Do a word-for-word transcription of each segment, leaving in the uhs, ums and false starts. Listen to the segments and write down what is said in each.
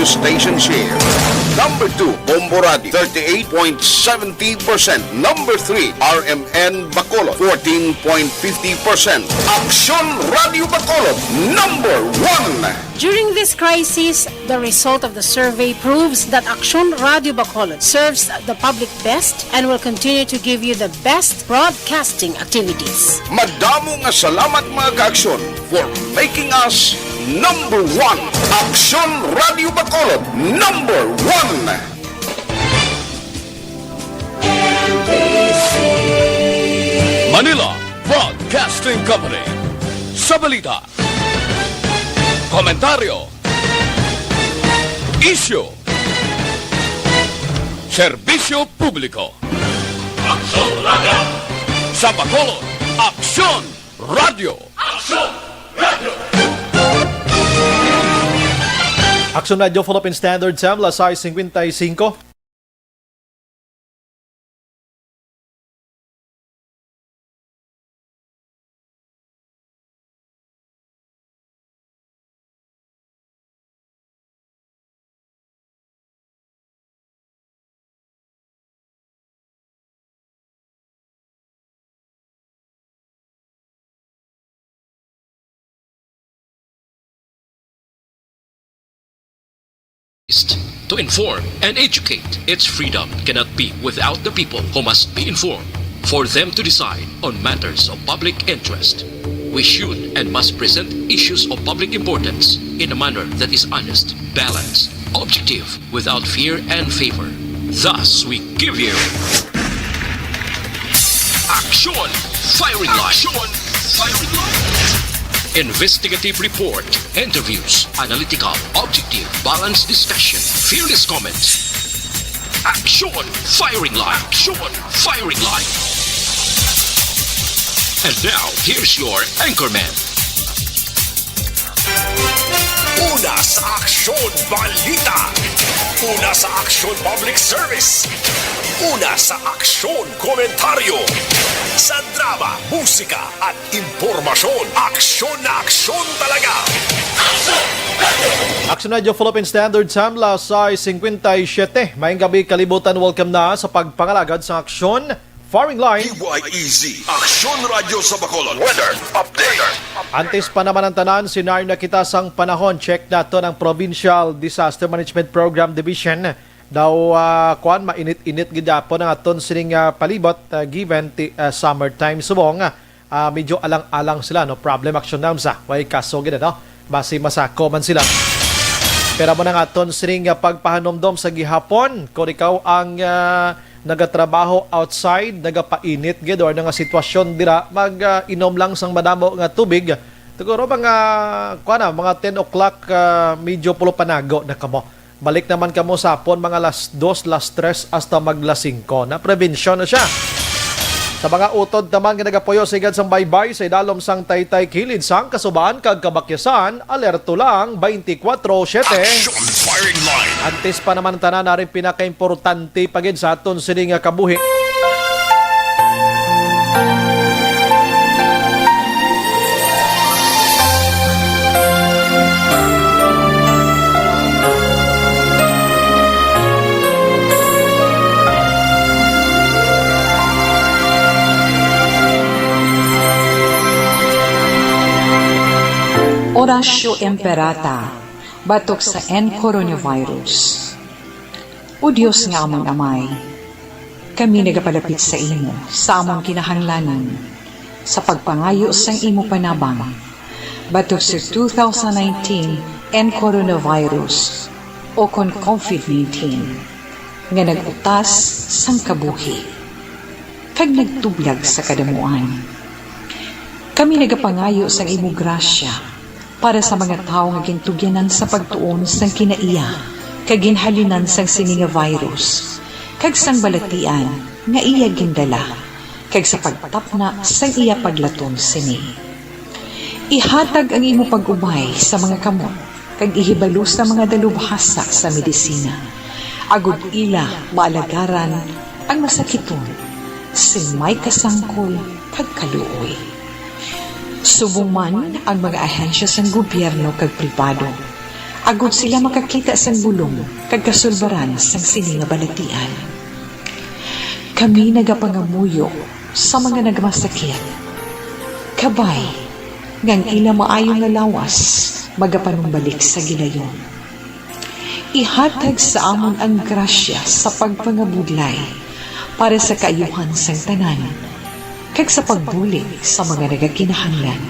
station share. Number two, Bombo Radio, thirty-eight point seventy percent. Number three, R M N Bacolod, fourteen point fifty percent. Aksyon Radio Bacolod, number one. During this crisis, the result of the survey proves that Aksyon Radio Bacolod serves the public best and will continue to give you the best broadcasting activities. Madamo nga salamat, mga ka-Aksyon, for making us number one. Aksyon Radio Bacolod, number one. Manila Broadcasting Company. Sa balita, komentaryo, isyu, serbisyo publiko. Aksyon Radio! Sa Bacolod, Aksyon Radio! Aksyon Radio! Aksyon Radio, Philippine Standard Time, las sais cincuenta y cinco. To inform and educate. Its freedom cannot be without the people, who must be informed for them to decide on matters of public interest. We should and must present issues of public importance in a manner that is honest, balanced, objective, without fear and favor. Thus, we give you Aksyon Firing Line. Aksyon Firing Line. Investigative report, interviews, analytical, objective, balanced discussion, fearless comments. Aksyon Firing Line. Aksyon Firing Line. And now, here's your anchorman. Una sa Aksyon Balita. Una sa Aksyon Public Service. Una sa Aksyon Komentaryo. Sa drama, musika, at impormasyon, aksyon na aksyon talaga. Aksyon Radio Philippine Standard Time, las sais cincuenta y siete. Maayong gabi, kalibutan. Welcome na sa pagpangalagad sa Aksyon Firing Line. D Y E Z, Aksyon Radio sa Bacolod. Weather update. Antes pa naman ang tanan, senaryo na kita sang panahon. Check naton ang Provincial Disaster Management Program Division. Daw, ah, kuan, mainit-init gid gihapon ang aton sining, ah, palibot, ah, given ti, ah, summertime subong. Ah, medyo alang-alang sila, no? Problem, Aksyon Nelms, ah. Way kaso gid, no? Basi masako man sila. Pero mo na nga aton sining, ah, pagpahanumdom sa gihapon. Kung ikaw ang, ah, nagatrabaho outside, nagapainit gid, or nga sitwasyon dira, mag, ah, inom lang sang madamo nga tubig. Siguro mga, kuan na, mga ten o'clock, ah, medyo pulo panago na kamo. Balik naman kamo sa hapon, mga las dos, las tres, hasta mag las singko na. Prevensyon na siya. Sa mga utod naman nga nagapuyo sa higad sang baybay, sa idalom sang taytay kilid sang Kasuban kag Kabakyasan, alerto lang twenty-four seven. Action Firing Line. Antes pa naman tanan, narin pinakaimportante pa gid sa aton sini nga kabuhi. Horacio Imperata, batok sa N coronavirus. O Dios nga amon Amay, kami nagapalapit sa imo sa amon kinahanglanon, sa pagpangayo sang imo panabang batok sa two thousand nineteen N coronavirus, o kon COVID nineteen, nga nag-utas sang kabuhi kag nagtublag sa kadamuan. Kami nagapangayo sang imo grasya para sa mga tawo nga gintugyanan sa pagtuon sang kinaiya kag ginhalinan sang sini nga virus, kag sang balatian nga iya gindala, kag sa pagtapna sang iya paglaton sini. Ihatag ang imo pag-ubay sa mga kamot kag ihibalo sa mga dalubhasa sa medisina, agod ila maalagaran ang masakiton sing may kasangkol kag kaluoy. Subong man ang mga ahensya sang gobyerno kag pribado, agod sila makakita sang bulong kag kasulbaran sang sini nga balatian. Kami nagapangamuyo sa mga nagmasakit, kabay nga ang ila maayo nga lawas magapanumbalik sa gilayon. Ihatag sa amon ang grasya sa pagpangabudlay para sa kaayuhan sang tanan kag sa pagbulig sa mga nagakinahanglan.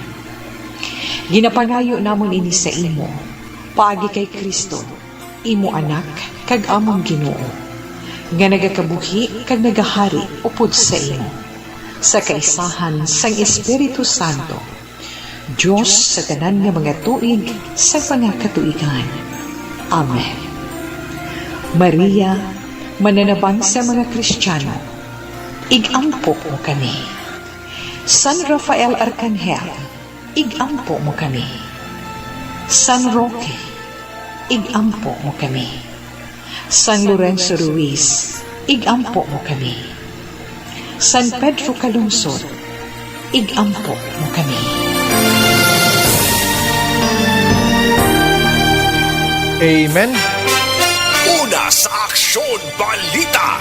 Ginapangayo namon ini sa imo, paagi kay Cristo, imo Anak kag amon Ginoo, nga nagakabuhi kag nagahari upod sa imo, sa kaisahan sang Espiritu Santo, Dios sa tanan nga mga tuig sa mga katuigan. Amen. Maria, mananabang sa mga Kristiyano, ig-ampo mo kami. San Rafael Arcangel, ig-ampo mo kami. San Roque, ig-ampo mo kami. San Lorenzo Ruiz, ig-ampo mo kami. San Pedro Calungsod, ig-ampo mo kami. Amen. Una sa Aksyon Balita.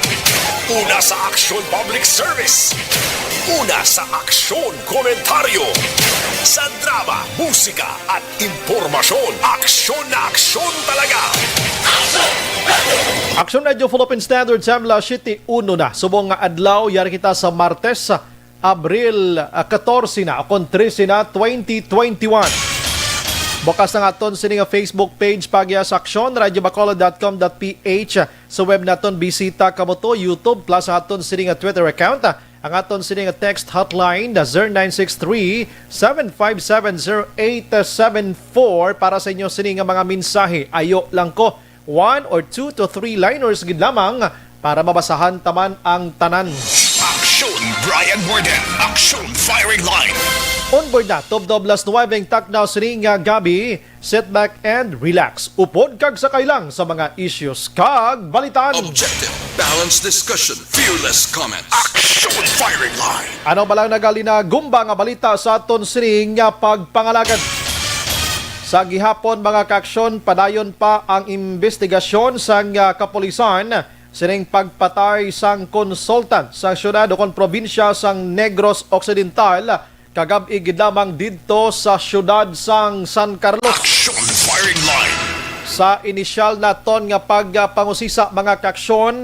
Una sa Aksyon Public Service. Una sa Aksyon Komentaryo. Sa drama, musika at impormasyon. Aksyon na aksyon talaga. Aksyon Radio Philippine Standard Time, alas siyete uno na. Subong nga adlaw, yari kita sa Martes, Abril ah, katorse na, o kon trese na, twenty twenty-one. Bukas ang aton sini nga Facebook page, Pagya sa Aksyon, radyo bacolod dot com dot P H. Sa web naton, bisita kamo to, YouTube, plus ang aton sini nga Twitter account. Ang aton sini nga text hotline na zero nine six three, seven five seven, zero eight seven four para sa inyo sini nga mga mensahe. Ayo lang ko, one or two to three liners gid lamang para mabasahan ta man ang tanan. Aksyon Brian Warden. Aksyon Firing Line. Onboard na, tubtob alas nuwebe ang takna sini nga gabi. Sit back and relax. Upod kag sakay lang sa mga issues kag balitaan. Objective, balanced discussion, fearless comments. Aksyon Firing Line. Ano ba lang nagalinagumba nga balita sa aton sining nga pagpangalagad? Sa gihapon, mga kaaksyon, padayon pa ang imbestigasyon sang ah, kapulisan sining pagpatay sang consultant sa siyudad ukon probinsya sang Negros Occidental kagab-i gid lamang didto sa siyudad sang San Carlos. Aksyon Firing Line. Sa inisyal naton nga pagpangusisa, mga kaaksyon,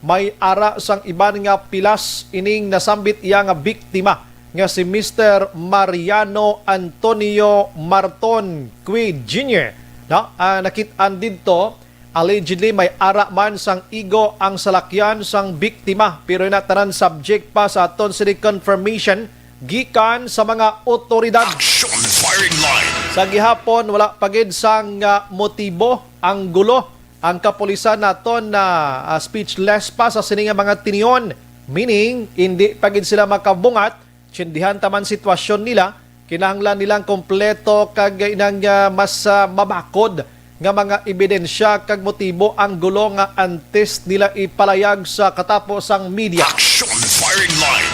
may ara sang iban nga pilas ining nasambit iya nga biktima nga si Mister Mariano Antonio Marton Cui Junior, no? Ah, nakit-an didto, allegedly may ara man sang igo ang salakyan sang biktima, pero ina tanan subject pa sa aton sini confirmation gikan sa mga otoridad. Aksyon Firing Line. Sa gihapon, wala pa gid sang ah, motibo ang gulo ang kapulisan naton na ah, speechless pa sa sini nga mga tinion, meaning hindi pa gid sila makabungat. Tsindihan ta man sitwasyon nila, kinahanglan nilang kompleto kag inang ah, mas ah, mabakod nga mga ebidensya kag motibo ang gulo nga antes nila ipalayag sa katapo sang media. Aksyon Firing Line.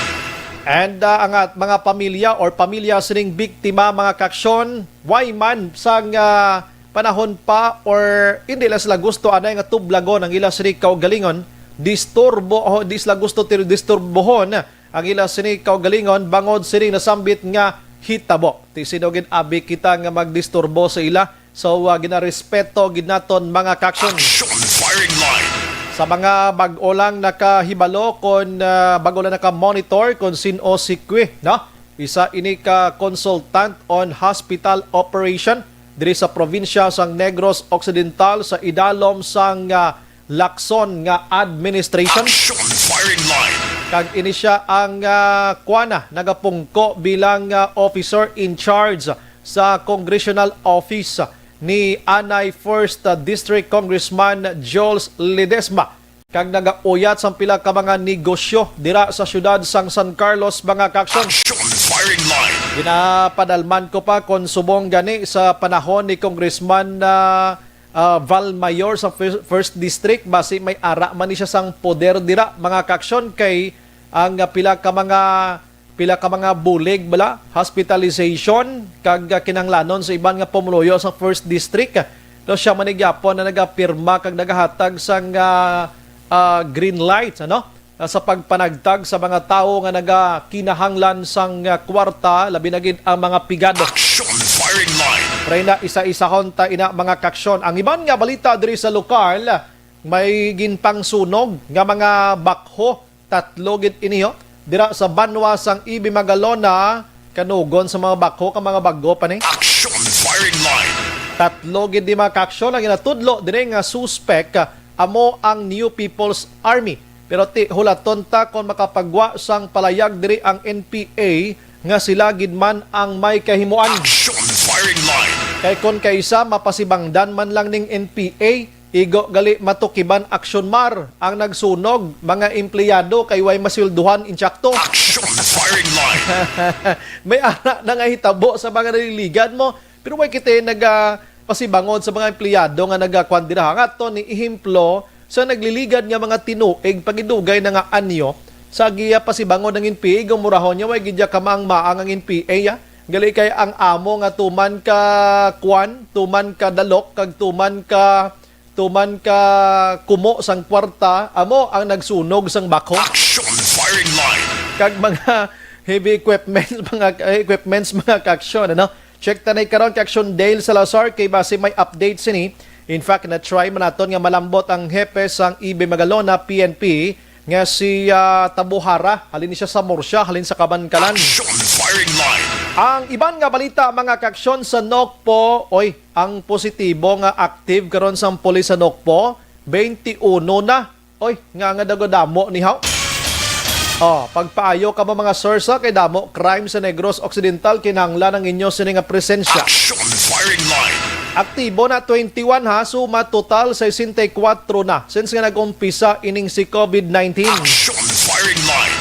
And ah, ang at mga pamilya or pamilya sining biktima, mga kaaksyon, way man sang ah, panahon pa or hindi lang sila gusto anay nga tublagon ang ila sini kaugalingon, disturbo o di sila gusto tiro disturbohon ang ila sini kaugalingon bangod sining nasambit nga hitabo. Ti sino gid abi kita nga magdisturbo sa ila? So, ah, ginarespeto gid naton, mga kaaksyon. Aksyon Firing Line. Sa mga bag-o lang nakahibalo kon ah, bag-o lang naka-monitor kon sin-o si Kwi, no? Isa ini ka consultant on hospital operation diri sa probinsya sang Negros Occidental sa idalom sang ah, Lacson nga administration. Aksyon Firing Line. Kag ini sia ang ah, kuana nagapungko bilang ah, officer in charge sa congressional office ni anay First District Congressman Jules Ledesma, kag nagauyat sang pila ka mga negosyo dira sa siyudad sang San Carlos, mga kaaksyon. Aksyon Firing Line. Ginapadalman ko pa kon subong gani sa panahon ni Congressman ah, ah, Val Mayor sa fir- First District, basi may ara man ni siya sang poder dira, mga kaaksyon, kay ang ah, pila ka mga pila ka mga bulig bala, hospitalization, kag ah, kinahanglanon sa iban nga pumuluyo sa First District. No, siya man ni gyapon na nagapirma kag nagahatag sang, ah, ah, green light, ano? Ah, sa pagpanagtag sa mga tawo nga nagakinahanglan sang, ah, kwarta, labi na gid ang mga pigado. Action firing line. Reyna, isa-isahon ta ina, mga kaaksyon. Ang iban nga balita diri sa lokal, may ginpangsunog nga mga bakho, tatlo gid ini, ho. Dira sa banwa sang Ibi Magalona, kanugon sa mga bakho ka mga bag-o pa ni. Action firing line. Tatlo gid di, mga kaaksyon, ang ginatudlo diri nga suspek, ah, amo ang New People's Army. Pero ti hulaton ta kon makapagwa sang palayag diri ang N P A nga sila gid man ang may kahimuan. Action firing line. Kay kon kaisa mapasibangdan man lang ning N P A, igo gali matukiban aksyon mar ang nagsunog, mga empleyado kay way masweldohan insakto. Action firing line. May ara na nga hitabo sa mga naliligad mo, pero way kita nagapasibangon sa mga empleyado nga nagakwan dira. Nga to ni ehemplo sa nagliligad nga mga tinuig pagidugay na nga anyo sa giya pasibangon ng N P A, gumurahon niya way gidya kamaang-maang ang N P A, ya. Gali kay ang amo nga tuman ka kwan, tuman ka dalok, kag tuman ka tuman ka kumo sang kwarta, amo ang nagsunog sang bakho. Action firing line. Kag mga heavy equipments, mga, eh, equipments, mga kaaksyon, ano? Check tanay karon kay Action Dale Salazar kay basi may update sini. In fact, na-try man naton nga malambot ang hepe sang Ibi Magalona P N P nga si, ah, Tabuhara. Halin ni siya sa Murcia, halin sa Kabankalan. Action firing line. Ang iban nga balita, mga kaaksyon, sa Nokpo, oy, ang positibo nga active karon sang pulis sa Nokpo, twenty-one na. Oy, nga, nga daw damo ni haw. Oh, pagpaayo kamo, mga sir, sa kay damo crime sa Negros Occidental, kinahanglan ang inyo sini nga presensya. Action firing line. Aktibo na twenty-one, ha, suma total sesenta y kuwatro na since nga nag-umpisa ining si COVID nineteen. Action firing line.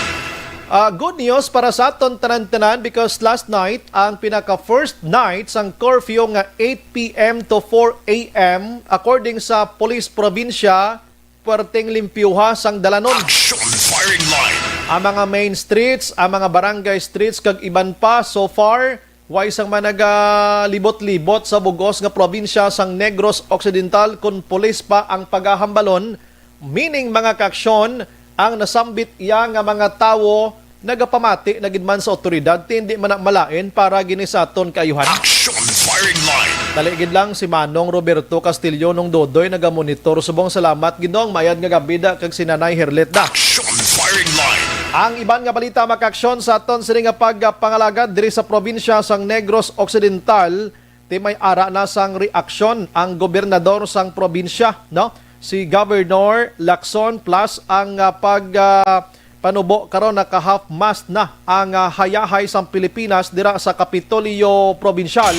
Ah, good news para sa aton tanan-tanan because last night ang pinaka first night sang curfew nga eight P M to four A M, according sa Police Probinsya, puwerteng limpyuha sang dalanon. Action firing line. Ang mga main streets, ang mga barangay streets, kag iban pa, so far, way sang mga nagalibot-libot sa bug-os nga probinsya sang Negros Occidental, kun pulis pa ang pagahambalon, meaning, mga kaaksyon, ang nasambit iya nga mga tawo nagapamati na gid man sa awtoridad, ti hindi man na malain para gini sa aton kaayuhan. Action firing line. Dali gid lang, si Manong Roberto Castillo, Nong Dodoy, nagamonitor subong. Salamat, Ginong. Mayad nga gabi da kag si Nanay Herlet da. Action firing line. Ang iban nga balita, mga kaaksyon, sa aton sini nga pagpangalagad diri sa probinsya sang Negros Occidental, ti may ara na sang reaksyon ang gobernador sang probinsya, no? Si Governor Lacson, plus ang, ah, pag, ah, panubo karon naka-half mast na ang, ah, hayahay sang Pilipinas dira sa Kapitolyo Probinsyal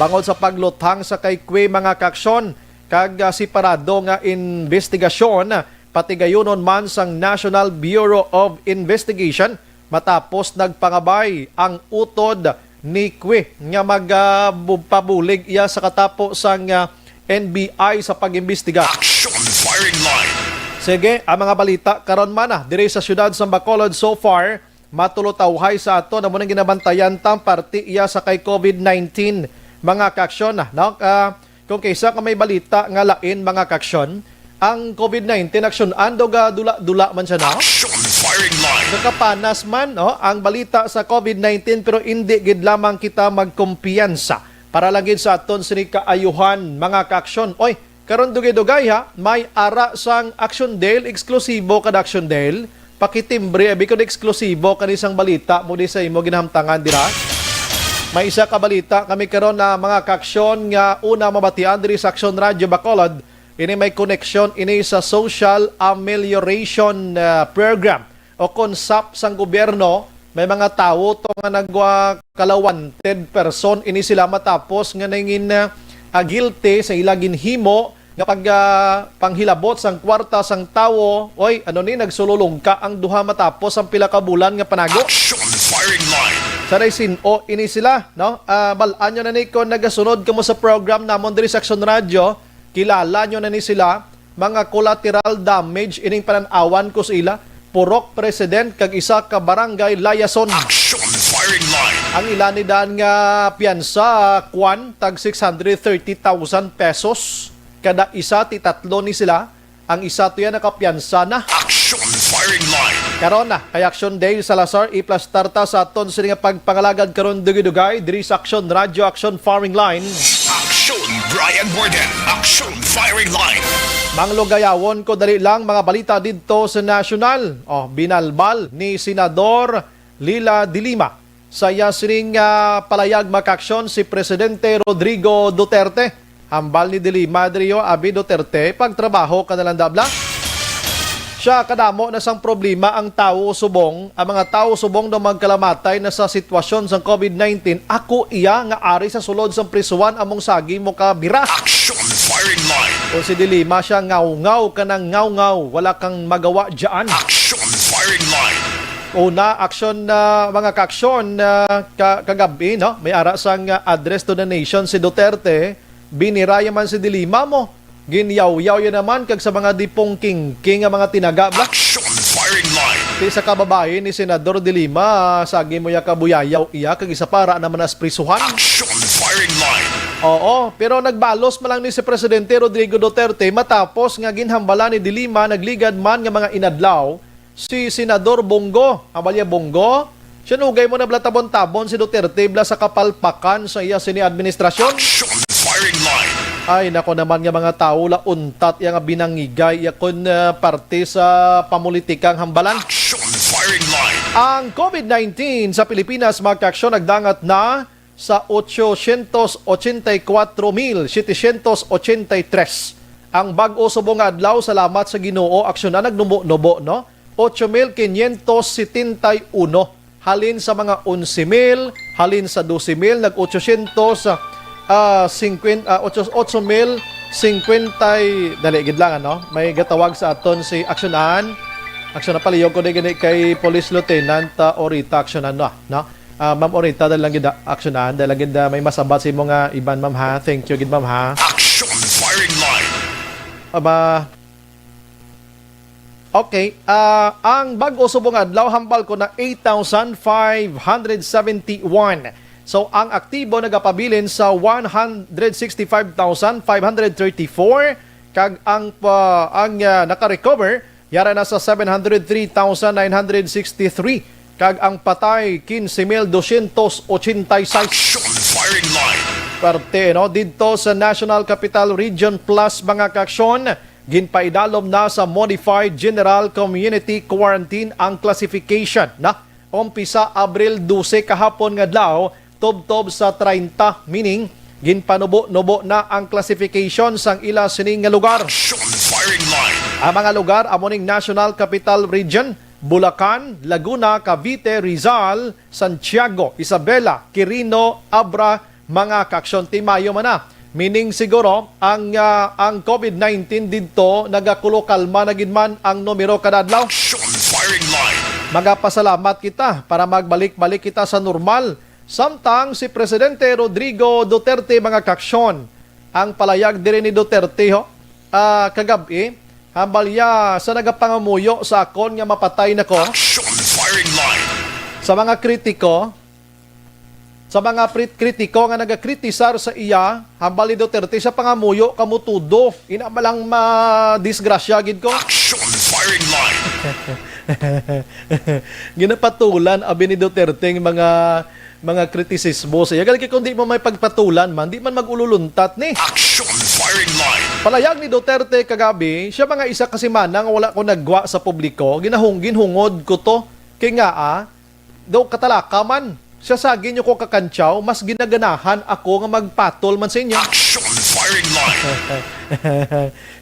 bangod sa pagluthang sa kay Cue, mga kaaksyon, kag, ah, separado nga investigasyon, pati gayunon man sang National Bureau of Investigation, matapos nagpangabay ang utod ni Cue nga mag, ah, bu-, pabulig iya sa katapo sang, ah, N B I sa pag-imbestiga. Action firing line. Sige, ang mga balita karon man, ah, diri sa siyudad sa Bacolod so far, matulotawhay sa aton, amo nang ginabantayan tang parte iya sa kay COVID nineteen, mga kaaksyon, ah, no? Ah, kung kaysa ka may balita nga lain, mga kaaksyon, ang COVID nineteen aksyon ando ga dula-dula man siya na. Action firing line. Nakapanas man, oh, ang balita sa COVID nineteen, pero indi gid lamang kita magkumpiyansa. Para lang gid sa aton sini kaayuhan, mga kaaksyon. Oy, karon dugay-dugay ha, may ara sang Action Dale, eksklusibo kada Action Dale. Pakitimbre, abi ko na eksklusibo kani sang balita mo di sa imo ginahamtangan dira. May isa ka balita kami karon na mga kaaksyon nga una mabatian diri sa Action Radio Bacolod. Ini may koneksyon ini sa Social Amelioration, ah, Program o kon SAP sang gobyerno. May mga tawo to nga nagwa kala wanted person ini sila matapos nga nangin, ah, guilty sa ila ginhimo nga pag, ah, panghilabot sang kwarta sang tawo. Oy, ano ni, nagsululungka ang duha matapos ang pila ka bulan nga panago. Action firing line. Sa sin-o ini sila, no? Ah, bal-an nyo na ni kon nagasunod kamo sa program namon diri sa Action Radio, kilala nyo na ni sila. Mga collateral damage ining panan-awan ko sa ila. Purok president kag isa ka barangay liaison. Action firing line. Ang ila ni Dan nga piyansa, kwan, tag six hundred thirty thousand pesos. Kada isa, ti tatlo ni sila. Ang isa to yan nakapiyansa na. Action Firing Line. Karon na, kay Action Dale Salazar, iplastar ta sa aton sini nga pagpangalagad karon dugay-dugay, diri sa Action Radyo, Action Firing Line. Action Brian Warden, Action Firing Line. Manglugayawon ko dali lang mga balita didto sa nasyonal. Oh, binalbal ni Senador Leila de Lima sa iya sining, ah, palayag makaaksyon si Presidente Rodrigo Duterte. Hambal ni de Lima diri, abi Duterte, pagtrabaho ka na lang dabla. Siya, kadamo na sang problema ang tawo subong, ang mga tawo subong daw magkalamatay na sa sitwasyon sang covid nineteen. Ako iya nga ari sa sulod sang prisuhan among sagi mo ka bira. Action Firing Line. O si de Lima siya, ngaw-ngaw ka ng ngaw-ngaw, wala kang magawa dyan. Action Firing Line. Una, aksyon na, mga kaaksyon, na ka-, kagabi, no? May ara sang, ah, address to the nation si Duterte, biniraya man si de Lima mo. Ginyawyaw yan naman kag sa mga dipong kingking nga mga tinaga, ba? Action Firing Line. Ti sa kababayi ni Senador de Lima, sagi mo ya kabuyayaw iya kag isa para naman as prisuhan. Action Firing Line. Oo, pero nagbalos man lang ni si Presidente Rodrigo Duterte matapos nga ginhambala ni de Lima nagligad man nga mga inadlaw si Senador Bong Go. Abalya Bong Go, sinugay mo na bala tabon-tabon si Duterte bala sa kapalpakan sa iya sini administrasyon. Action Firing Line. Ay, nako naman nga mga tawo la untat iya nga binangigay iya kon, ah, parte sa pamulitikang hambalan. Action Firing Line. Ang covid nineteen sa Pilipinas, mga kaaksyon, nagdangat na sa ochocientos ochenta y cuatro mil setecientos ochenta y tres. Ang bag-o subong nga adlaw, salamat sa Ginoo, aksyon na nagnubo-nubo, no? Ocho mil quinientos setenta y uno, halin sa mga onse mil, halin sa dose mil, nag-ochocientos, ah, singkwenta, ah, ocho, ocho mil singkwenta y, dali gid lang, ano? May gatawag sa aton si Aksyonan. Aksyonan, palihog ko di gani kay Police Lieutenant, ah, Orita, aksyonan, no? No? Ah, Ma'am Orita, dahil lang gid, ah, aksyonan, dahil lang gid, ah, may masabat sa imo nga iban, ma'am, ha? Thank you gid, ma'am, ha? Action Firing Line. Aba, okay, ah, ang bag-o subong adlaw, hambal ko na eight thousand five hundred seventy-one. So, ang aktibo nagapabilin sa one hundred sixty-five thousand five hundred thirty-four, kag ang pa, ang, ah, naka-recover yara na sa seven hundred three thousand nine hundred sixty-three, kag ang patay, quince mil doscientos ochenta y seis. Action Firing Line. Parte, no, didto sa National Capital Region Plus, mga kaaksyon, ginpaidalom na sa Modified General Community Quarantine ang classification na umpisa Abril dose kahapon nga adlaw tubtob sa treinta, meaning ginpanubo-nubo na ang classification sang ila sini nga lugar. Action Firing Line. Ang mga lugar amo ning National Capital Region, Bulacan, Laguna, Cavite, Rizal, Santiago, Isabela, Quirino, Abra, mga kaaksyon, ti mayo man na. Meaning siguro ang, ah, ang covid nineteen didto nagakulo kalma na gid man ang numero kada adlaw. Action Firing Line. Magapasalamat kita para magbalik-balik kita sa normal. Samtang si Presidente Rodrigo Duterte, mga kaaksyon, ang palayag diri ni Duterte, ho, ah, kagab-i, hambal iya sa nagapangamuyo sa akon nga mapatay na ko. Action Firing Line. Sa mga kritiko, sa mga pri-, kritiko nga nagakritisar sa iya, hambal ni Duterte, sa pangamuyo kamo tudo, ina ba lang madisgrasya gid ko? Action Firing Line. Ginapatulan abi ni Duterte ang mga, mga kritisismo sa iya. Gali kay kung di mo may pagpatulan man, di man mag-ululuntat ni. Action Firing Line. Palayag ni Duterte kagabi, siya mga isa ka semana nga wala ko naggwa sa publiko, ginahung-, ginhungod ko to. Kay nga, ah, daw katalaka man. Siya, sagi niyo ko kakantyaw, mas ginaganahan ako nga magpatol man sa inyo. Action Firing Line.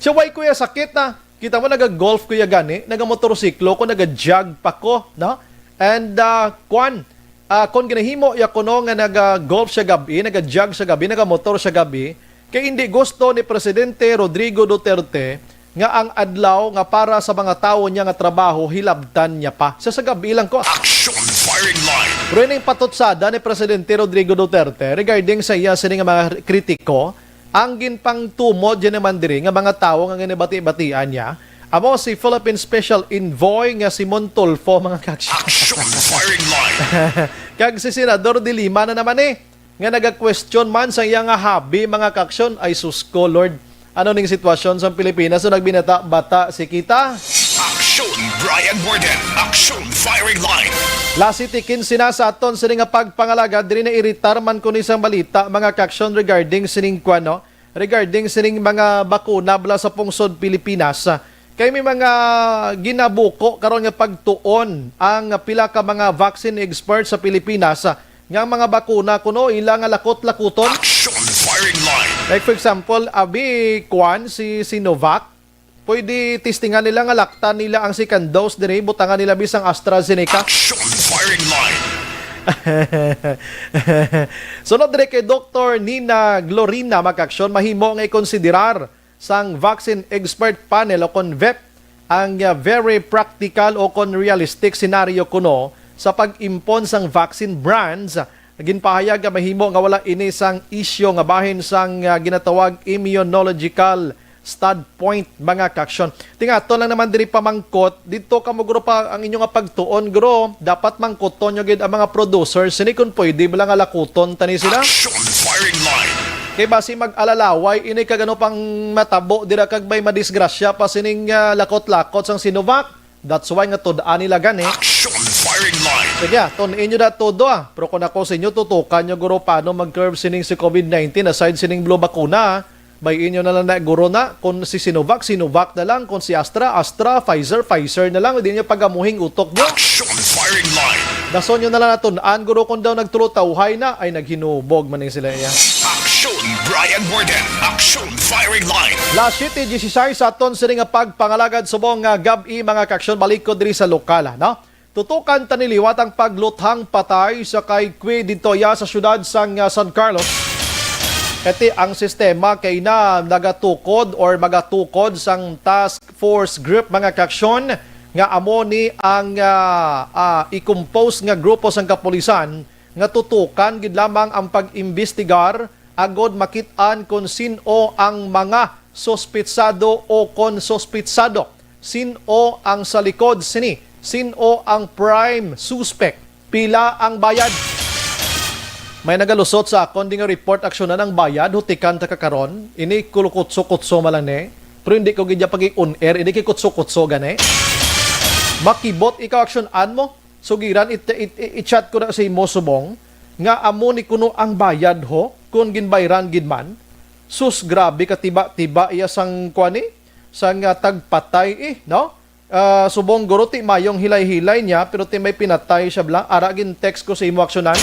Siya, way kuya sakit na. Kita mo, naga-golf kuya gani, nagamotorsiklo ko, naga-jog pa ko, no? And, ah, kwan, ah, kung ginahimo ya kuno nga naga-golf siya gabi, naga-jog siya gabi, nagamotor siya gabi, kay hindi gusto ni Presidente Rodrigo Duterte nga ang adlaw nga para sa mga tawo niya nga trabaho hilabtan niya pa. Sa, sa gabi lang ko. Action Firing Line. Pero ining patutsada ni Presidente Rodrigo Duterte regarding sa iya sini nga mga kritiko, ang ginpangtumod yan naman diri nga mga tawo nga ginabati-batian niya, amo si Philippine Special Envoy nga si Mon Tulfo, mga kaaksyon. Action Firing Line. Kag si Senador De Lima na naman eh, nga naga-question man sa iya nga hobby, mga kaaksyon. Ay, sus ko, Lord. Ano ning sitwasyon sa Pilipinas? So, nagbinata-bata si kita. Aksyon, Brian Warden. Aksyon, Firing Line. Las siete quince na sa aton sini nga pagpangalagad, diri na iritar man ko ni sang balita, mga kaaksyon, regarding sining kwan, no? Regarding sining mga bakuna bala sa pungsod Pilipinas. Kay may mga ginabuko karon nga pagtuon ang pila ka mga vaccine experts sa Pilipinas nga ang mga bakuna kuno ila nga lakot-lakuton. Action firing line. Like for example, abi kwan si Sinovac, pwede testingan nila nga laktan nila ang second dose diri, butangan nila bisang AstraZeneca. Action firing line. Sunod diri kay Doktor Nina Glorina, mga kaaksyon, mahimo nga ikonsiderar sang Vaccine Expert Panel o kon vep ang, uh, very practical o kon realistic senaryo kuno sa pag-impon sang vaccine brands. Ginpahayag nga mahimo nga wala ini sang isyu nga bahin sang, uh, ginatawag immunological standpoint, mga kaaksyon. Tingaton lang naman diri pamangkot, dito kamo guro pa ang inyo nga pagtuon, guro, dapat mangkuton nyo gid ang mga producers sini kung pwede bala nga lakuton tani sila. Action firing line. Kay basi mag-alalaway ini kag ano pang matabo dira kag may madisgrasya pa sining, ah, lakot-lakot sang Sinovac. That's why nga tud-an nila gani. Action firing line. Sige, ah, tun-in nyo na todo, ah. Pero kung ako sa inyo, tutukan nyo guro paano mag-curve sining si covid nineteen aside sining blue bakuna, ah. Bay-i nyo na lang na guro na, kung si Sinovac, Sinovac na lang, kung si Astra, Astra, Pfizer, Pfizer na lang, di nyo pagamuhing utok nyo. Action firing line. Dason nyo na lang natun-an, guro, kung daw nagtulotawhay na, ay naghinubog man ni sila iya. Action, Brian Warden. Action firing line. Las siete dieciséis sa aton sini nga pagpangalagad subong nga gab-i, mga kaaksyon, balik ko diri sa lokal, no? Tutukan tani liwat ang pagluthang patay sa kay Kwi didto iya sa siyudad sang, ah, San Carlos. Kati ang sistema kay na nagatukod or magatukod sang task force group, mga kaaksyon, nga amo ni ang, ah, ah, i-compose nga grupo sang kapulisan nga tutukan gid lamang ang pag-imbestigar agod makit-an kon sin-o ang mga suspitsado o kon suspitsado. Sin-o ang sa likod sini? Sin-o ang prime suspect? Pila ang bayad? May nagalusot sa akon di nga report, aksyonan ang bayad, hutikan ta ka karon. Ini kulukutso-kutso man lang ni. Pero hindi ko gid pag-i-on air, hindi kay kutso-kutso gani. Makibot ikaw, aksyonan mo. Sugiran, it, it, it, i-chat ko na sa imo subong nga amo ni kuno ang bayad ho, kung ginbayran gid man. Sus, grabe ka tiba-tiba iya sang kuan, eh, sang, ah, tagpatay, eh, no? Ah, subong guro ti mayong hilay-hilay niya, pero ti may pinatay siya bala. Ara gin text ko sa imo aksyonan.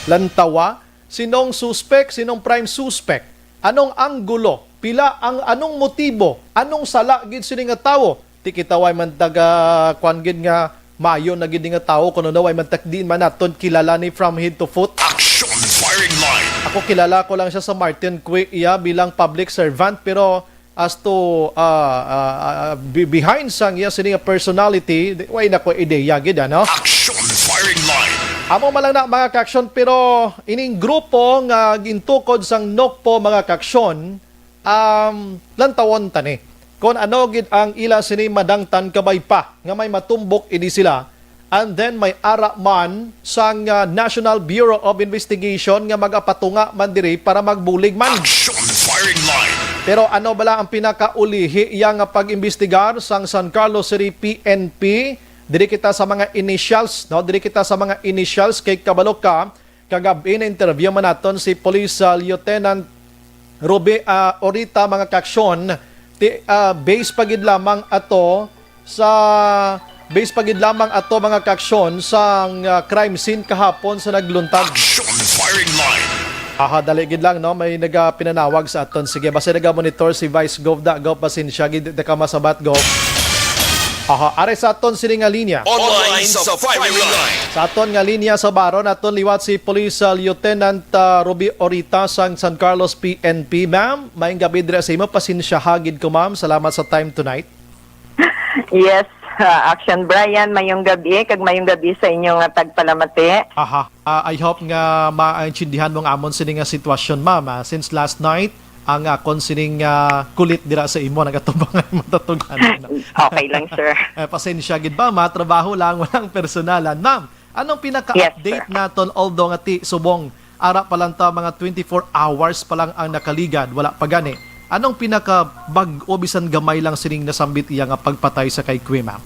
Lantawa, sinong suspect, sinong prime suspect? Anong anggulo? Pila ang, anong motibo? Anong sala gid sini nga tawo? Ti kita way man taga, kwan gid nga mayo na gid nga tawo, kuno na way man tak diin man naton kilala ni from head to foot. Action firing line. Ako kilala ko lang siya sa Martin Cui iya bilang public servant, pero as to, ah, ah, ah, be-, behind sang iya sini nga personality, di, way na ko ideya gid, ano? Action firing line. Amo man lang na, mga kaaksyon, pero ining grupo nga gintukod sang NOCPO, mga kaaksyon, um, lantawon ta ni kon ano gid ang ila sini madangtan, kabay pa nga may matumbok ini sila. And then may ara man sang, ah, National Bureau of Investigation nga magapatunga man diri para magbulig man. Action firing line. Pero ano bala ang pinakaulihi iya nga pag-imbestigar sang San Carlos City P N P? Diri kita sa mga initials, no? Diri kita sa mga initials kay kabalo ka, kagab-i na-interview man naton si Police, ah, Lieutenant Ruby, ah, Orita, mga kaaksyon. Ti, ah, base pa gid lamang ato sa, base pa gid lamang ato, mga kaaksyon, sang, ah, crime scene kahapon sa nagluntag. Action firing line. Aha, dali gid lang, no? May nagapinanawag sa aton. Sige, basta naga-monitor si Vice Gov da, Gov, pasensya gid, di ka masabat, Gov. Aha, are sa aton sini nga linya. Online sa firing line. Sa aton nga linya sa baro naton liwat si Police, ah, Lieutenant, ah, Ruby Orita sang San Carlos P N P. Ma'am, maayong gabi dira sa imo. Pasensya ha gid ko, ma'am. Salamat sa time tonight. Yes, ah, Action Brian, mayong gabi, kag mayong gabi sa inyo nga tagpalamati. Aha. Ah, I hope nga maintindihan mo nga amon sini nga sitwasyon, ma'am. Ah, since last night, ang akon sining, ah, kulit dira sa imo, nagatubang ang matatugan. Okay lang, sir. Eh, pasensya gid ba, matrabaho lang, walang personalan. Ma'am, Anong Yes, pinaka-update sir. naton, although nga ti subong ara pa lang ta, mga twenty-four hours pa lang ang nakaligad, wala pa gani? Anong pinakabag-o bisan gamay lang sining nasambit iya nga pagpatay sa kay Kwi, ma'am?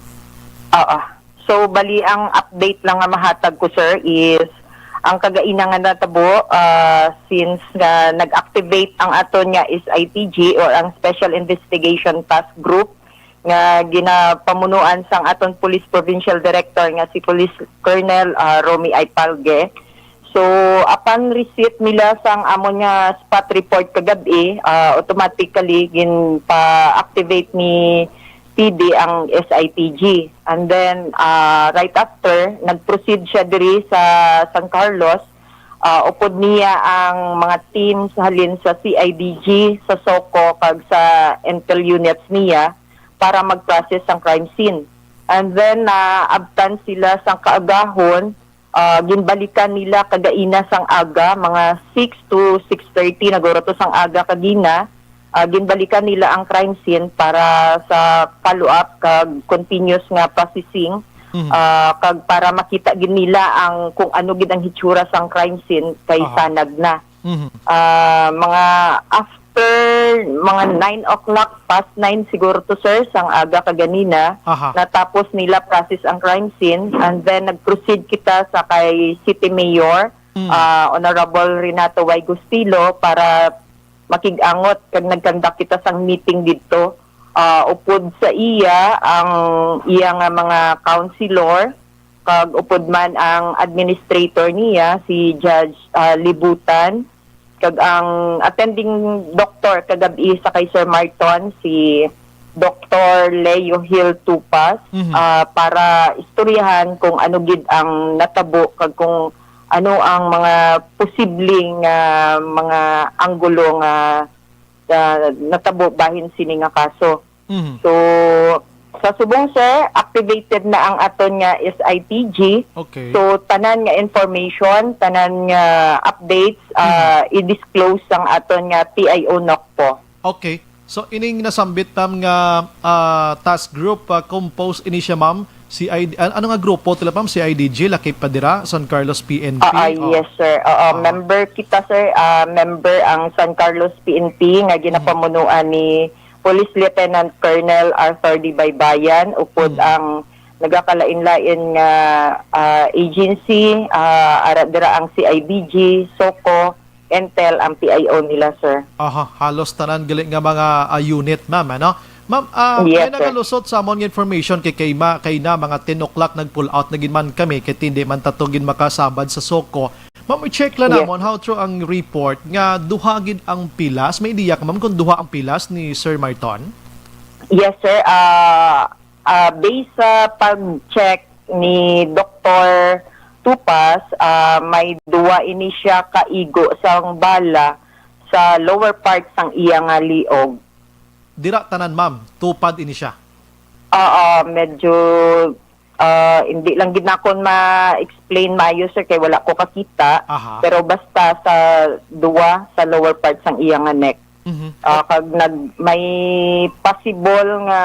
Oo. So, bali, ang update lang nga mahatag ko, sir, is ang kagaina nga natabo, ah, since nga nag-activate ang aton nga S I T G or ang Special Investigation Task Group nga ginapamunuan sang aton Police Provincial Director nga si Police Colonel, ah, Romy Aipalge. So, upon receipt nila sang amon nga spot report kagab-i, ah, automatically ginpa-activate ni P D ang S I T G. And then, ah, right after, nag-proceed siya diri sa San Carlos. Ah, upod niya ang mga teams halin sa C I D G, sa SOCO, kag sa intel units niya para mag-process sang crime scene. And then, naabtan sila sang kaagahon, ah, ginbalikan nila kagaina sang aga, mga six to six thirty na guro to sang aga kagina. Ah, ginbalikan nila ang crime scene para sa follow-up kag continuous nga processing, Mhm. ah, kag para makita gid nila ang kung ano gid ang hitsura sang crime scene kay Aha. sanag na. Mhm. Ah, mga after mga nine o'clock, past nine siguro to, sir, sang aga kaganina, Aha. natapos nila process ang crime scene, and then nag-proceed kita sa kay City Mayor, Mm. ah, Honorable Renato Y. Gustilo, para makig-angot kag nag-conduct kita sang meeting didto. Ah, upod sa iya ang iya nga mga councilor, kag upod man ang administrator niya, si Judge, ah, Libutan, kag ang attending doctor kagab-i sa kay Sir Marton, si Doktor Leo Hill Tupas, Mhm. ah, para istoryahan kung ano gid ang natabo kag kung ano ang mga posibleng, ah, mga anggulo nga, ah, natabo bahin sini nga kaso. Mhm. So, sa subong, sir, activated na ang aton nga S I T G. Okay. So, tanan nga information, tanan nga updates, ah, Mhm. i-disclose sang aton nga P I O NOCPO. Okay. So, ining nasambit, ma'am, nga, ah, task group, ah, composed ini siya, ma'am, C I D, an-, ano nga grupo tila, ma'am? C I D G, lakip pa dira, San Carlos P N P? Ah, ah, Oh. yes, sir. Oo, Ah. member kita, sir. Ah, member ang San Carlos P N P nga Mhm. ginapamunuan ni Police Lieutenant Colonel Arthur D. Baybayan, upod Mhm. ang nagakalain-lain nga, ah, agency, ah, ara dira ang C I D G, SOCO, Intel, ang P I O nila, sir. Aha, halos tanan gali nga mga, ah, unit, ma'am, ano? Ma'am, ah, Yes, may sir. nagalusot sa amon nga information kay, kay ma-, kay na mga ten o'clock nag-pull out na gid man kami kay hindi man ta to gid makasabad sa SOCO. Ma'am, i-check lang Yes. namon how true ang report nga duha gid ang pilas. May ideya ka, ma'am, kung duha ang pilas ni Sir Marton? Yes, sir. Ah, ah, based sa pag-check ni Doktor Tupas, ah, may duwa ini siya ka igo sang bala sa lower part sang iya nga liog. Dira tanan, ma'am, tupad ini siya? Oo, medyo, ah, hindi lang gid nakon ma-explain maayo, sir, kay wala ko kakita. Aha. Pero basta sa duwa sa lower part sang iya nga neck. Mhm. Ah, kag nag-, may possible nga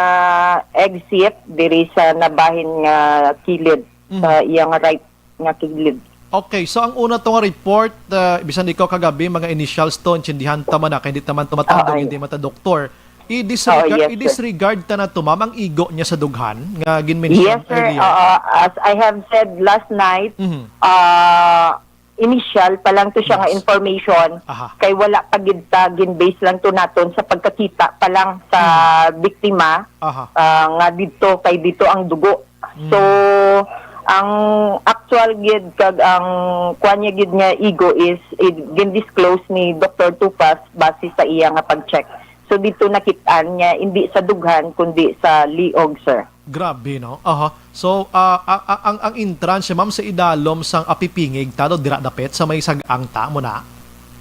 exit diri sa nabahin nga kilid, Mhm. sa iya nga right nga kilid. Okay, so ang una to nga report, ah, bisan ikaw kagabi, mga initials to, intindihan ta man na, kay hindi ta man to matandog, Ah, ay. hindi man ta doktor. I-disregard, Oh, yes, sir. i-disregard ta na to, ma'am, ang igo niya sa dughan nga gin-mention Yes, sir. earlier. Oo, as I have said last night, Mhm. ah, initial pa lang to siya nga Yes. information, Aha. kay wala pa gid ta gin-base lang to naton sa pagkakita pa lang sa Mhm. biktima, Aha. ah, nga didto kay didto ang dugo. Mm. So, ang actual gid kag ang kuan niya gid nga igo is, eh, gin-disclose ni Doktor Tupas base sa iya nga pag-check. So, didto nakit-an nga hindi sa dughan kundi sa liog, sir. Grabe, no? Aha. So, ah, a-, a-, ang, ang entrance, ma'am, sa idalom sang apipingig ta, do, dira dapit sa may sag-ang ta mo na?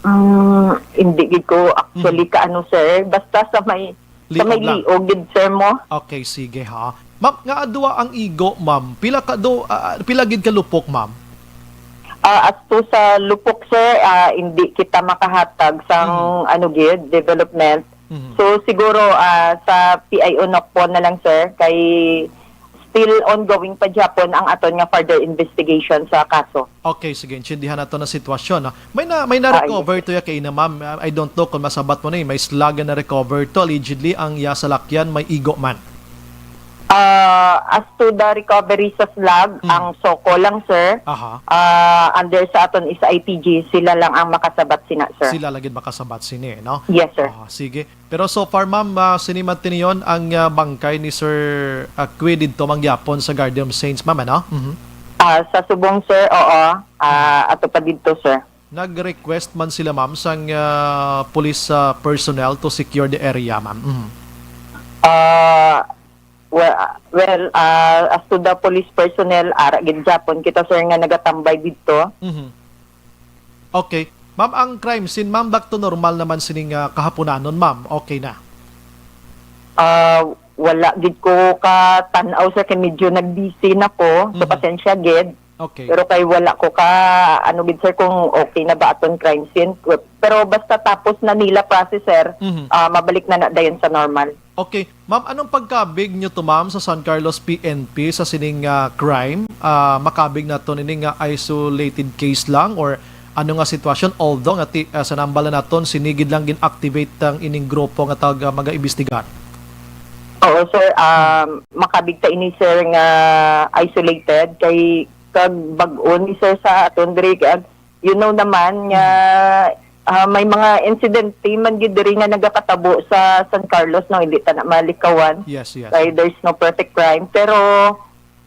Mm, hindi gid ko actually Mhm. kaano, sir. Basta sa may, sa may Liog lang. liog gid, sir, mo. Okay, sige, ha. Ma'am, nga adwa ang igo, ma'am. Pila ka do, ah, pila gid ka lupok, ma'am? Ah, as to sa lupok, sir, ah, hindi kita makahatag sang, Mhm. ano gid, development. Mhm. So, siguro, ah, sa P I O NOCPO na lang, sir, kay still ongoing pa gyapon ang aton nga further investigation sa kaso. Okay, sige, intindihan nato na sitwasyon, no? May na may Ah, yes, na-recover sir. to ya kay ina, ma'am. Ah, I don't know kung masabat mo ni, may slug na recover to. Allegedly, ang iya salakyan may igo man. Ah, as to the recovery sa slug, Mm. ang soko lang, sir. Aha. Ah, under sa aton S I T G, sila lang ang makasabat sina, sir. Sila lagi makasabat sini, no? Yes, sir. Ah, sige. Pero so far, ma'am, ah, sini man tiniyon ang, ah, bangkay ni Sir, ah, Quid didto mangyapon sa Garden of Saints, ma'am, ano? Mhm. Ah, sa subong, sir, oo. Ah, ato pa didto, sir. Nag-request man sila, ma'am, sang, ah, police, ah, personnel to secure the area, ma'am. Mhm. Ah, well, well, ah, as to the police personnel, ara gid gyapon kita, sir, nga nagatambay didto. Mhm. Okay. Ma'am, ang crime scene, ma'am, back to normal naman sining, ah, kahaponanon, ma'am. Okay na. Ah, wala gid ko ka tan-aw, sir, kay medyo nag-busy na ko. So, Mhm. pasensya gid. Okay. Pero kay wala ko ka, ano gid, sir, kung okay na ba aton crime scene. Pero basta tapos na nila process, sir, Mhm. ah, mabalik na na dayon sa normal. Okay. Ma'am, anong pagkabig nyo to, ma'am, sa San Carlos P N P sa sining, ah, crime? Ah, makabig na to nini nga isolated case lang or ano nga sitwasyon? Although nga ti, ah, sa nambala naton, sinigid lang gin-activate ang ining grupo nga tawag, ah, mag-imbestigar. Oo, sir. Um, makabig ta ini, sir, nga isolated kay kag bag-o ni, sir, sa aton diri. Kag you know naman nga, ah, may mga insidente man gyud diri nga nagakatabo sa San Carlos, no, hindi ta na malikawan. Yes, yes. Kay there's no perfect crime, pero,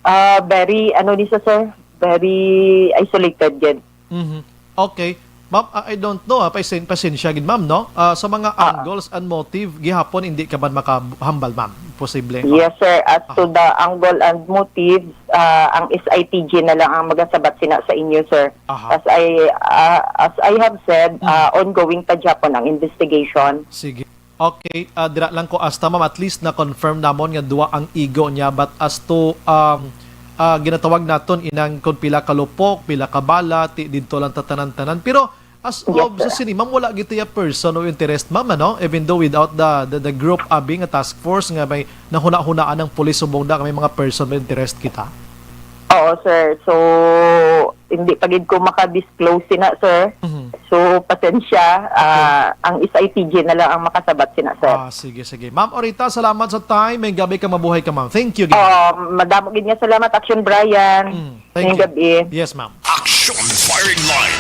ah, very, ano ni sa, sir, very isolated gyud. Mhm. Okay. Ma'am, ah, I don't know, ah, pasen- pasensya gid, ma'am, no? Ah, sa mga Ah. angles and motive, gihapon hindi ka man makahambal, ma'am. Posible, ma'am. Yes, sir. As to Aha. the angle and motives, ah, ang S I T G na lang ang magasabat sina sa inyo, sir. Aha. As I ah, as I have said, Mm. ah, ongoing pa gyapon ang investigation. Sige. Okay, ah, dira lang ko hasta, ma'am, at least na-confirm namon nga duwa ang igo niya, but as to, um, ah, ginatawag naton inang kung pila ka lupok, pila ka bala, ti didto lang tatanan-tanan. Pero as Yes, of sa sir. sini, ma'am, wala gid iya person of interest, ma'am, ano? Even though without the, the, the group abi nga task force nga may nahuna-hunaan ang pulis subong na may mga person of interest kita. Oo, sir. So, hindi pa gid ko maka-disclose sina, sir. Mhm. So, pasensya. Okay. Ah, ang S I T G na lang ang makasabat sina, sir. Ah, sige, sige. Ma'am Orita, salamat sa time. May gabi ka, mabuhay ka, ma'am. Thank you. Gid. Oh, madamo gid nga salamat, Action Brian. Mm. Thank Ngayong you. gabi. Yes, ma'am. Action Firing Line.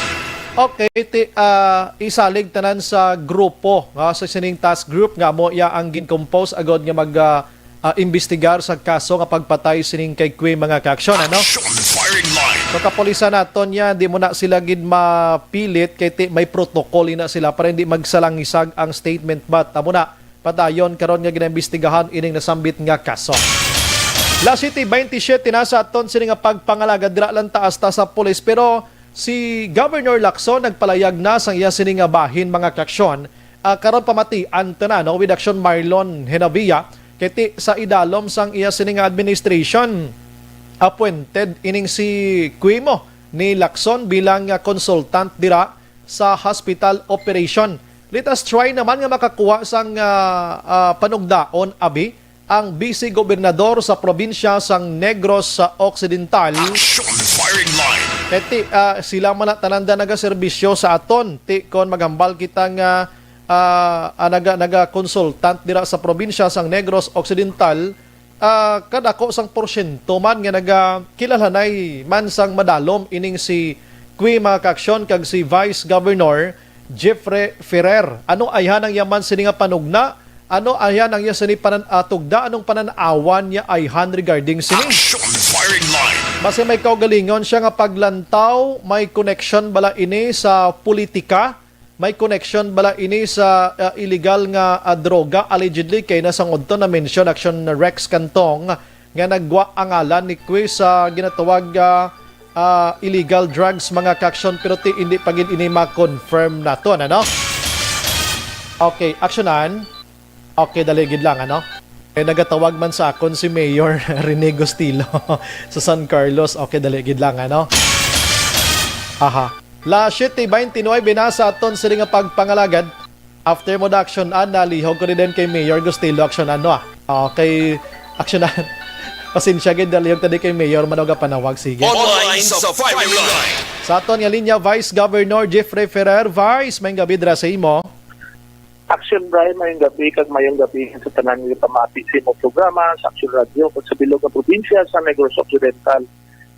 Okay, ti, ah, isalig tanan sa grupo, ah, sa sining task group nga mo iya ang gin-compose agod nga mag, ah, ah, imbestigar sa kaso nga pagpatay sining kay Quim, mga kaaksyon, ano? Action Firing Line. So, kapulisan naton niya, di mo na sila gid mapilit kay ti, may protocol ina sila para hindi magsalangisag ang statement, but amo na, padayon karon nga ginaimbestigahan ining nasambit nga kaso. Las siete twenty-siete na sa aton sini nga pagpangalagad, dira lang taas ta sa pulis, pero si Governor Lacson nagpalayag na sang iya sini nga bahin, mga kaaksyon. Ah, karon pamati ang tanan, no, with Action Marlon Henavia, kay ti sa idalom sang iya sini nga administration, appointed ining si Quimo ni Lacson bilang, ah, consultant dira sa hospital operation. Let us try naman nga makakuha sang, ah, ah, panugdaon, abi, ang Vice Gobernador sa probinsya sang Negros Occidental. Action Firing Line. Kay ti, ah, sila man na tanan da nagaserbisyo sa aton. Ti, kon maghambal kita nga, ah, ah, naga, naga-consultant dira sa probinsya sang Negros Occidental, ah, kadako sang porsyento man nga nagakilalanay man sang madalom ining si Qui, mga kaaksyon, kag si Vice Governor Jeffrey Ferrer. Ano ayhan ang yaman sini nga panugna? Ano ayhan ang iya sini panan-, ah, tugda? Anong panan-awan niya ayhan regarding sini? Action Firing Line. Basi may kaugalingon siya nga paglantaw, may connection bala ini sa politika? May connection bala ini sa, ah, illegal nga, ah, droga? Allegedly, kay nasangod to na-mention, Action Rex Cantong, nga nagwa ang ngalan ni Qui sa ginatawag, ah, ah, illegal drugs, mga kaaksyon, pero ti, hindi pa gid ini ma-confirm naton, ano? Okay, aksyonan. Okay, dali gid lang, ano? Eh, nagatawag man sa akon si Mayor Rene Gustilo sa San Carlos. Okay, dali gid lang, ano? Aha. Las siete veintinuebe na sa aton sini nga pagpangalagad. After mo da action, ah, nalihog ko ni din kay Mayor Gustilo action, ano, ah. Okay, action, ah. Pasensya gid, nalihog ta di kay Mayor man ang panawag. Sige. Online sa firing line. Sa aton nga linya, Vice Governor Jeffrey Ferrer. Vice, may gabi dira sa imo. Action Brian, mayong gabi kag mayong gabi sa tanan nga pamati sa imong programa sa Action Radio kag sa bilog nga probinsya sa Negros Occidental.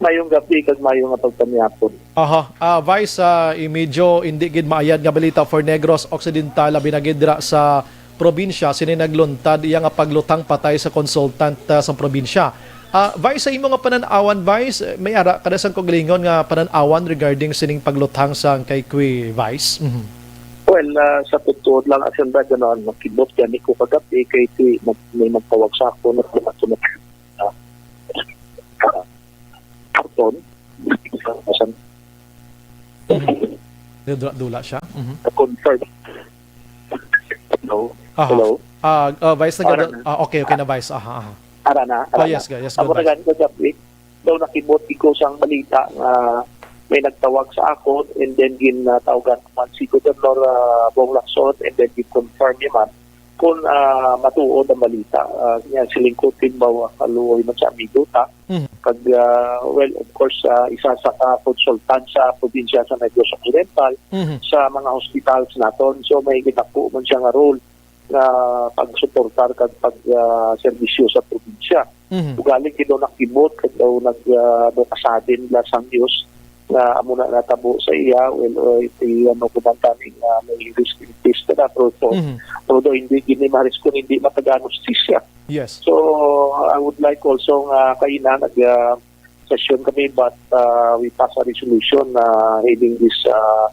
Mayong gabi kag mayo nga pagpanihapon. Aha, ah, Vice, ah, i-, medyo hindi gid maayad nga balita for Negros Occidental, abi na gid dira sa probinsya, sini nagluntad iya nga pagluthang patay sa consultant, ah, sa probinsya. Ah, Vice, sa imo nga panan-awan, Vice, eh, may ara kada sang kaugalingon nga panan-awan regarding sining pagluthang sang kay Qui, Vice? Mhm. Well, ah, sa totoo lang, Action Brian, ano, nakibot gani ko kagabi kay ti-, nag-, may nagtawag sa ako na, ah, karton. Mhm. Dula-dula siya. Mhm. Confirm. Hello? Aha. Hello? Ah, ah, Vice, Ara nagado-, na. Ah, okay, okay na, Vice. Aha, aha. Ara na, Oh, ara yes, na. Yes, Amo good, na Vice. Gani kagabi, daw nakibot ko sang balita nga may nagtawag sa akon, and then ginatawagan ko man si Gobernador, ah, Bong Lacson, and then gin-confirm niya man kung, ah, matuod ang balita. Ah, niya, siling ko, timbaw, ah, kaluoy man sa amigo ta. Mhm. Kag, ah, well, of course, ah, isa sa ka consultant sa probinsya sa Negros Occidental Mhm. sa mga hospitals naton. So, may gidako man siya nga role nga pagsuportar kag pag, ah, serbisyo sa probinsya. Mhm. Ugaling gid daw nakibot kag daw nag, ah, daw kasadin la sang news nga amo na natabo sa iya. Well, uh, iti ano ko man tani nga may rest in peace na, pero, Mhm. pero daw hindi gini maris kung hindi matagaan hustisya. Yes. So, I would like also nga kaina nag, ah, session kami, but, ah, we pass a resolution, ah, having this, ah,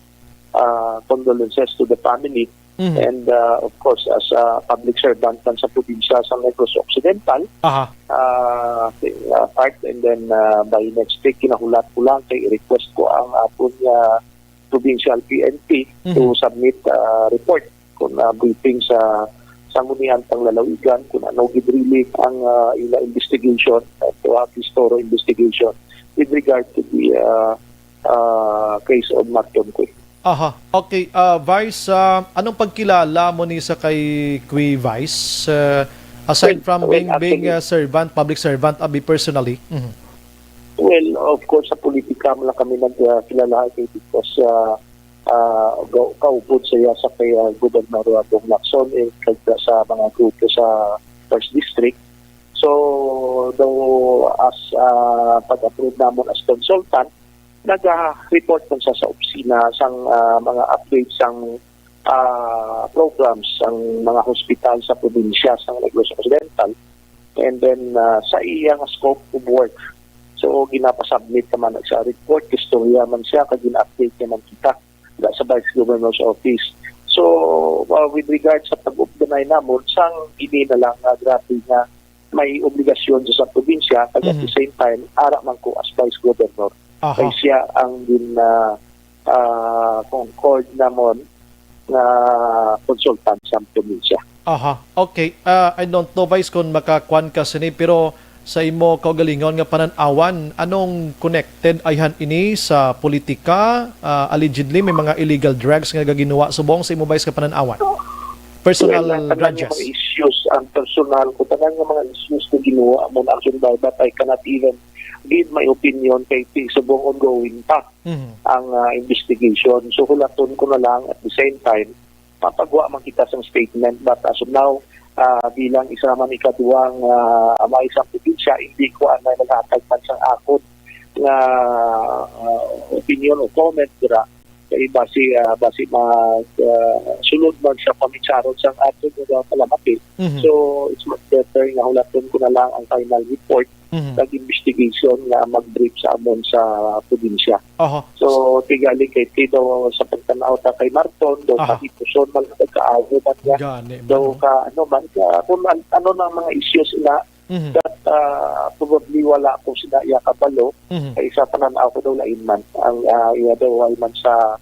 ah, condolences to the family. Mhm. And, ah, of course, as a public servant man sa probinsya sa Negros Occidental, Aha. ah, ah, part, and then, ah, by next week, kinahulat ko lang kay i-request ko ang aton nga provincial P N P to Mhm. submit, ah, report kung, ah, briefing sa Sangguniang Panglalawigan kung ano gid really ang, ah, ila investigation, ah, to have this thorough investigation with regard to the, ah, ah, case of Marton Qui. Aha. Okay, ah, Vice, ah, anong pagkilala mo ni sa kay Qui, Vice? Ah, aside Well, from well, being, being, actually ah, servant, public servant, abi personally? Mhm. Well, of course, sa politika mo lang kami nagkilala kay because, ah, ah, ga-, kaupod siya sa kay, ah, Gobernador Bong Lacson, eh, kag sa mga grupo sa First District. So, daw as, ah, pag-approve namon as consultant, naga-report man siya sa opisina sang, ah, mga updates sang, ah, programs sang mga hospital sa probinsya sang Negros Occidental. And then, ah, sa iya nga scope of work, so, ginapasubmit naman sa report, istorya man siya, kag gina-update niya man kita da sa Vice Governor's Office. So, ah, with regard sa pag-updanay namon, sang ini na lang nga grabe nga may obligasyon sa, sa probinsya, kag at the Mhm. same time, ara man ko as Vice Governor. Aha. Kay siya ang gin, ah, ah, concord namon nga consultant sa probinsya. Aha. Okay. Ah, I don't know, Vice, kung makakuan ka sini, pero sa imo kaugalingon nga panan-awan, anong connected ayhan ini sa politika? Ah, allegedly, may mga illegal drugs nga gaginuwa subong sa imo, Vice, nga panan-awan. Personal Well, tanan nga grudges. Mga issues, ang personal ko, tanan nga mga issues na ginuwa mo na action by, but I cannot even give my opinion kay ti-, subong ongoing pa Mhm. ang, ah, investigation. So, hulaton ko na lang at the same time, papagwa man kita sang statement. But as of now, ah, bilang isa man ikaduhang, ah, amay sa probinsya, hindi ko anay naghatag man sang akon nga, ah, opinion o comment dira. Kay basi, ah, basi mag, ah, sulod man sa pamitsarot sang aton nga palamati. Mhm. So, it's much better nga hulaton ko na lang ang final report Mhm. kag investigation nga mag-brief sa amon sa probinsya. Oho. So, tigali kay ti daw sa pagtan-aw ta kay Marton, daw Aha. kahipuson man, kaayo man niya, Gani, daw man, no? ka, ano man, ka, kung an-, ano nang mga issues na Mhm. that, ah, probably wala ko sila iya kabalo, Mhm. kay sa panan-aw ko daw lain man. Ang, ah, iya daw ay man sa,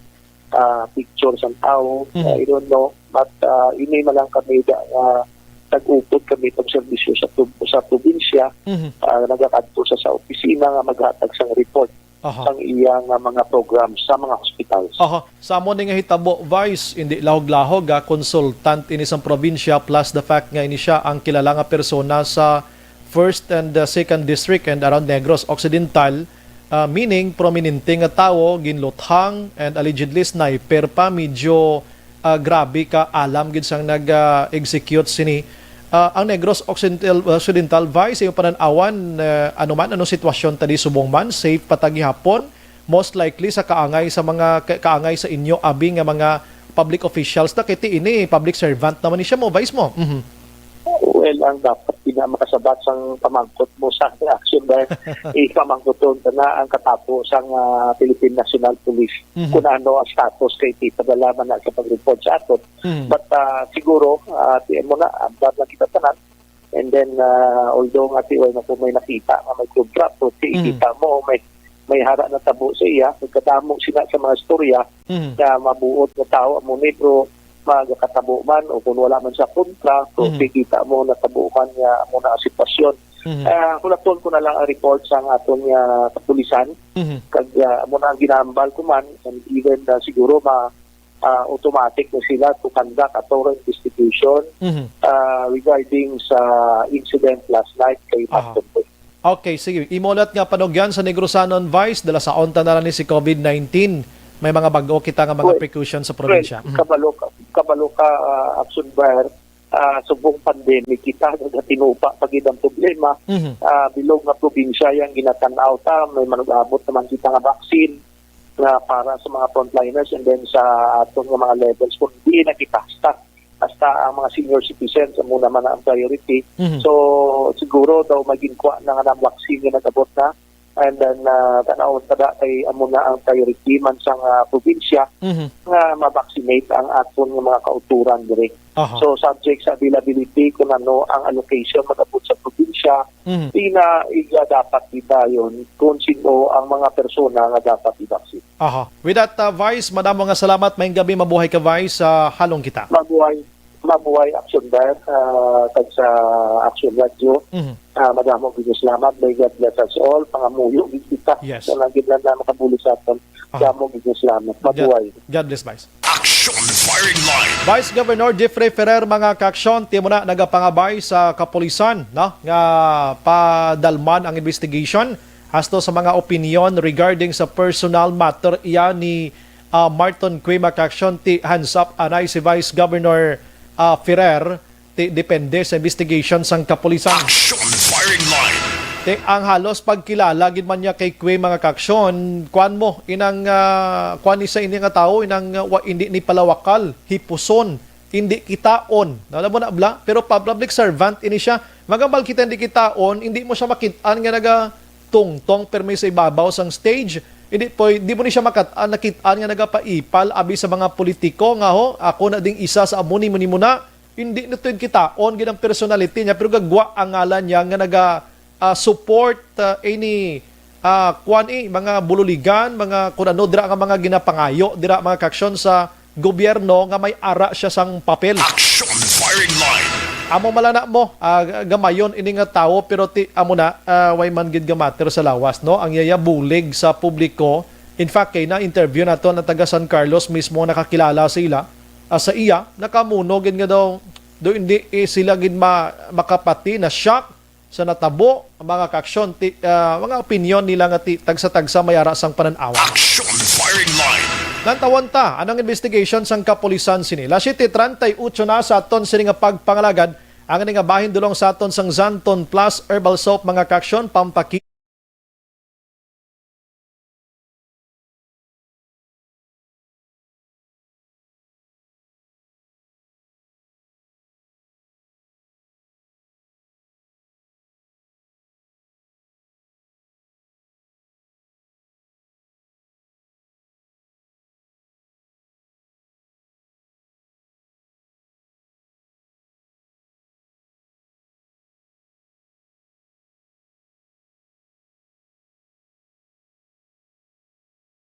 ah, picture sang tawo, Mhm. I don't know. But, ah, ini man lang kami da, ah, nag-upod kami pag serbisyo sa prob-, sa probinsya, Mhm. ah, nagakadto sa, sa opisina nga maghatag sang report Aha. sang iya nga mga program sa mga hospitals. Aha. Sa amo ni nga hitabo, Vice, hindi lahog-lahog, ah, consultant ini sang probinsya, plus the fact nga ini siya ang kilala nga persona sa First and, uh, Second District and around Negros Occidental, uh, meaning prominente nga tawo ginluthang and allegedly sniper pa, medyo, uh, grabe ka alam gid sang nag, uh, execute sini. Uh, ang Negros Occidental, Occidental, Vice, imo panan-awan, uh, ano man, anong sitwasyon tadi subong man, safe pa ta gihapon? Most likely sa kaangay sa mga ka-, kaangay sa inyo abi nga mga public officials na, kay ti ini public servant naman ni siya mo, Vice mo. Mhm. Well, ang dapat pinamakasabot sang pamangkot mo sa action ba, ipamangkoton ta na ang katapo sang, ah, Philippine National Police Mhm. kung ano ang status kay ti padala man na sa pag-report sa aton. Mhm. But, ah, siguro, ah, ti mo na, andam lang kita tanan. And then, ah, although nga ti wala na po may nakita nga may contract, so ti Mhm. kita mo, may, may hara na tabo sa iya, nagkadamo sila sa mga istorya Mhm. nga mabuot nga tao amo ni, pero magakatabo man o kung wala man sa kontra, so Mhm. kikita mo natabo man nga amo na ang sitwasyon. Mhm. Ah, hulaton ko na lang ang report sa aton nga kapulisan. Mhm. Kag, ah, amo na ang ginambal ko man, and even, ah, siguro ma, ah, automatic na sila to conduct a thorough investigation Mhm. ah, regarding sa incident last night kay Aha. Pastor Boy. Okay, sige. Imo ulit nga panugyan sa Negrosanon, Vice, dala sa onta na lang ni si covid nineteen. May mga bag-o kita nga mga Well, precaution sa probinsya. Well, Mhm. kabalo ka, kabalo ka, ah, Action Buyer, ah, subong pandemic kita, nagatinupa pa gid ang problema. Mhm. Ah, bilog nga probinsya yang ginatan-aw ta, may manug-abot naman kita nga vaccine nga para sa mga frontliners and then sa aton nga mga levels kung di na kita hasta hasta ang mga senior citizens amo naman ang priority. Mhm. So siguro daw may ginkuha na nga ng vaccine nga nag-abot na. And then, ah, tan-awon ta da kay amo na ang priority man sang, ah, probinsya Mhm. nga ma-vaccinate ang aton nga mga kauturan diri. Aha. So, subject sa availability kung ano ang allocation mag-abot sa probinsya, Mhm. ina iya dapat gidayon kung sino ang mga persona nga dapat i-vaccine. Aha. With that, uh, Vice, madamo nga salamat. Maayong gabi, mabuhay ka, Vice. Uh, halong kita. Mabuhay. Mabuhay Action Bar, ah, kag sa Action Radio. Mhm. Ah, madamo gid nga salamat. May God bless us all. Pangamuyo gid kita. Yes. Sa lagi na na makabulig sa aton. Ah. Damo gid nga salamat. Mabuhay. God bless, Vice. Action Firing Line. Vice Governor Jeffrey Ferrer, mga kaaksyon, ti mo na nagapangabay sa kapulisan, no, nga padalman ang investigation hasto sa mga opinion regarding sa personal matter iya ni, ah, Marton Cue, mga kaaksyon, ti hands up anay si Vice Governor, ah, Ferrer, ti depende sa investigation sang kapulisan. Action Firing Line. Ti ang halos pagkilala gid man niya kay Cue, mga kaaksyon, kuan mo, inang, ah, kuan ni sa ini nga tawo, inang, ah, wa, hindi ni palawakal, hipuson, hindi kitaon. Alam mo na, bla? Pero pa-, public servant ini siya. Magambal kita hindi kitaon, hindi mo siya makit-an nga nagatungtong permi sa ibabaw sang stage. Hindi po, di mo ni siya makat-an, nakit-an nga nagapaipal abi sa mga politiko nga, ho, ako na ding isa sa amo ni mo, ni mo na. Hindi na to yung kitaon gid ang personality niya, pero gagwa ang ngalan niya nga naga, ah, support, ah, any, ah, kuan, eh, mga bululigan, mga kun ano dira nga mga ginapangayo dira, mga kaaksyon, sa gobyerno nga may ara siya sang papel. Action Firing Line. Amo malana mo, ah, gamayon ini nga tawo, pero ti, amo na, ah, way man gid gamater sa lawas, no? Ang yaya bulig sa publiko. In fact, kay na-interview nato na taga San Carlos mismo, nakakilala sa ila, ah, sa iya, nakamuno gid nga daw, do hindi, eh, sila gid ma-, makapati na shock sa natabo, ang mga kaaksyon, ti, ah, mga opinyon nila nga ti, tagsa-tagsa may ara sang panan-awan. Action Firing Line. Lantawon ta, anong investigation sang kapulisan sini? Las siete treinta y ocho na sa aton sini nga pagpangalagad, ang ini nga bahin dulong sa aton sang Zanton Plus Herbal Soap, mga kaaksyon, pampaki-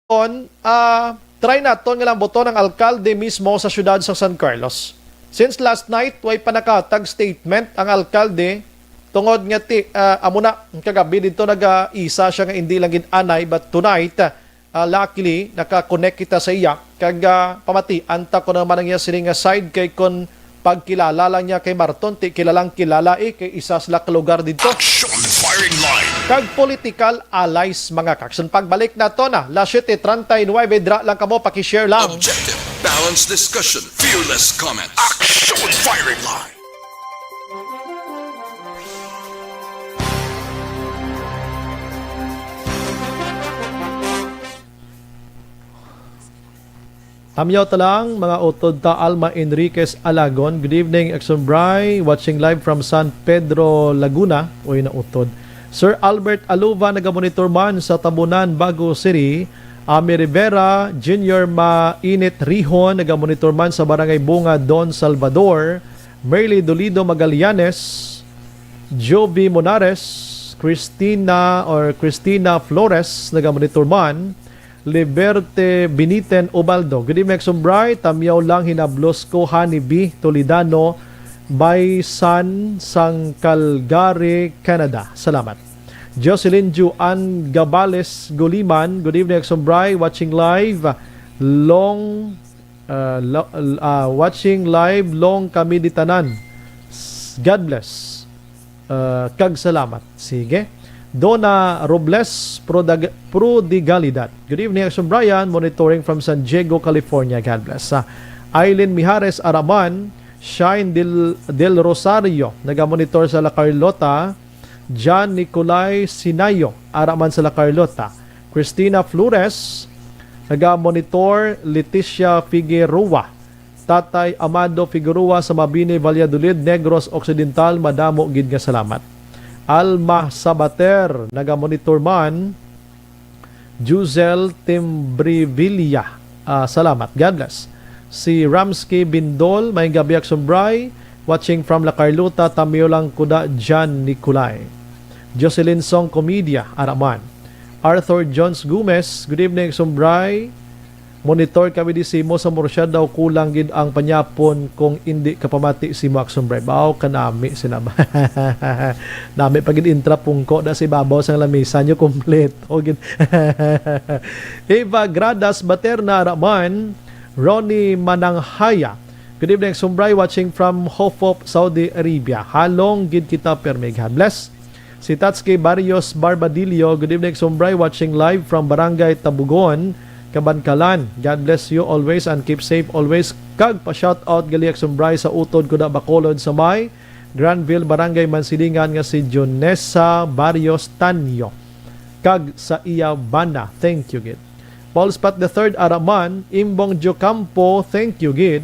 On, ah, try naton nga lambuton ang alkalde mismo sa siyudad sa San Carlos. Since last night, way pa nakatag statement ang alkalde tungod nga ti, ah, amo na, kagabi dito nag-isa siya nga hindi lang gid anay, but tonight, ah, luckily, naka-connect kita sa iya. Kag, ah, pamatian ta kung ano man ang iya siling nga side, kay kung Pagkilala lang niya kay Marton, ti kilalang kilala, eh, kay isa sila ka lugar dito. Action Firing Line. Kag political allies, mga kaksyon. Pagbalik nato na, las siete treinta y nueve, dra lang kamo, paki-share lang. Objective, balanced discussion, fearless comment. Action Firing Line. Tamyaw ta lang, mga utod ta. Alma Enriquez Alagon. Good evening, Exxon Bry. Watching live from San Pedro, Laguna. Uy, nautod. Sir Albert Aluva, nagamonitor man sa Tabunan, Bago City. Ami Rivera, Junior Mainit Rihon, nagamonitor man sa Barangay Bunga, Don Salvador. Merly Dolido Magallanes, Jovi Monares, Christina or Christina Flores, nagamonitor man. Liberte Biniten Ubaldo. Good evening, Exxon Bry. Tamyaw lang, hinablos ko, Honey B Toledano, Baysan, sang Calgary, Canada. Salamat. Jocelyn Juan Gabales Guliman. Good evening, Exxon Bry. Watching live. Long, uh, lo- uh, watching live. Long kami di tanan. S- God bless. Uh, kag salamat. Sige. Donna Robles Prodag- Prodigalidad. Good evening, Exxon Brian. Monitoring from San Diego, California. God bless. Ah, Aileen Mijares Araman, Shine Del, Del Rosario, nagamonitor sa La Carlota. John Nicolay Sinayo, araman sa La Carlota. Christina Flores, nagamonitor. Leticia Figueroa, Tatay Amado Figueroa sa Mabini, Valladolid, Negros Occidental, madamo gid nga salamat. Alma Sabater, nagamonitor man. Juzelle Timbrevilla, ah, salamat. God bless. Si Ramsky Bindol, may gabi, Exxon Bry, watching from La Carlota, Tamiolang Kuda, John Nicolay. Jocelyn Song Comedia, araman. Arthur Jones Gomez, good evening, Exxon Bry. Monitor kami di simo sa Murcia daw, kulang gid ang panyapon kung indi ka pamati simo, Exxon Bry. Baw kanami sila. Nami pa gid intra pungko na si babaw sang lamisa nyo, kompleto gid. Eva Gradas Baterna, araman. Ronnie Mananghaya. Good evening, Exxon Bry, watching from Hofop, Saudi Arabia. Halong gid kita, permi. God bless. Si Tatsuki Barrios Barbadillo, good evening, Exxon Bry, watching live from Barangay Tabugon, Kabankalan. God bless you always and keep safe always. Kag pa-shout out gali, Exxon Bry, sa utod ko na Bacolod sa may Granville, Barangay Mansilingan, nga si Jonesa Barrios Tanyo kag sa iya bana. Thank you gid. Paul Spat the third, araman. Imbong Jocampo, thank you gid.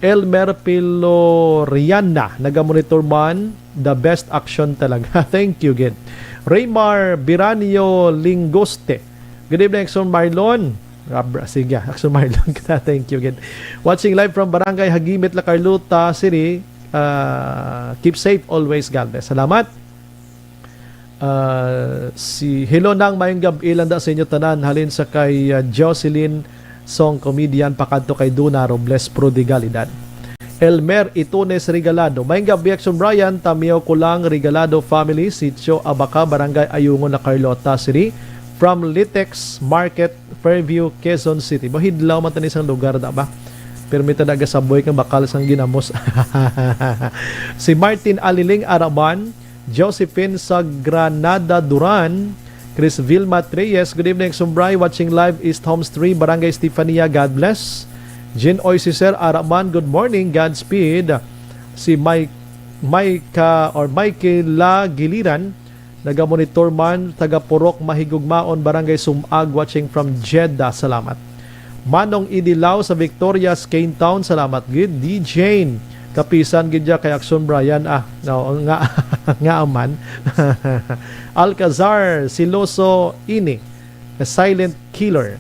Elmer Piloriana, nagamonitor man. The best action talaga. Thank you gid. Raymar Biranio Lingoste. Good evening, Exxon Marlon. Abra, sige, Exxon Marlon. Thank you gid. Watching live from Barangay Hagimit, La Carlota City. Ah, keep safe always. God bless. Salamat. Ah, si hello nang mayong gab-i lang da sa inyo tanan, halin sa kay, ah, Jocelyn Song Comedian pakadto kay Duna Robles Prodigalidad. Elmer Itunes Regalado. Mayong gabi, Exxon Brian, Tamio Kulang Regalado family, Sitio Abaca, Barangay Ayungon, La Carlota City. From Litex Market, Fairview, Quezon City. Bahidlaw man tani sang lugar na ba? Permi ta nagasaboy kang bakal sang ginamos. Si Martin Aliling Araman, Josephine sa Granada, Duran. Chris Vilma Treyes, good evening, Exxon Bry, watching live East Homes three, Barangay Estefania, God bless. Jean Oy Cicer Araman, good morning, Godspeed. Si Mike, Micah or Michaela Giliran, nagamonitor man, taga Purok Mahigugmaon, Barangay Sumag, watching from Jeddah, salamat. Manong Idilao sa Victorias, Cane Town, salamat gid. D Jane, kapisan gid ya kay Action Brian, ah, no, nga, nga man. Alcazar, Siloso ini, the silent killer.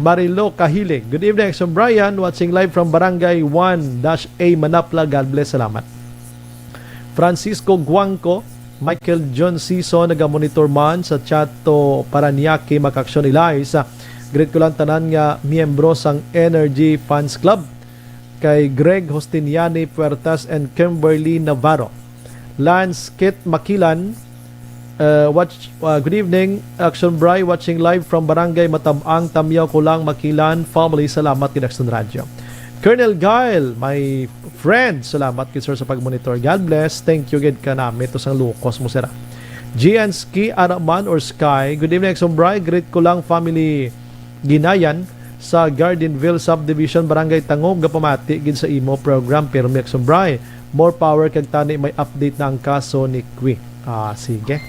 Marilo Kahilig. Good evening, Action Brian. Watching live from Barangay one dash A Manapla. God bless. Salamat. Francisco Guangco, Michael John Sison, nagamonitor man sa Chato, Parañaque, Makaksyon, Elias. Greet ko lang tanan nga miyembro sang Energy Fans Club. Kay Greg Hostiniani Puertas and Kimberly Navarro. Lance Kit Makilan, uh, watch, uh, good evening, Action Bry, watching live from Barangay Matabang, Tamyaw, Kulang, Makilan family. Salamat gid, Action Radio. Colonel Guile, my friend, salamat gid, sir, sa pagmonitor. God bless. Thank you gid kanami to sang lukos mo, sir, ah. Gianski Araman or Sky, good evening, Exombray. Greet ko lang family Ginayan sa Gardenville Subdivision, Barangay Tangub. Gapamati gid sa imo program, pirmi, Exombray. More power kag tani may update na ang kaso ni Qui. Ah, sige.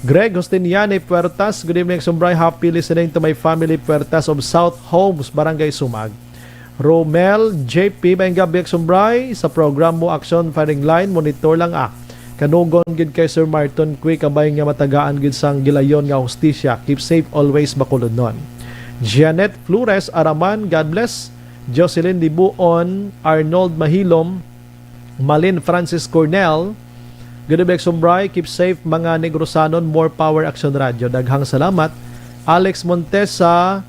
Greg Justiniani Puertas, good evening, Exombray. Happy listening to my family Puertas of South Homes, Barangay Sumag. Romel J P, maayong gabi, Exombray. Sa program mo, Action Firing Line, monitor lang, ah. Kanugon gid kay Sir Marton Qui, kabay nga matagaan gid sang gilayon nga hustisya. Keep safe always, Bacolodnon. Janet Flores Araman, God bless. Jocelyn Dibuon, Arnold Mahilom, Malin Francis Cornell, good evening, Exombray. Keep safe, mga Negrosanon. More power, Action Radio. Daghang salamat. Alex Montesa,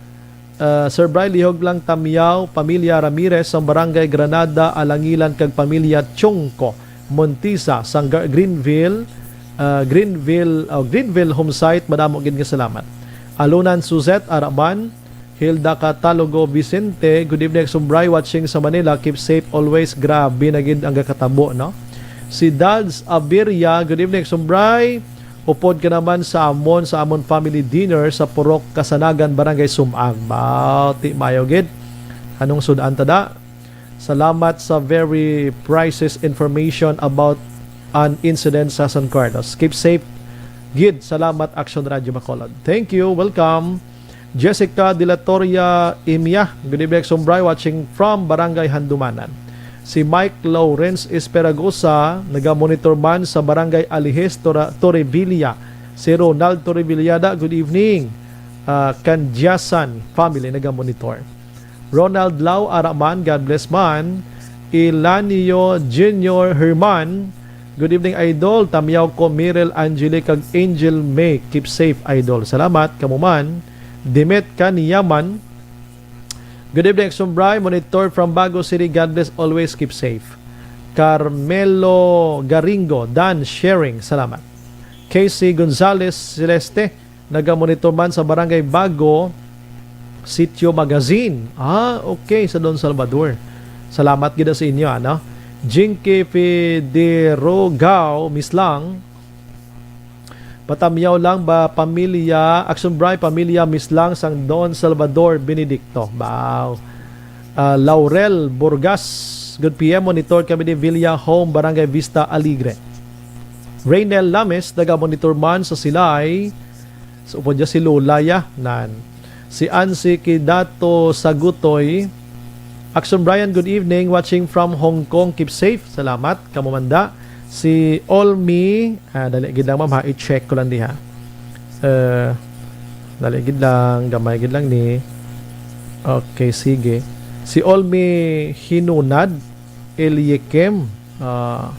uh, Sir Bray, lihog lang, Tamyaw, pamilya Ramirez, sang Barangay Granada, Alangilan, kag pamilya Chongco Montisa, sang Gar-, Greenville, uh, Greenville, oh, Greenville home site. Madamo gid nga salamat. Alunan Suzette Araman, Hilda Catalogo Vicente, good evening, Exombray, watching sa Manila. Keep safe always. Grabe na gid ang gakatabo, no? Si Dads Abiria, good evening, Exombray. Upod ka naman sa amon, sa amon family dinner sa Purok Kasanagan, Barangay Sumag. Bati, mayo gid. Anong sudan ta da? Salamat sa very priceless information about an incident sa San Carlos. Keep safe gid. Salamat, Action Radio Bacolod. Thank you. Welcome. Jessica Dilatoria Imia, good evening, Exombray, watching from Barangay Handumanan. Si Mike Lawrence Esperagosa, naga-monitor man sa Barangay Alijes, Tora-, Torrevilla. Si Ronald Torrevillada, good evening. Ah, Kandiasan family, naga-monitor. Ronald Lau Araman, God bless man. Elanio Junior Herman, good evening, idol. Tamyaw ko, Mirel, Angelic, kag Angel May. Keep safe, idol. Salamat, kamo man. Demet Kaniyaman, good evening, Exombray. Monitor from Bago City. God bless always. Keep safe. Carmelo Garingo, Dan Sharing. Salamat. Casey Gonzalez Celeste, naga-monitor man sa Barangay Bago, Sitio Magazine. Ah, okay, sa Don Salvador. Salamat gid sa inyo, ano? Jinky Fiderogao Mislang, patamyaw lang ba, pamilya, Action Bray, pamilya Mislang sang Don Salvador Benedicto. Wow. Ah, Laurel Burgas, good P M, monitor kami ni Villa Home, Barangay Vista Alegre. Raynel Lames, naga-monitor man sa Silay. So, upod niya si Lola, ya, nan. Si Ansi Kidato Sagutoy. Action Brian, good evening. Watching from Hong Kong. Keep safe. Salamat. Kamo man da. Si Olmi, ah, dali gid lang, ma'am, ha. I-check ko lang diha. Eh, dali gid lang, gamay gid lang ni. Okay, sige. Si Olmi Hinunad, Eliakim. Ah,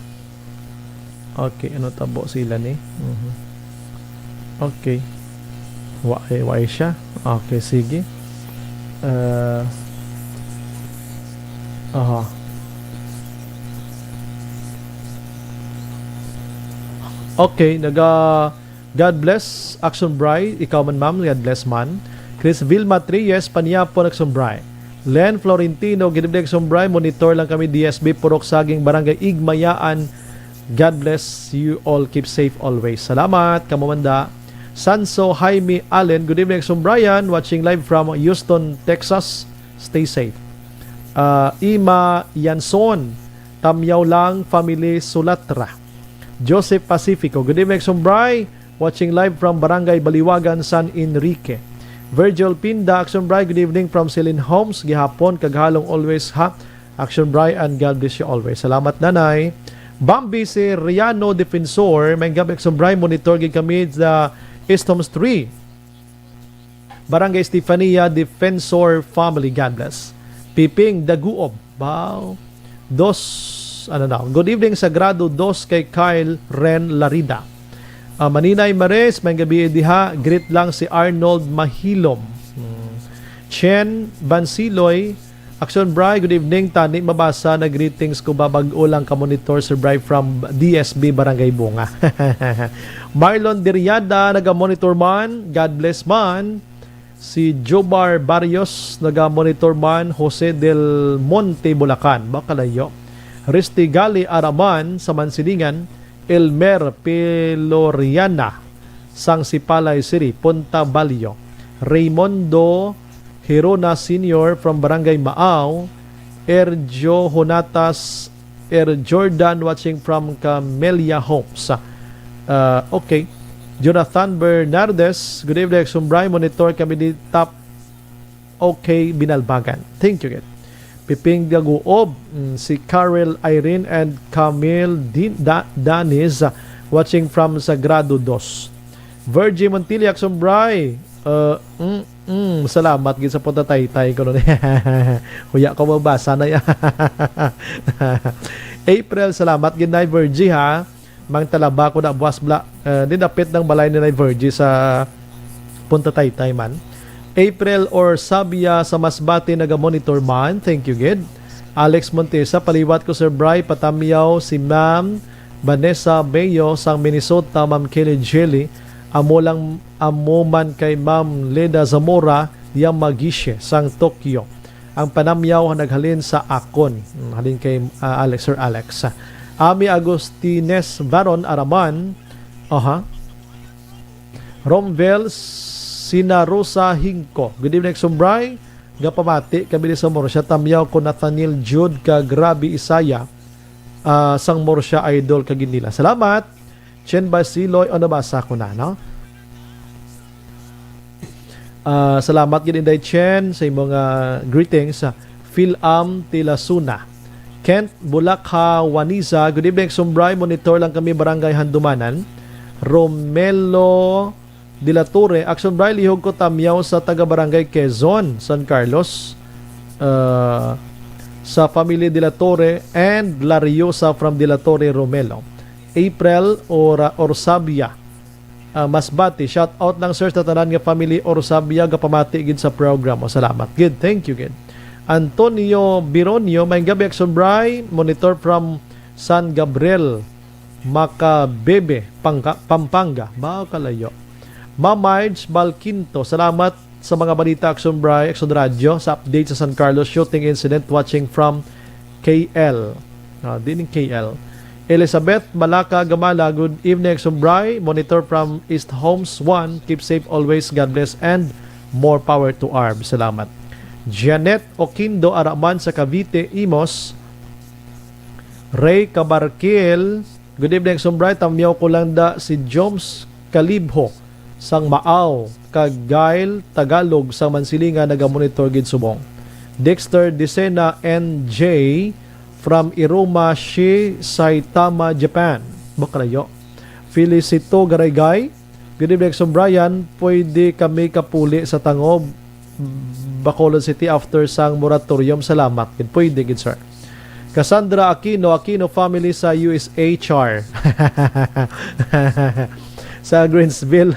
okay, ano tabo sila ni? Mhm. Okay. Wa, eh, wa siya. Okay, sige. Ah, aha. Okay, naga, God bless, Action Bray. Ikaw man, ma'am, God bless man. Chris Vilma Trias, panyapon, Action Bray. Len Florentino, good evening, Action Bray. Monitor lang kami, D S B, Purok Saging, Barangay Igmayaan. God bless you all. Keep safe always. Salamat, kamo man da. Sanso Jaime Allen, good evening, Action Brian. Watching live from Houston, Texas. Stay safe. Ah, Ima Yanson, tamyaw lang, family Sulatra. Joseph Pacifico, good evening, Action Bray. Watching live from Barangay Baliwagan, San Enrique. Virgil Pinda, Action Bray, good evening from Celine Homes. Gihapon, kag halong always ha. Action Bray, and God bless you always. Salamat, Nanay. Bambi Seriano Defensor, maayong gabi, Action Bray, monitor gid kami sa East Homes three. Barangay Estefania Defensor family, God bless. Piping Daguob, wow. Dos, ano na, good evening, Sagrado, dos kay Kyle Ren Larida. Ah, Maninay Mares, maayong gabi diha. Greet lang si Arnold Mahilom. Hmm. Chen Bansiloy, Action Bray, good evening. Tani mabasa na greetings ko ba, bag-o lang ka monitor, Sir Bray, from D S B Barangay Bunga. Marlon Diriada, naga-monitor man. God bless man. Si Jobar Barrios, naga-monitor man, Jose Del Monte, Bulacan, ba kalayo. Ristigali Araman sa Mansilingan, Elmer Peloriana sang Sipalay City, Punta Balyo. Raymondo Hirona Senior from Barangay Maaw, Erjo Honatas, Er Jordan watching from Camellia Homes. Uh, okay. Jonathan Bernardes, good evening, Action Bri. Monitor kami di top okay, Binalbagan. Thank you, kid. Piping Daguob, mm, si Carol Irene and Camille Din Da- Danis, uh, watching from Sagrado Dos. Virgie Montilla, Action Bri. Uh, mm, mm, salamat gid sa pagtataytay ko nun. Huya ko mabasa na ya. April, salamat gid na, Virgie, ha. Mang talaba ko na buwas bla. Uh, di dapit ng balay ni Nay Virgie sa Punta Taytay man. April or Sabia sa Masbate naga-monitor man. Thank you, gid. Alex Montesa, paliwat ko, Sir Bri, patamyaw si Ma'am Vanessa Bayo sang Minnesota, Ma'am Kelly Jelly. Amo lang, amo man kay Ma'am Leda Zamora Yamagishi sang Tokyo. Ang panamyaw naghalin sa akon. Hmm, halin kay, ah, Alex, Sir Alex. Ami Agustines Varon Araman. Aha. Romvel Sinarosa Hingko. Good evening, Sumbray. Gapamati kami ni sa Murcia. Tamyaw ko Nathaniel Jude ka grabe Isaya, ah, sang Murcia Idol ka ginila. Salamat. Chen Basiloy, o nabasa ko na, no? Ah, salamat gid, Inday Chen, sa imong, ah, greetings. Phil Am Tilasuna. Kent Bulakha Waniza, good evening, Sumbray. Monitor lang kami, Barangay Handumanan. Romelo de la Torre, Action Bray, lihog ko tamyaw sa taga Barangay Quezon, San Carlos. Ah, sa family de la Torre and Lariosa from de la Torre Romelo. April or, ah, Orsabia. Ah, Masbati. Shout out lang, sir, sa tanan nga family Orsabia, gapamati gid sa program. O, salamat gid. Thank you gid. Antonio Bironio, maayong gabi, Action Bray. Monitor from San Gabriel, Macabebe, Pangga-, Pampanga. Ba, kalayo. Ma'am Marge Balquinto, salamat sa mga balita, Action Bray, Action Radio, sa update sa San Carlos shooting incident, watching from K L. Ah, di ning K L. Elizabeth Malaka Gamala, good evening, Sumbray. Monitor from East Homes one. Keep safe always. God bless and more power to arms. Salamat. Janet Oquindo Araman sa Cavite, Imos. Ray Cabarquil, good evening, Sumbray. Tamyaw ko lang da si Joms Kalibho sang Maaw, kag Gail Tagalog sang Mansilingan nagamonitor gid subong. Dexter Dicena N J from Iruma Shi, Saitama, Japan. Bukalayo. Felicito Garaygay, good evening, Sir Brian. Pwede kami kapuli sa Tangob, Bacolod City after sang moratorium. Salamat gid. Pwede gid, sir. Cassandra Aquino, Aquino family sa U S A, char. Sa Greensville,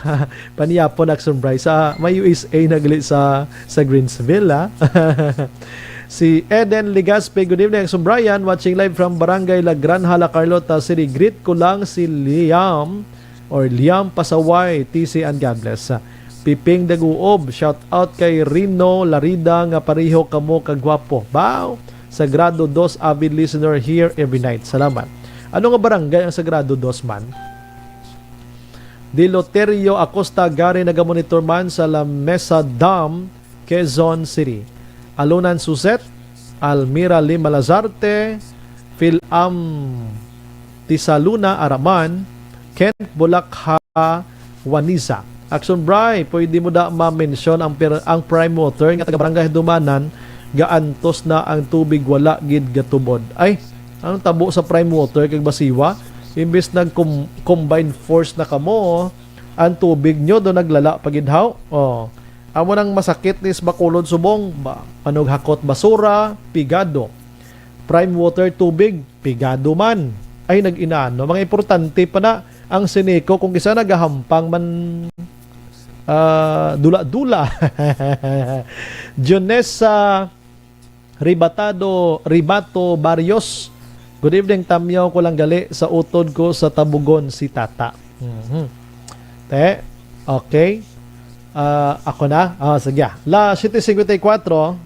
paniyapon, Action Bray. Sa, may U S A na gali sa, sa Greensville, ha? Si Eden Legaspi, good evening, Action Brian. Watching live from Barangay La Granja, La Carlota City. Greet ko lang si Liam or Liam Pasaway, T C, and God bless. Piping Daguob, shout out kay Rino Larida nga pareho kamo kagwapo. Baw! Sagrado Dos, avid listener here every night. Salamat. Ano nga barangay ang Sagrado Dos man? Diloterio Acosta, gari nagamonitor man sa La Mesa Dam, Quezon City. Alunan Suzette, Almira Lima Lazarte, Phil Am Tisaluna Araman, Kent Bulakha Waniza. Action Bray, pwede mo da ma-mention ang, per, ang Prime Water nga taga Barangay Dumanan, gaantos na ang tubig, wala gid gatubod. Ay, ang tabo sa Prime Water kag Basiwa, imbes nag com-, combine force na kamo, ang tubig nyo do naglala pa gid haw. Oh. Amo nang masakit ni sa Bacolod subong, ba, panughakot basura, pigado. Prime Water tubig, pigado man. Ay, nag-inano. Mga importante pa na ang Seneco kung isa nagahampang man, ah, dula-dula. Jonessa Ribatado, Ribato Barrios. Good evening, tamyaw ko lang gali sa utod ko sa Tabugon si Tata. Mhm. Te, okay. Ah, ako na? Ah, sige. La siete cincuenta y cuatro.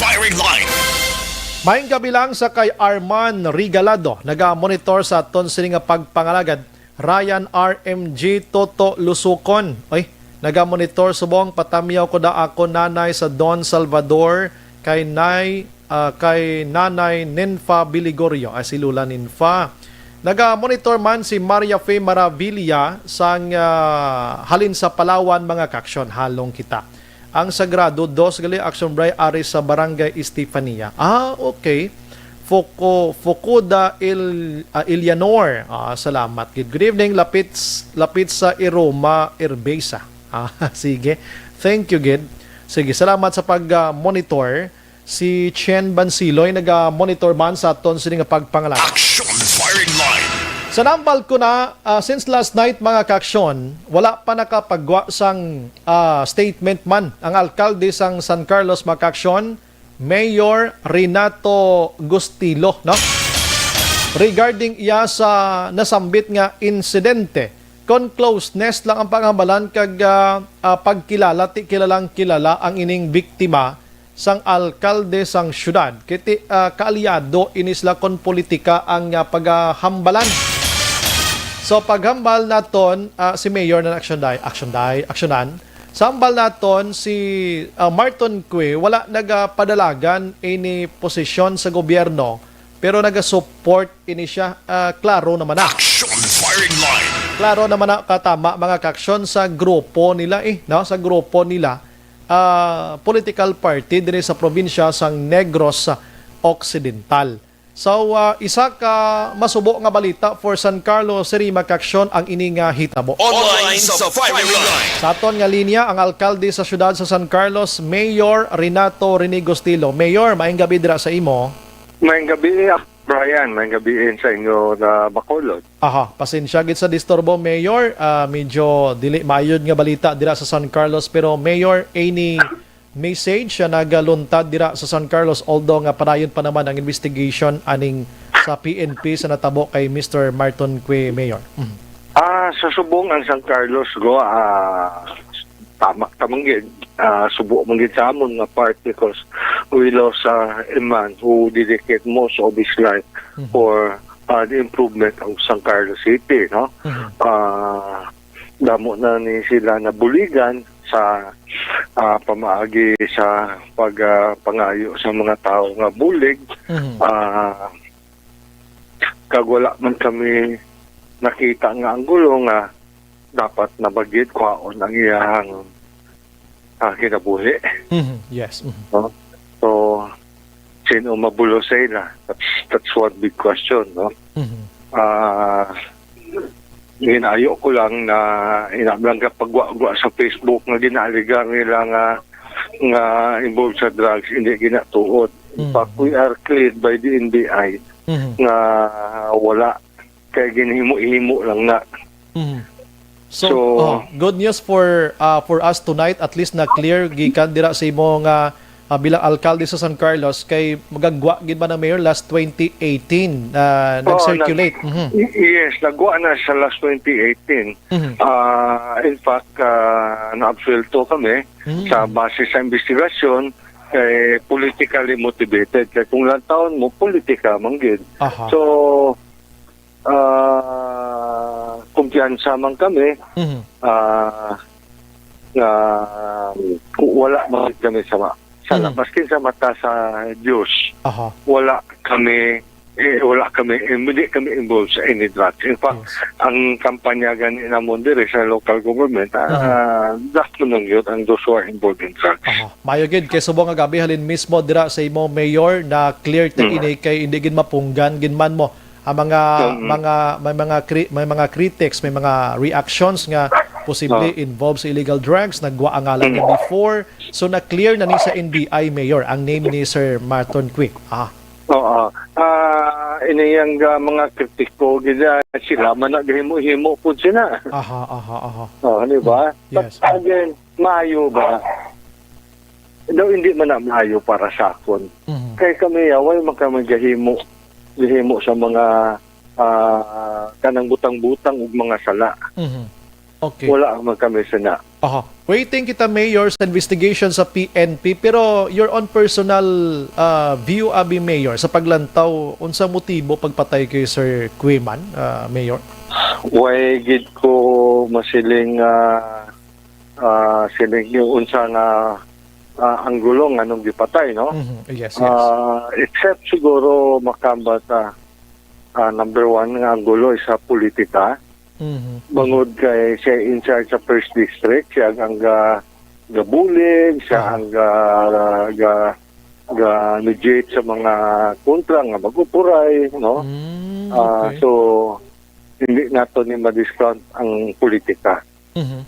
Firing line. Maayong gabi lang sa kay Arman Regalado, naga-monitor sa aton sini nga pagpangalagad. Ryan R M G Toto Lusukon. Oy, naga-monitor subong, patamyaw ko da ako nanay sa Don Salvador kay Nay, ah, kay Nanay Ninfa Biligorio, ay si Lola Ninfa. Naga-monitor man si Maria Fe Maravilla sang, ah, halin sa Palawan, mga kaaksyon, halong kita. Ang Sagrado, dos gali, action bray ari sa Barangay Estefania. Ah, okay. Foco, Focoda Il, ah, Ilianor. Ah, salamat. Good, good evening, lapit, lapit sa Iroma, Irbesa. Ah, sige. Thank you, gid. Sige, salamat sa pag, ah, monitor. Si Chen Bansiloy naga-monitor man sa aton sini nga pagpangalagad. Action firing line. Sa nambal ko na, ah, since last night, mga kaaksyon, wala pa nakapagwa sang, ah, statement man ang alkalde sang San Carlos, mga kaaksyon, Mayor Renato Gustilo, no? Regarding iya sa nasambit nga insidente, kon closeness lang ang panghambalan kag, ah, ah, pagkilala, ti kilalang kilala ang ining biktima sang alkalde sang siyudad. Kiti, ah, kaalyado ini sila kon politika ang, ah, paghambalan. So, paghambal naton, ah, si Mayor na action day, action day, actionan. Sa hambal naton, si, ah, Marton Cue wala nagapadalagan ini posisyon sa gobyerno, pero nagasupport ini siya. Ah, klaro naman na. Action firing line. Klaro naman na, katama, mga kaaksyon, sa grupo nila, eh, no? Sa grupo nila, ah, political party diri sa probinsya sang Negros Occidental. So, ah, isa ka masubo nga balita for San Carlos City, mga kaaksyon, ang ini nga hitabo. Online sa firing line. Sa aton nga linya, ang alkalde sa siyudad sa San Carlos, Mayor Renato Rene Gustilo. Mayor, maayong gabi dira sa imo. Maayong gabi, ah, Brian. Maayong gabi sa inyo na Bacolod. Aha, pasensya gid sa disturbo, Mayor. Ah, medyo dili maayod nga balita dira sa San Carlos, pero Mayor, any message siya nagaluntad dira sa San Carlos, although nga padayon pa naman ang investigation aning sa P N P sa natabo kay Mister Marton Cue, Mayor? Mhm. Ah, sa subong ang San Carlos, go, ah, tama, tama gid. Ah, subo man gid sa amon nga part because we lost, ah, a man who dedicate most of his life Mhm. for, ah, the improvement of San Carlos City, no? Mhm. Ah, damo na ni sila nabuligan sa, ah, pamaagi sa pag, ah, pangayo sa mga tawo nga bulig. Mhm. Ah, kag wala man kami nakita nga anggulo nga dapat na ba gid kwaon ang iyang, ah, kinabuhi. Mhm. Yes. Mhm. No? So, sino mabulo sa ila? That's, that's one big question, no? Mhm. Ah, ginayo ko lang na ina lang ka pagwa-gwa sa Facebook nga ginaaligar nila nga, nga involved sa drugs, hindi ginatuod. In fact, Mhm. we are cleared by the N B I Mhm. nga wala, kay ginhimo-himo lang na. Mhm. So, So, oh, good news for, ah, for us tonight. At least na clear gikan dira sa imo nga, ah, bilang alkalde sa San Carlos, kay magagwa gid man ang mayor last twenty eighteen, ah, Oo, nag-circulate. Mhm. Y-, yes, nagwa na sa last twenty eighteen. Mhm. Ah, in fact, ah, naabsuwelto kami Mm. sa base sa investigasyon, kay politically motivated. Kay kung lantawon mo, politika man gid. Aha. So, ah, kumpiyansa man kami, Mhm. ah, nga wala man kami sa ma-, sa la-, Mhm. maskin sa mata sa Diyos, Aha. wala kami, eh, wala kami, eh, hindi kami involved sa any drugs. In fact, Yes. ang kampanya gani namon diri sa local government, ah, Mhm. dako na gyud ang those who are involved in drugs. Aha. Maayo gid, kay subong nga gabi halin mismo dira sa imo, Mayor, na clear ta Mm. ini kay hindi gid mapunggan gid man mo ang mga, Mm. mga, may mga cri-, may mga critics, may mga reactions nga posible Oh. involved sa illegal drugs, nagwa ang ngalan niya Mm. before. So, na-clear na ni sa N B I, Mayor, ang name ni Sir Marton Qui. Ah. Oo. Ah, ini yang, ah, mga kritiko gid, ah, sila man naghimo-himo pud sila. Aha, aha, aha. Oh, di ba? Mm. Yes. But again, maayo ba? Daw hindi man na maayo para sa akon. Mhm. Kay kami, ah, way man kami gahimo, gahimo sa mga, ah, kanang butang-butang ug mga sala. Mhm. Okay. Wala man kami sana. Aha. Waiting kita, Mayor, sa investigation sa P N P. Pero your own personal, ah, view, abi, Mayor, sa paglantaw, unsa motibo pagpatay kay Sir Qui man, ah, Mayor? Way gid ko masiling, ah, ah, siling yung unsa nga, ah, anggulo nga nung gipatay, no? Mhm. Yes, yes. Ah, except siguro makambat, ah, ah, number one nga anggulo is sa politika. Mhm. Bangod kay siya in charge sa first district, siya ang ga-, gabulig, siya Aha. ang ga-, ga-, ga-mediate sa mga kontra nga mag-upuray, no? Mm, Ah, okay. So, hindi nato ni ma-discount ang politika. Mhm.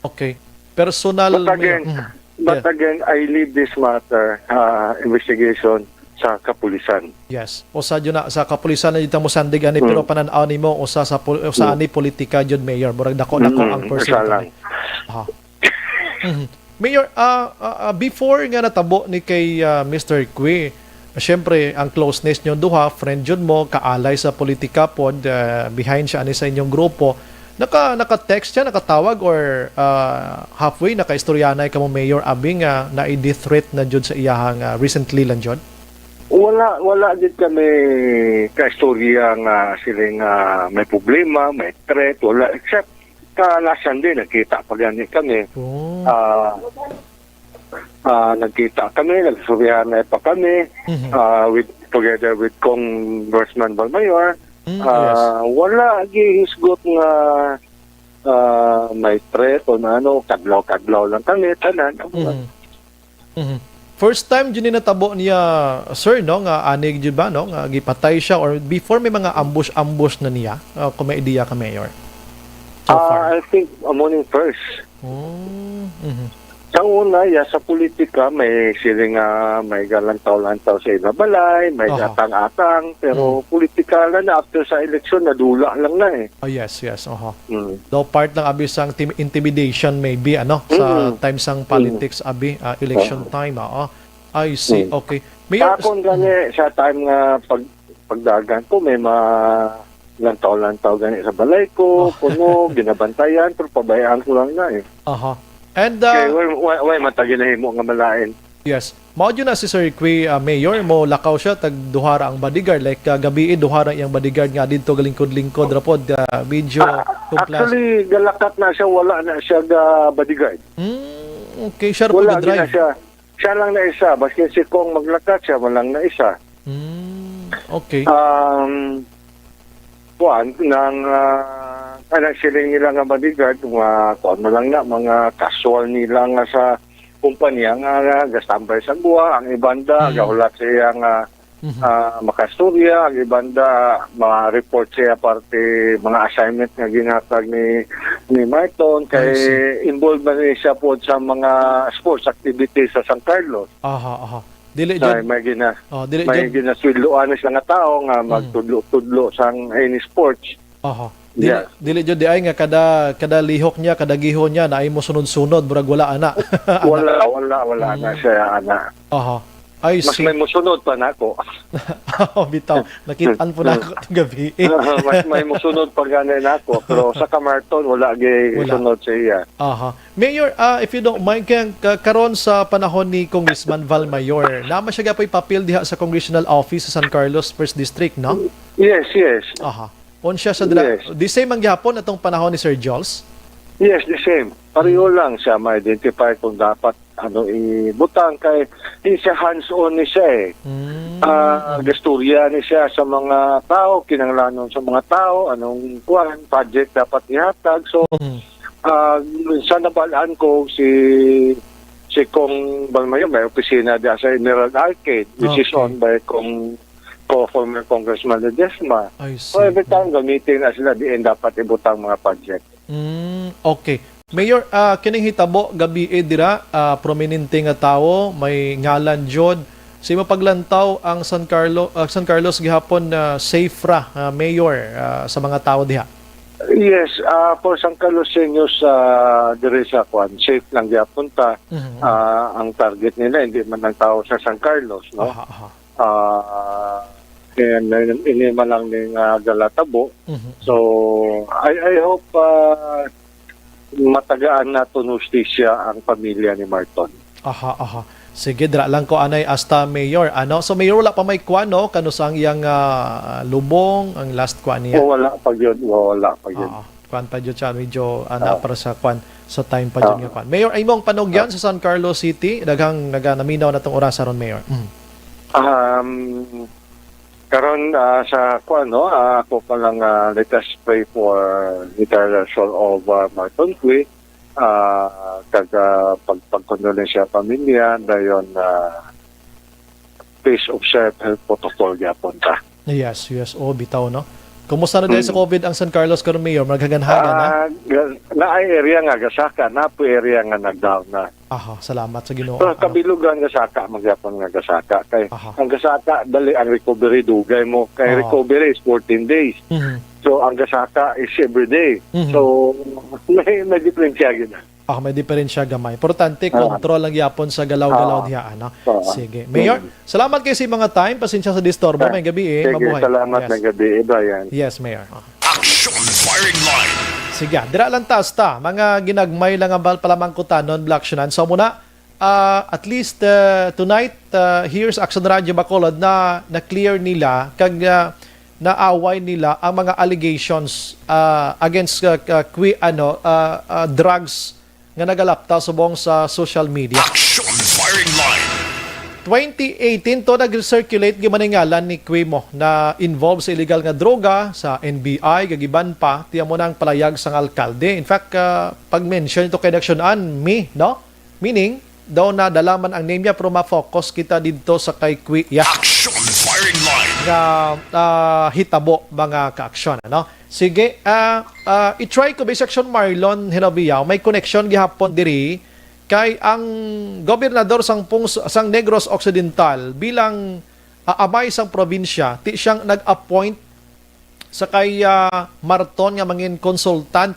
Okay. Personal, But Mayor. again, Mhm. but Yeah. again, I leave this matter, ah, investigation sa kapulisan. Yes. Usa jud na sa kapulisan na dito mo sandig ani, Mm. pero panan-aw nimo usa sa pol-, usa Mm. ani politika jud, Mayor. Murag dako-dako Mm, ang usa percent lang. Aha. Mhm. Mayor, ah, ah, ah, before nga natabo ni kay, ah, Mister Qui, siyempre, ang closeness nyo duha, friend jud mo, kaalay sa politika pod, ah, behind siya ani sa inyong grupo. Naka, naka-text siya, nakatawag, or, ah, halfway nakaistoryanay kamo, Mayor, abi nga naay death threat na jud sa iyahang, ah, recently lang jud? Wala, wala gid kami kaistorya nga siling, ah, may problema, may threat, wala, except ka last Sunday, nagkita pa gani kami. Oh. Ah, ah, nagkita kami, nagsubihan na pa kami, Mhm. ah, with, together with Congressman Balmayor. Mm, Ah, yes. Wala gihisgot nga, ah, may threat o na ano, kadlaw-kadlaw lang kami, tanan. Mhm. Mhm. First time jud ni natabo niya, sir, no, nga ani jud ba, no, nga gipatay siya, or before may mga ambush-ambush na niya, ah, kung may ideya ka, Mayor? So Ah, far. I think, amo ning first. Oh, mhm. Sa una, ya, sa politika, may siling nga may galantaw-lantaw sa ila balay, may Aha. gatang-atang, pero Mhm. politika lang na, after sa eleksyon, nadula lang na eh. Oh, yes, yes, oho. Mm. Daw part lang abi sang tim-, intimidation maybe, ano, sa Mm. time sang Mm. politics abi, ah, election Oo. time, oo. I see, Mm. okay. Mayor, Sa akon gani, mm. sa time nga pag-, pagdagan ko, may ma-, lantaw-lantaw gani sa balay ko, Oh. kuno, ginabantayan, pero pabayaan ko lang na eh. Aha. And, Kay uh, way, way, way man ta ginahimo nga malain. Yes. Mao jud na si Sir Qui, ah, Mayor, mo lakaw siya, tag duha ra ang bodyguard. Like, ah, gabii, duha ra iyang bodyguard nga didto galingkod-lingkod ra pod, ah, medyo Ah, complas- actually, galakat na siya, wala na siya ga bodyguard. Hmm, okay, siya ra pod Wala gid na ga-drive. siya. Siya lang na isa, baskin si Kong maglakat, siya man lang na isa. Hmm, okay. Um, kuan, nang, ah, kanang siling nila nga bodyguard, mga kuan mo lang na, mga casual nila nga sa kumpanya nga, nga gastambay sa gwa, ang ibanda, Mhm. gahulat sa iya nga, Mhm. ah, makastorya, ang ibanda, ma-report siya parte mga assignment nga ginhatag ni, ni Marton, I kay see. involved man ni siya po sa mga sports activities sa San Carlos. Aha, aha. Dili Sa jud, may gina-, oh, dili may jud. ginasweldoan ni siya nga tao nga Mm. magtudlo-tudlo sang any sports. Aha. Dili, Yeah. dili jud di ay nga kada, kada lihok niya, kada gihon niya, naay mo sunod-sunod, murag wala ana. Wala, wala, wala na Mm. siya, ana. Aha. I Mas see. may musunod pa nako. Oh, bitaw. Nakit-an po na ako itong gabi. Mas may musunod pa gani nako, pero sa Kamarton, wala gi Wala. sunod sa iya. Aha. Mayor, ah, if you don't mind, kaya ka-, karon sa panahon ni Congressman Valmayor, naman siya gapoy papel diha sa congressional office sa San Carlos First District, no? Yes, yes. Aha. On siya sa dra-, Yes. the same ang gihapon atong panahon ni Sir Jules? Yes, the same. Pareho Mm. lang siya ma-identify kung dapat ano ibutang kay di siya hands-on ni siya eh. Mm. Ah, Mm. gastorya ni siya sa mga tao, kinahanglanon sa mga tao, anong kuwan, project dapat ihatag. So, Mm. ah, sa nabalaan ko si, si Kong Balmayo, may opisina diya sa Emerald Arcade, which is Okay. owned by Kong, ko former Congressman Ledesma. I So, see. every time gamitin na sila, diin dapat ibutang mga project. Mm, okay. Mayor, ah, kining hitabo gabi, eh, dira, ah, prominente nga tawo, may ngalan jud. Sa imo paglantaw, ang San Carlo-, ah, San Carlos gihapon na safe ra, ah, Mayor, ah, sa mga tawo diha? Yes, ah, for San Carlos Seniors, ah, diri sa kwan, safe lang gyapon ta. Mhm, mhm. Ah, ang target nila, hindi man ang tao sa San Carlos, no? Aha, aha. Ah, and, and, ini man lang ning, ah, galatabo. Mhm. So, I, I hope, ah, matagaan naton hustisya ang pamilya ni Marton. Aha, aha. Sige, dira lang ko anay hasta Mayor. Ano? So, Mayor, wala pa may kwan, no? Kano sa ang iyang, ah, lubong, ang last kwan niya? O, wala pa yun. Wala pa yun. Oo. Kwan pa yun siya. Medyo, ah, Oo. na para sa kwan, sa time pa yun Oo. nga kwan. Mayor, ay mong panugyan Oo. sa San Carlos City. Daghang naga-, naminaw na tong orasa ron, Mayor. Mm. Um, karon, ah, sa kwan, no? Ah, ako pa lang, ah, let us pray for Leader Sol of, ah, Marton Cui. Ah, kag, ah, pag-, pagkondolensya pamilya, dayon, ah, please observe health protocol gyapon ta. Yes, yes. Oh, bitaw, no? Kumusta na dahil sa Mm. covid ang San Carlos karon, Mayor? Maghaganhagan na? Ah, ga-, naay area nga gasaka, napoy area nga nag-down na. Aha, salamat sa Ginoo. Pero Ano? kabilugan gasaka, magyapon nga gasaka. Kay Aha. ang gasaka, dali ang recovery, dugay mo. Kay Oo. recovery is fourteen days. Mhm. So, ang gasaka is every day. Mhm. So, may, may diferensya gyud na. Ah, may diferensya gamay. Importante, Ah. control lang gyapon sa galaw-galaw Ah. diha, ano? Ah. Sige. Mayor, Mm. salamat kayo sa mga time. Pasensya sa disturbo. Ah. May gabi, eh. Sige, Mabuhay. salamat. Yes. May gabi, eh, Brian. Yes, Mayor. Ah. Action Firing Line. Sige, dira lang taas ta. Mga ginagmay lang ang bal-, palamangkutanon, Black Shunan. So muna, ah, at least, ah, tonight, ah, here's Action Radio Bacolod na na-clear nila kag, ah, naaway nila ang mga allegations, ah, against, ah, ah, qui-, ano, ah, ah, drugs nga nagalapta subong sa social media. Action Firing Line. Twenty eighteen to nag-circulate gyud man ang ngalan ni Quimo na involved sa illegal nga droga sa N B I, kag iban pa, tiyan mo na ang palayag sang alkalde. In fact, ah, pag-mention ito kay Action An, me, no? Meaning, daw na dala man ang name niya, pero ma-focus kita dito sa kay Qui, yeah. Action Firing Line. Nga, ah, hitabo, mga ka-aksyon, ano? Sige, ah, ah, i-try ko, Bisek Sean Marlon Hinoviao, may connection gihapon diri kay ang gobernador sang Pung-, sang Negros Occidental bilang, ah, amay sang probinsya, ti siyang nag-appoint sa kay, ah, Marton nga mangin consultant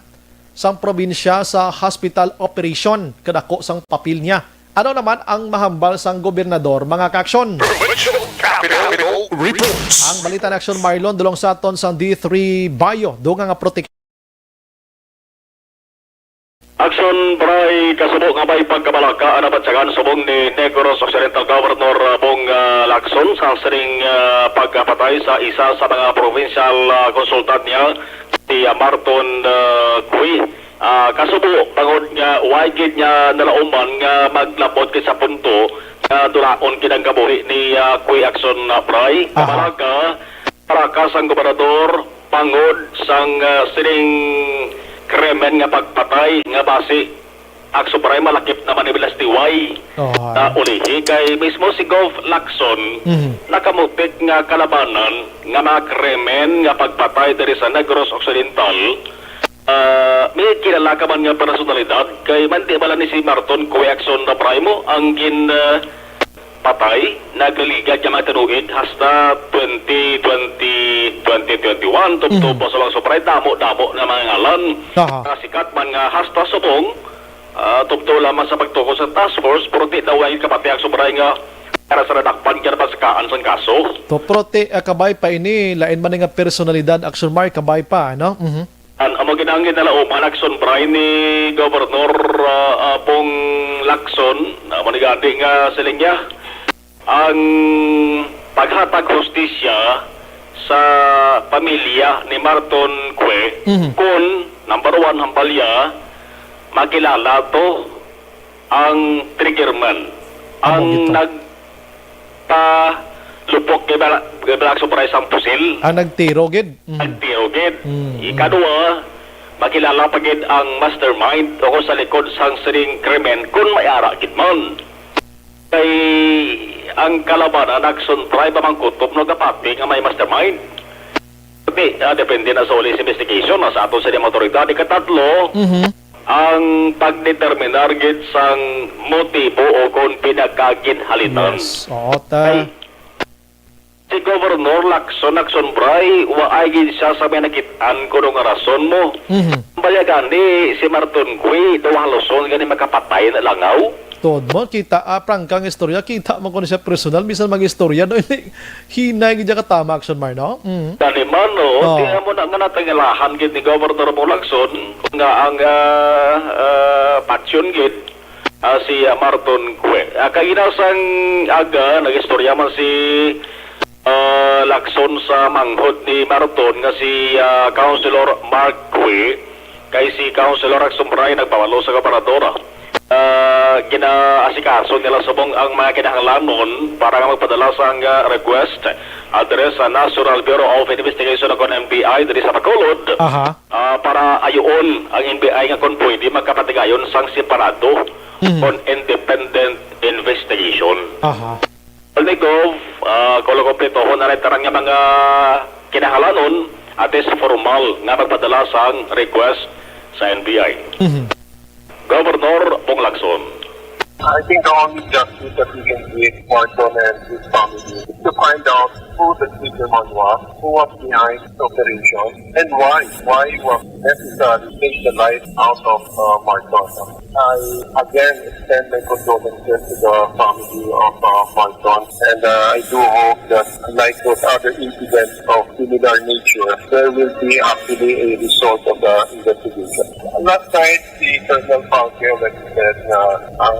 sang probinsya sa hospital operation, kadako sang papel niya. Ano naman ang mahambal sang gobernador, mga ka-aksyon? Provincial Capitol Reports. Ang balita na aksyon, Marlon, dulong sa aton sang D three Bayo, dugang nga protek- Action, Bray, kasubo nga may pagkabalaka ang nabatyagan subong ni Negros Occidental Governor, uh, Bong, uh, Lacson sa sining, uh, pagkapatay sa isa sa mga provincial, uh, consultant niya, si, uh, Marton, uh, Cui. Ah, kasubo, bangod nga way gid niya nalauman nga maglabot kay sa punto nga dulaon kinang kabuhi ni, ah, Cui Action, ah, Bray. Aha. Kabalaka, parakas ang gobernador, bangod sang, ah, sining krimen nga pagpatay nga basi Akso Bray, malakip naman ni Velas Tiway. Oh, ah. Na ulihi kay mismo si Gov Lacson Mhm. nakamutik nga kalabanan nga mga krimen nga pagpatay diri sa Negros Occidental. Ah, may kilala ka man nga personalidad kay man di bala ni si Marton Cue Akson Napraimo ang gin, ah, patay, nagligad nga mga tinuig hasta twenty twenty, twenty twenty-one, tubtob Mhm. pa sa mga sobray, damo-damo na mga ngalan. Aha. Nga sikat man nga hasta subong, ah, tubtob lamang sa pagtugon sa task force, pero di daw ay kapati ang sobray nga para sa nadakpan kaya napasakaan sang kaso. To, pero ti, ah, kabay pa ini, lain man nga personalidad, Action Mark, kabay pa, ano? Mhm. An amo ginangin nila uman, Action Bray, ni Governor, ah, ah, Bong Lacson, na amo ni gani nga siling niya, ang paghatag hustisya sa pamilya ni Marton Cue, Mhm. kun, number one, hambal niya, makilala to ang triggerman, Amo ang gito. nagpalupok kay Bala-, kay Balak Sobray sang pusil. Ang nagtiro gid. Mhm. Nagtiro gid. Mm, mm. Ikadua, makilala pa gid ang mastermind o kung sa likod sang sining krimen, kung may ara gid man. Kay ang kalabanan, Action Bray, ba man kutob no kapati nga may mastermind? Di, ah, depende na sa uli sa investigation, na sa aton sa mga otoridad. Ikatatlo, Mhm. ang pagdeterminar gid sang motibo o kon pinakaginhalitan. Yes. Oo, ta- Ay, si Governor Lacson, Lacson Bray, waay gid siya sa may nakit-an kuno nga rason mo. Mhm. Baya gani si Marton Cue, daw haluson gani makapatay na langaw. Tuod mo, kita, ah, prangka nga istorya, kita mo kuno siya personal, bisan mag-istorya, no? Hinay gid siya katama, Action Mar, no? Mm. Gani man, no? Oh. Di mo na nga natangalahan gid ni Governor Bong Lacson, nga ang, ah, ah, faction gid, ah, si, ah, Marton Cue. Ah, kaina sang aga, nag-istorya man si, ah, Lacson sa manghod ni Marton nga si, ah, Councilor Mark Cue, kay si Councilor Action Bray nagpabalo sa gobernador. Ah, ginaasikaso nila subong ang mga kinahanglanon para nga magpadala sang, ah, request, ah, diri sa National Bureau of Investigation o kon N B I diri sa Bacolod. Aha. Ah, para ayuon ang N B I nga kon pwede magkapatigayon sang separado Mhm. kon independent investigation. Aha. Ni Gov, ah, kulang kompletohon na rin tarang nga mga kinahanglanon atis formal nga magpadala sang request sa N B I. Mhm. Governor Bong Lacson. I think the only justice that we can give Marton and his family is to find out who the trigger man was, who was behind the operation, and why. Why was it necessary to take the life out of, uh, Marton? I again extend my condolences to the family of, uh, Marton, and, uh, I do hope that, like those other incidents of similar nature, there will be actually a result of the investigation. Last night, si Colonel Falque already said na ang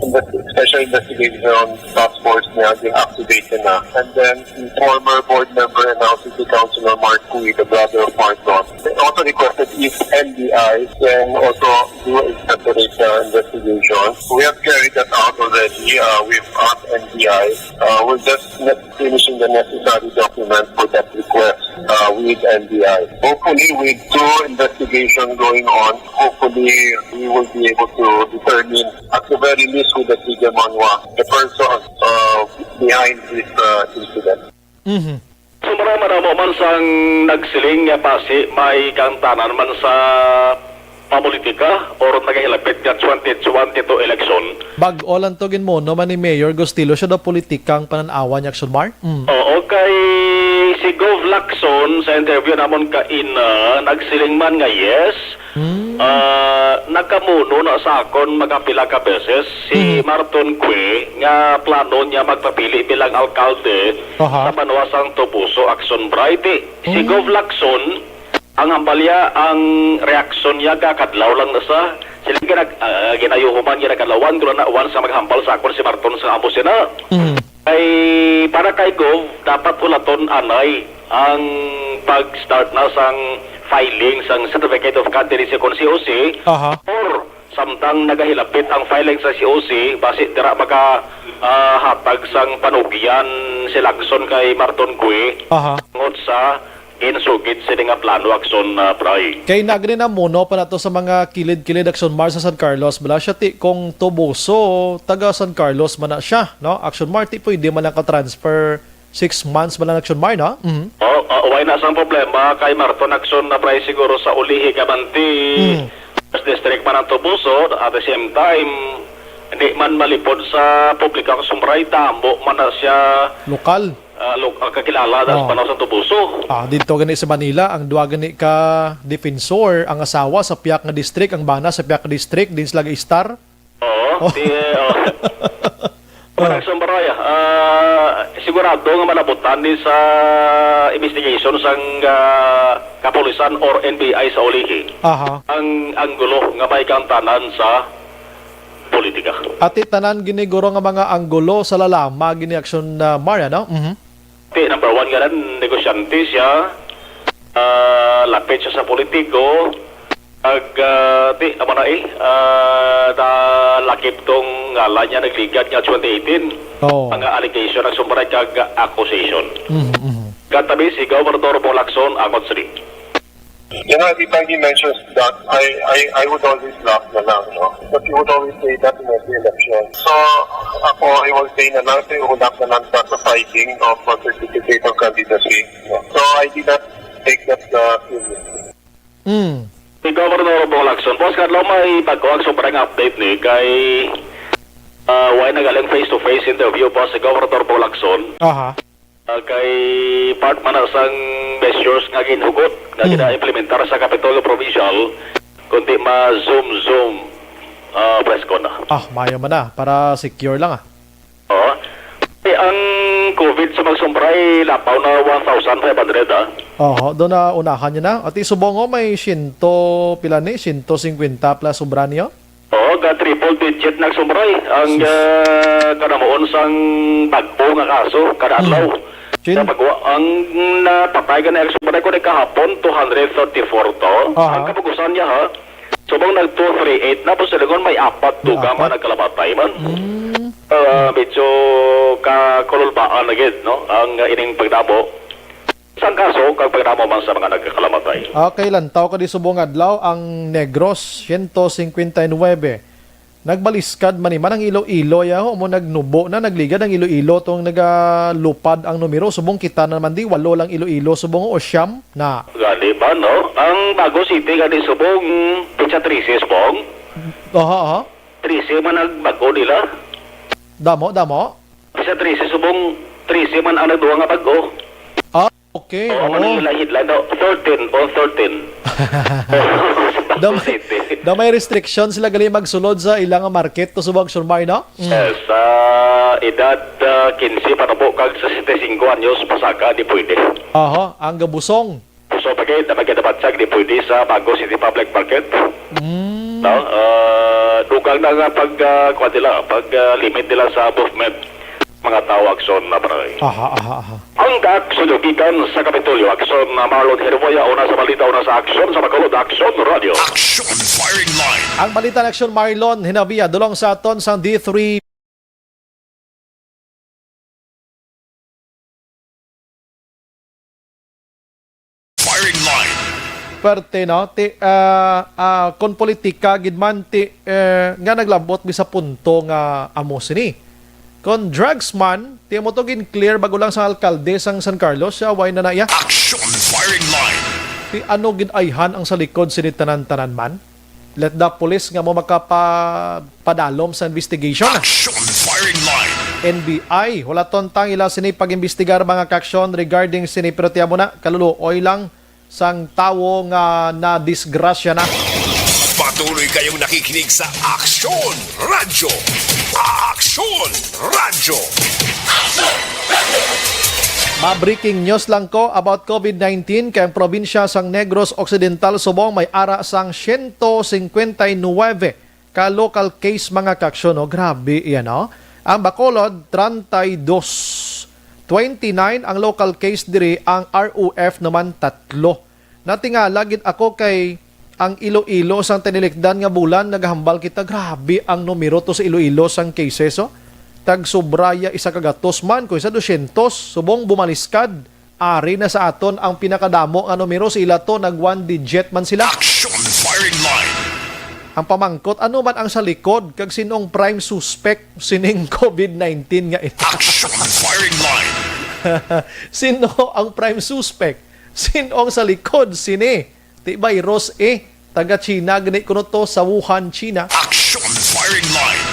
investi-, Special Investigation Task Force niya, they activated na. And then, the former board member and now city councilor Mark Cui, the brother of Mark Don, they also requested if N B I can also do a separate, uh, investigation. We have carried that out already. Uh, we've asked N B I. Uh, we're just ne-, finishing the necessary document for that request, uh, with N B I. Hopefully, with two investigation going on, hopefully we will be able to determine at the very least who the trigger man was, the person, uh, behind this, uh, incident. Mhm. So, marami na mo man sang nagsiling nga basi may kaangtanan man sa pamulitika or nagahilapit nga twenty twenty-two election. Bag-o lang to, ginmono man ni Mayor Gustilo, siya daw politikang panan-awan ni Action Mar? Mm. Oo, kay si Gov Lacson sa interview namon kaina, nagsiling man nga yes, Mm. ah, nakamuno na sa akon magapila ka beses si Mm. Marton Cue nga plano niya magpapili bilang alkalde Aha. sa banwa sang Toboso, Action Bray. Si Mm. Gov Lacson, ang hambalya, ang reaksyon niya, gakadlaw lang na sa, sila ginag-, ah, ginayuhuman, ginakadlawan, gula na, once nga maghambal sa akon si Marton sa amo sina. Mm. Kay, para kay Gov, dapat hulaton anay ang pag-start na sang filing sang Certificate of Candidacy kon C O C, Aha. or samtang nagahilapit ang filing sa C O C, basi dira maka, ah, hatag sang panugyan si Lacson kay Marton Cue Aha. tungod sa Insugid sini nga plano, Action, ah, Bray. Kay nagri na muno pa nato sa mga kilid-kilid, Action Mar, sa San Carlos. Bala siya ti kung Toboso, taga San Carlos man na siya, no? Action Mar, ti pwede man lang ka-transfer six months man lang, Action Mar, no? Mhm. Oh, ah, way na sang problema kay Marton, Action, na, Bray, siguro sa ulihi ka man ti Mm. first district man ang Toboso, at the same time, hindi man malipod sa publiko, Action Mar, damo man na siya Lokal. ah, lo-, ah, kakilala na Oh. sa panahon sa Toboso. Ah, dito gani sa Manila, ang duwa gani ka defensor, ang asawa sa piyak nga district, ang bana sa piyak nga district, din sila ga-istar. Oo, Oh. di, oh. Oh. Wala sa baraya. Ah, sigurado nga malabutan ni sa investigation sang, ah, kapulisan or N B I sa ulihi. Aha. Ang anggulo nga may kaangtanan sa politika. Ati tanan gini guro nga mga anggulo sa lalama gini, Action, ah, Mar, ano? Mhm. Ti, number one nga ran, negosyante siya, ah, lapit siya sa politiko, ag, ah, ti, amo na eh, ah, nalakip tong ngalan niya, nagligad nga twenty eighteen. Oo. Mga allegation, ang sumbray kag accusation. Mhm, mhm. Katabi si Gobernador Bong Lacson, angot sini. You know, every time he mentions that, I, I, I would always laugh na lang, no? But he would always say that in every election. So, ako, I will say na lang, say, ulap na lang sa, sa fighting of a certificate of candidacy. No? So, I did not take that, uh, seriously. Mm. Si Governor Bong Lacson, boss, kadlaw may bago ang sobrang update ni kay, ah, way nagaling face-to-face interview, boss, si Governor Bong Lacson. Aha. Ah, kay part man na sang measures nga ginhugot nga Hmm. gina-implementar sa Kapitolyo Provincial, kundi ma-zoom-zoom, ah, press con na. Ah, maayo man na. Para secure lang, ah. Oo. Eh, ang COVID sa Magsumbray, lapaw na one thousand five hundred, ah. Oho, doon na unahan niya na. Ati subong, oh, may siyento, pila ni? Siyento singkwenta plus sobra niyo? Oo, ga triple digit nagsumbray ang, Sus. ah, kanamuon sang bag-o nga kaso kada Mm. adlaw. Chin? Sa pagwa-, ang napatay ka na nagsumbray ko ni kahapon, two hundred thirty-four to. Aha. Ang kapugusan niya, ha? Subong nag two three eight na, po sa lingon may apat, May dugang apat? man nagkalamatay man. Mm. Ah, medyo kakululbaan na gid, no? Ang, ah, ining pagdamo. Sang kaso kag pagdamo man sa mga nagkakalamatay. Okay, lantaw ka di subong adlaw ang Negros, siyento singkwenta y nuwebe. Nagbaliskad man ni man ang Iloilo, yaho mo nagnubo na, nagligad ang Iloilo tong nagalupad ang numero. Subong kita na naman di, walo lang Iloilo, subong o siyam na. Gani ba, no? Ang Bago City gani subong, petsa trese, subong. Aha, aha. Trese man ang bago nila. Damo, damo. Sa trese, subong trese man ang nagduha nga bag-o. Ah, okay, Oo, oo. Manila headline daw, thirteen o thirteen. Sa Damay, City. damay restriction sila gali magsulod sa ilang market to subong, Action Mar, no? Mm. Yes, sa edad, ah, quince pa na po kag sesenta y cinco anyos, pasaka, di pwede. Aha, ang gabusong. So, pagkita, magkadabatsag, di pwede sa Bago City Public Market. Mm. No? Ah, dugang na nga pag, ah, kuwan nila, pag, ah, limit nila sa movement, mga tao, Action, na, Bray. Aha, aha, aha. Ang Action gikan sa Kapitolyo, Action, na Marlon Herboya, una sa balita, una sa aksyon, sa Bacolod, Action Radio. Action Firing Line. Ang balita na Action, Marlon Hinabia, dulong sa aton sang D three. Firing line. Perte, no? Ti, ah, ah, kon politika gid man, ti, eh, nga naglabot mi sa punto nga amo sini. Kon drugs man, ti amo to gin-clear bago lang sa alkalde sang San Carlos, siya, way na na iya. Action Firing Line. Ti ano gid ayhan ang sa likod sini tanan-tanan man? Let the police nga mo makapa-, padalom sa investigation. Action Firing Line. N B I, hulaton tang ila sini pag-imbestigar, mga kaaksyon, regarding sini, pero tiyan mo na, kaluluoy lang sang tawo nga nadisgrasya na. Patuloy kayong nakikinig sa Action Radyo. Action Radyo. Ma-breaking news lang ko about COVID nineteen, kay ang probinsya sang Negros Occidental subong may ara sang siyento singkwenta y nuwebe ka local case, mga kaaksyon, no? Grabe, yan, no? Ang Bacolod, treinta y dos. Twenty-nine ang local case diri, ang R O F naman, tatlo. Natingala gid ako kay ang Iloilo sang tinilikdan nga bulan, nagahambal kita, grabe ang numero to sa Iloilo sang cases, oh. Tag sobra ya isa ka gatos man, kung isa dosyentos, subong bumaliskad. Ari na sa aton ang pinakadamo nga numero, sila to nag one digit man sila. Action firing line. Ang pamangkot, ano man ang sa likod kag sinong prime suspect sining covid nineteen nga ito? Action firing line. Sino ang prime suspect? Sino ang sa likod sini? Ti virus eh. Taga China gani kuno to, sa Wuhan, China. Action firing line.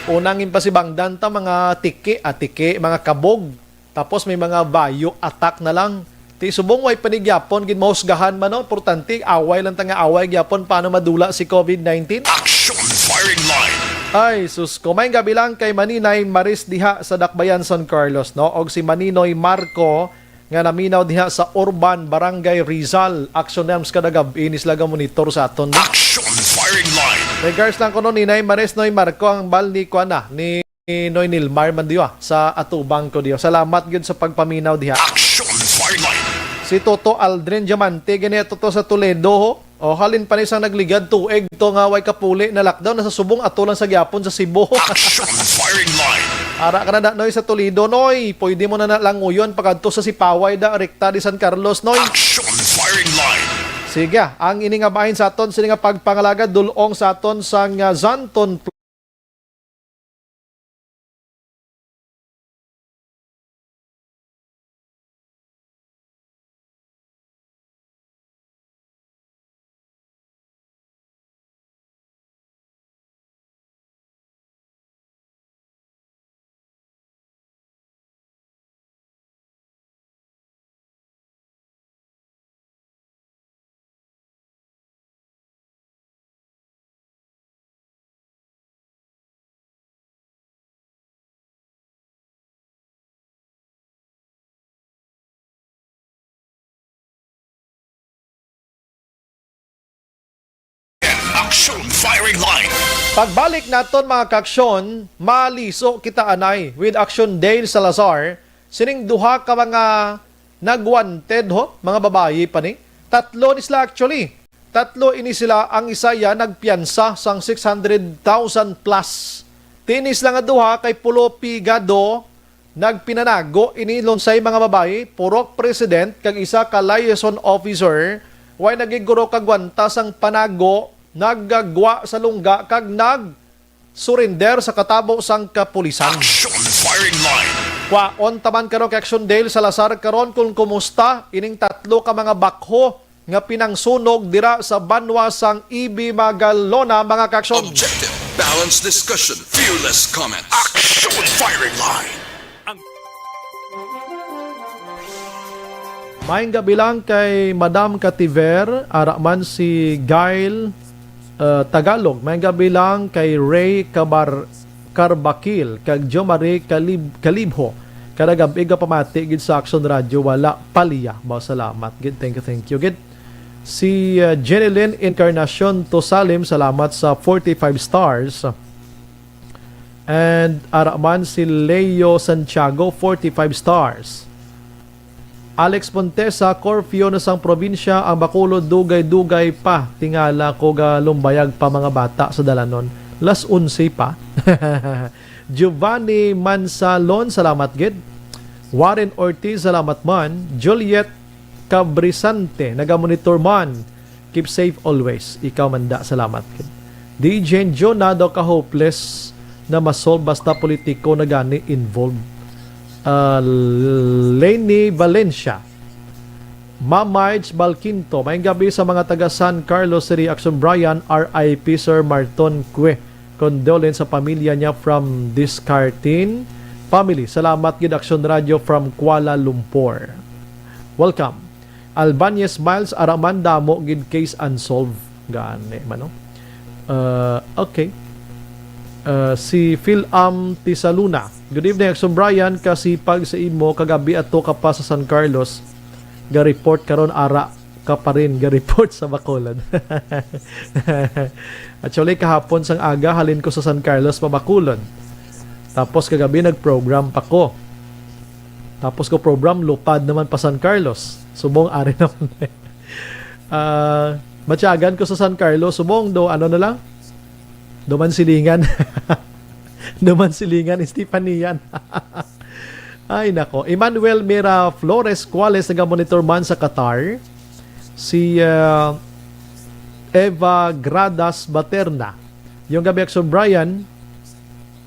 Unang impasibangdan ta mga tiki, ah, tiki, mga kabog. Tapos may mga bio attack na lang. Ti subong way panigyapon gid mahusgahan man, no? Importante, away lang ta nga away gyapon paano madula si covid nineteen. Action firing line. Ay, sus ko. May gabi lang kay Maninay Maris diha sa Dakbayan, San Carlos, no? Og si Maninoy Marco nga naminaw diha sa Urban, Barangay Rizal. Action Arms kada gab-i ni sila ga monitor sa aton, no? Action firing line. Regards lang kuno ni Nay Maris, Noy Marco, ang bal ni kuan na, ni Noy Nilmar man diyo, ah, sa atubang ko diyo. Salamat gyud sa pagpaminaw diha. Action firing line. Si Toto Aldrin Diamante, gani Toto sa Toledo, ho. O, halin pa ni sang nagligad tuig to nga way kapuli na lockdown, nasa subong ato lang sa gyapon sa Cebu. Action firing line. Ara ka na da, Noy, sa Toledo, Noy. Pwede mo na na languyon pagkadto sa Sipaway da, rekta di San Carlos, Noy. Action firing line. Sige, ah, ang ini nga bahin sa aton, sini nga pagpangalagad, dulong sa aton sang, ah, Zanton Action firing line. Pagbalik naton, mga kaaksyon, maliso kita anay with Action Dale Salazar, sining duha ka mga nagwanted, ho, mga babayi pa ni. Tatlo ni sila actually. Tatlo ini sila, ang isa ya nagpiyansa sang six hundred thousand plus. Ti ini sila nga duha kay pulo pigado nagpinanago ini lunsay mga babayi, purok president kag isa ka liaison officer, way nagiguro kagwanta sang panago, naggagwa sa lungga kag nag surrender sa katabo sang kapulisan. Action firing line. Kwaon ta man karon kay Action Dale Salazar karon kung kumusta ining tatlo ka mga bakho nga pinangsunog dira sa banwa sang E B Magalona, mga kaaksyon. Objective, balanced discussion, fearless comment. Action firing line. Ang Maayong gabi lang kay Madam Kativer, ara man si Gail, uh, Tagalog. Maayong gabi lang kay Ray Kabar-, Carbakil, kag Jo Marie Kalib-, Kalibho. Kada gab-i gapamati gid sa Action Radio, wala paliya. Ba, salamat gid. Thank you, thank you gid. Si, uh, Jenilyn Encarnacion Tosalim, salamat sa forty-five stars. And ara man si Leo Santiago, forty-five stars. Alex Montesa, curfew na sang probinsya ang Bacolod, dugay-dugay pa. Tingala ko ga lumbayag pa mga bata sa dalanon. Las onse pa. Giovanni Mansalon, salamat gid. Warren Ortiz, salamat man. Juliet Cabrisante, nagamonitor man. Keep safe always. Ikaw man da, salamat gid. D J Joe, nado ka hopeless na masolve basta politiko na gani involved. Ah, Lenny Valencia. Ma'am Marge Balquinto, maayong gabi sa mga taga San Carlos City. Action Brian, R I P Sir Marton Cue. Condolence sa pamilya niya from Discartin family. Salamat gid Action Radio from Kuala Lumpur. Welcome. Albanese Miles, ara man, damo gid case unsolved. Gani man, no? Uh, okay. Uh, si Phil Am Tisaluna. Good evening, Action Brian. Kasipag sa imo, kagabi ato ka pa sa San Carlos. Ga-report karon, ara ka pa rin ga-report sa Bacolod. Actually, kahapon sang aga, halin ko sa San Carlos pa Bacolod. Tapos kagabi, nag-program pa ko. Tapos ko program, lupad naman pa San Carlos. Subong ari naman. Ah, matyagan ko sa San Carlos, subong do, ano na lang? Duman silingan. Duman silingan, Estefanian. Ay, nako. Emmanuel Mira Flores Cuales, naga-monitor man sa Qatar. Si, ah, Eva Gradas Baterna. Yung gabi, Action Brian.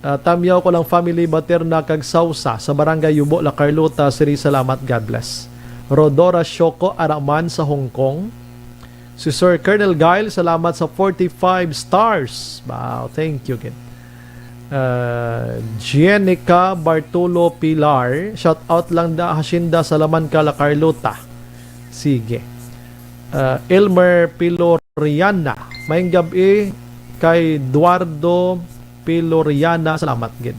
Ah, tamyaw ko lang family, Baterna kag Sausa sa Barangay Yubo, La Carlota City. Salamat, God bless. Rodora Shoko Araman sa Hong Kong. Si Sir Colonel Guile, salamat sa forty-five stars. Wow, thank you, kid. Ah, Jenica Bartolo Pilar, shout out lang da, Hacienda Salamanca, La Carlota. Sige. Ah, Elmer Piloriana, maayong gab-i kay Eduardo Piloriana, salamat gid.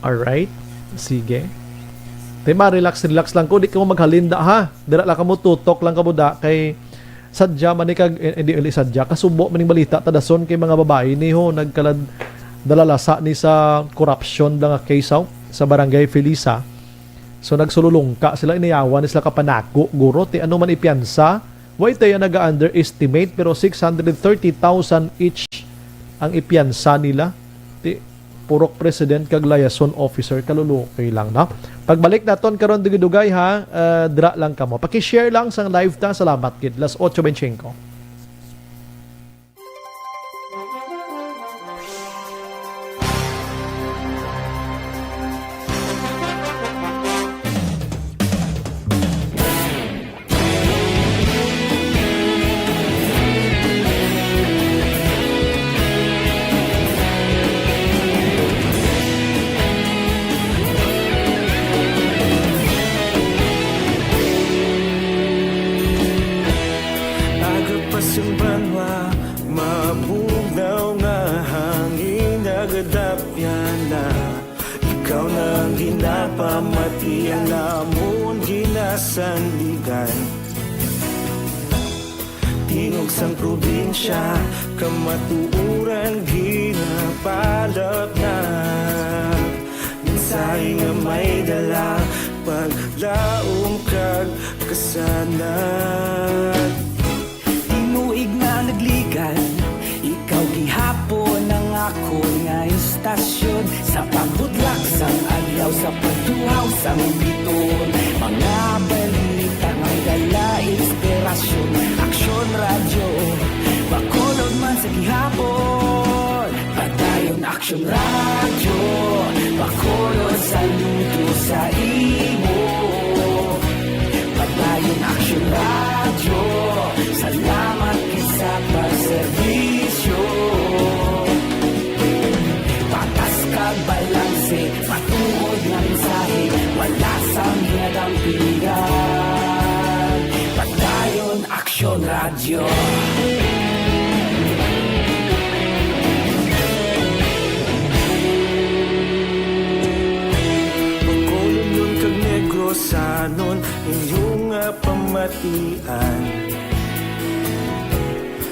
Alright. Sige. Tay, ma, relax, relax lang ko. Di kamo maghalinda, ha? Dira lang kamo, tutok lang kamo da. Kay sadya man ni kag, eh, hindi, hindi sadya. Kasubo man ning balita, ta dason kay mga babayi ni, ho, nagkalad-, dalalasa ni sa corruption da nga case, ho, sa Barangay Felisa. So, nagsululungka sila, inayawan ni sila kapanago, guro. Ti ano man ipiyansa? Way tayo naga-underestimate, pero six hundred thirty thousand each ang ipiyansa nila. Ti, purok president kag liaison officer, kaluluoy lang, no? Pagbalik naton karon, dugay-dugay, ha, ah, dira lang kamo. Paki-share lang sang live ta. Salamat gid. Las ocho veinticinco. Aga pa sang banwa, mabugnaw nga hangin, nagadapyan na. Ikaw na ang ginapamati, ang amon ginasandigan. Tingog sang probinsya, kamatuoran ginapalapnag. Mensahe nga may dala, paglaom kag kasanag. Tinuig na nagligad, ikaw gihapon ang akon nga istasyon. Sa pagbutlak sang adlaw, sa pagtuhaw sang biton, mga balita may dala inspirasyon. Aksyon Radyo, Bacolod man sa gihapon. Padayon Aksyon Radyo, Bacolod, saludo sa imo. Padayon Aksyon Radyo, salamat gid sa pagserbisyo. Patas kag balanse, matuod nga mensahe, wala sang ginadampigan. Padayon Aksyon Radyo. Bacolod kag Negrosanon, inyo nga pamatian.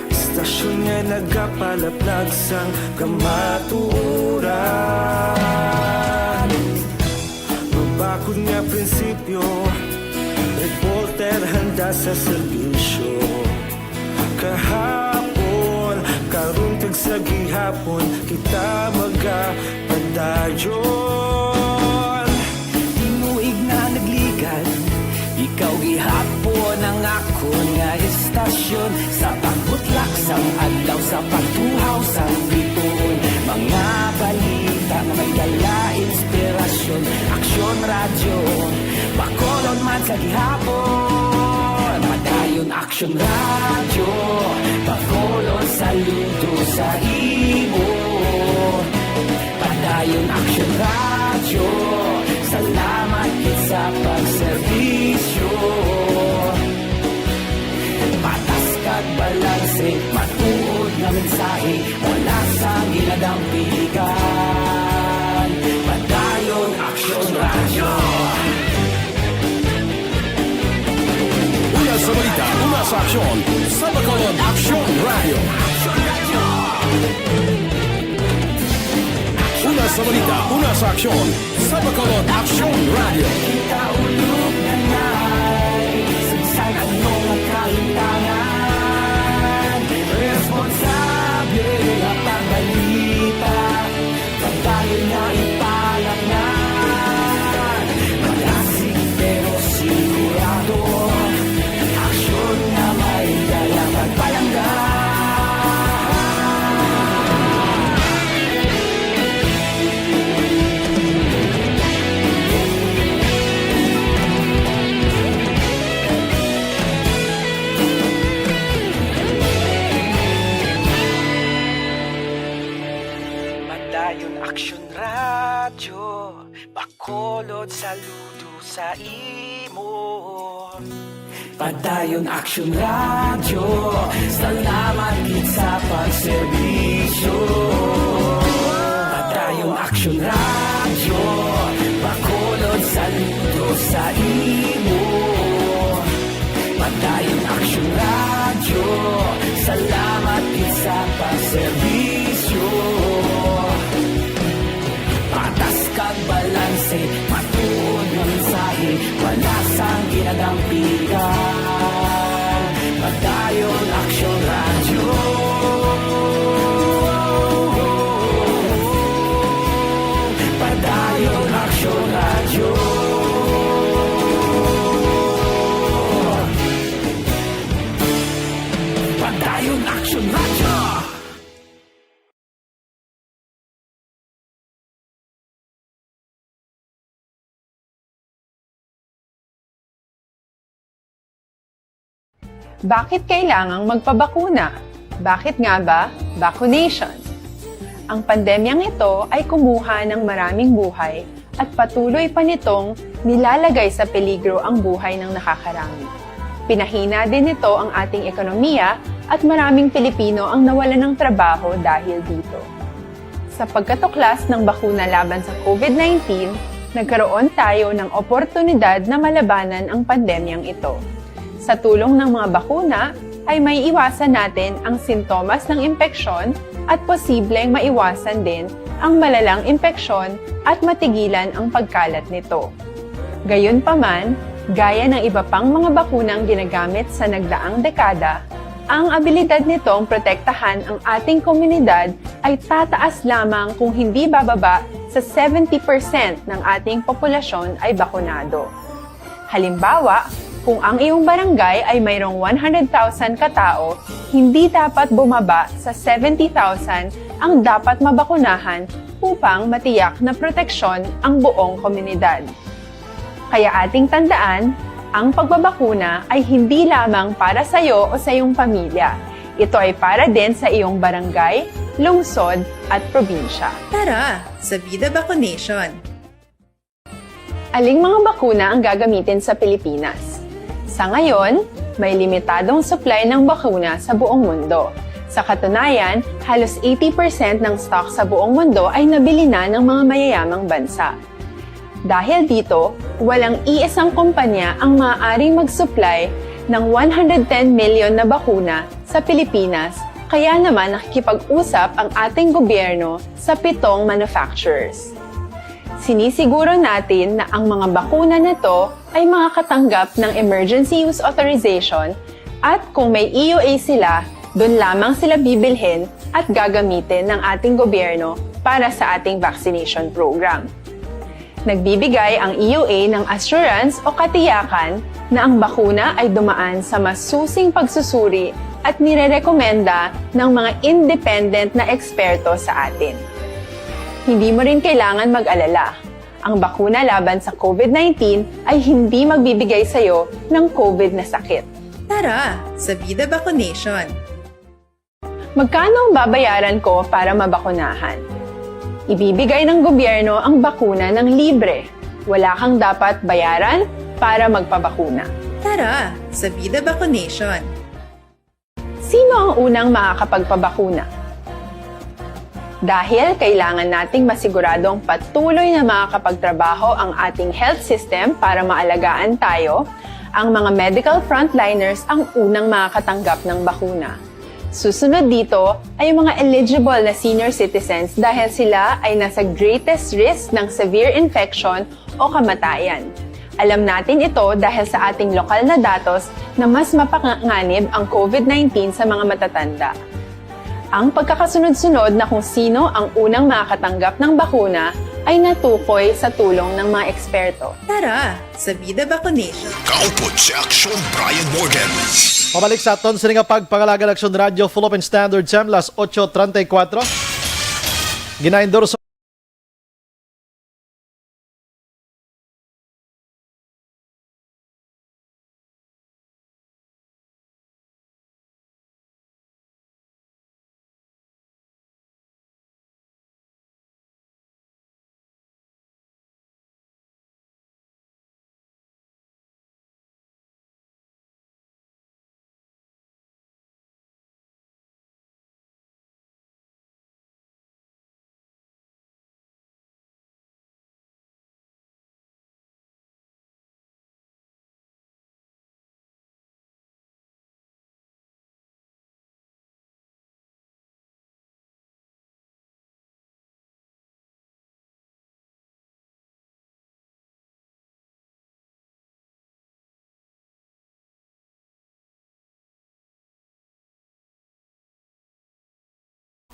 Istasyon nga nagapalaplag sang kamatuoran. Mabakod nga prinsipyo, reporter handa sa serbisyo. Kahapon, karon kag sa gihapon, kita magapadayon. Tinuig na nagligad, ikaw gihapon ang akon nga istasyon. Sa pagbutlak sang adlaw, sa pagtuhaw sang biton, mga balita nga may dala inspirasyon. Aksyon Radyo, Bacolod man sa gihapon. Padayon Aksyon Radyo, Bacolod, saludo sa imo. Padayon Aksyon Radyo, salamat gid sa pagserbisyo. Patas kag balanse, matuod nga mensahe, wala sang ginadampigan. Padayon Aksyon Radyo. Una sa balita, una sa aksyon, sa Bacolod Aksyon Radyo. Una sa balita, una sa aksyon, sa Bacolod Aksyon Radyo. Kita ulog na na'y sagsag ang mga kahitangan. Responsable nga pagbalita, pagdayon nga ipalapngan. Padayon Aksyon Radyo, Bacolod, saludo sa imo. Padayon Aksyon Radyo, salamat gid sa pagserbisyo. Padayon Aksyon Radyo, Bacolod, saludo sa imo. Padayon Aksyon Radyo, salamat gid sa pagserbisyo. Patas kag balanse, matuod nga mensahe, wala sang ginadampigan. Padayon Aksyon Radyo. Padayon Aksyon Radyo. Padayon Aksyon Radyo. Bakit kailangang magpabakuna? Bakit nga ba vaccination? Ang pandemyang ito ay kumuha ng maraming buhay at patuloy pa nitong nilalagay sa peligro ang buhay ng nakakarami. Pinahina din nito ang ating ekonomiya at maraming Pilipino ang nawalan ng trabaho dahil dito. Sa pagkatuklas ng bakuna laban sa COVID nineteen, nagkaroon tayo ng oportunidad na malabanan ang pandemyang ito. Sa tulong ng mga bakuna, ay maiiwasan natin ang sintomas ng impeksyon at posibleng maiwasan din ang malalang impeksyon at matigilan ang pagkalat nito. Gayunpaman, gaya ng iba pang mga bakunang ginagamit sa nagdaang dekada, ang abilidad nitong protektahan ang ating komunidad ay tataas lamang kung hindi bababa sa seventy percent ng ating populasyon ay bakunado. Halimbawa, kung ang iyong barangay ay mayroong one hundred thousand ka tao, hindi dapat bumaba sa seventy thousand ang dapat mabakunahan upang matiyak na proteksyon ang buong komunidad. Kaya ating tandaan, ang pagbabakuna ay hindi lamang para sa iyo o sa iyong pamilya. Ito ay para din sa iyong barangay, lungsod, at probinsya. Tara, sa Vida Vaccination! Aling mga bakuna ang gagamitin sa Pilipinas? Sa ngayon, may limitadong supply ng bakuna sa buong mundo. Sa katunayan, halos eighty percent ng stock sa buong mundo ay nabili na ng mga mayayamang bansa. Dahil dito, walang iisang kumpanya ang maaaring mag-supply ng one hundred ten million na bakuna sa Pilipinas, kaya naman nakikipag-usap ang ating gobyerno sa pitong manufacturers. Sinisiguro natin na ang mga bakuna na to ay makakatanggap ng emergency use authorization at kung may E U A sila, doon lamang sila bibilhin at gagamitin ng ating gobyerno para sa ating vaccination program. Nagbibigay ang E U A ng assurance o katiyakan na ang bakuna ay dumaan sa masusing pagsusuri at nirerekomenda ng mga independent na eksperto sa atin. Hindi mo rin kailangan mag-alala. Ang bakuna laban sa COVID nineteen ay hindi magbibigay sa iyo ng COVID na sakit. Tara, sa Vida Vaccination! Magkano ang babayaran ko para mabakunahan? Ibibigay ng gobyerno ang bakuna ng libre. Wala kang dapat bayaran para magpabakuna. Tara, sa Vida Vaccination! Sino ang unang makakapagpabakuna? Dahil kailangan nating masiguradong patuloy na makakapagtrabaho ang ating health system para maalagaan tayo, ang mga medical frontliners ang unang makakatanggap ng bakuna. Susunod dito ay ang mga eligible na senior citizens dahil sila ay nasa greatest risk ng severe infection o kamatayan. Alam natin ito dahil sa ating lokal na datos na mas mapanganib ang COVID nineteen sa mga matatanda. Ang pagkakasunod-sunod na kung sino ang unang makakatanggap ng bakuna ay natukoy sa tulong ng mga eksperto. Tara, sa Vida Vaccination! Kaupod si Aksyon Brian Morgan. Pabalik sa aton sini nga pagpangalagan, Aksyon Radyo, Philippine Standard Time, las ocho treinta y cuatro. Ginaendorso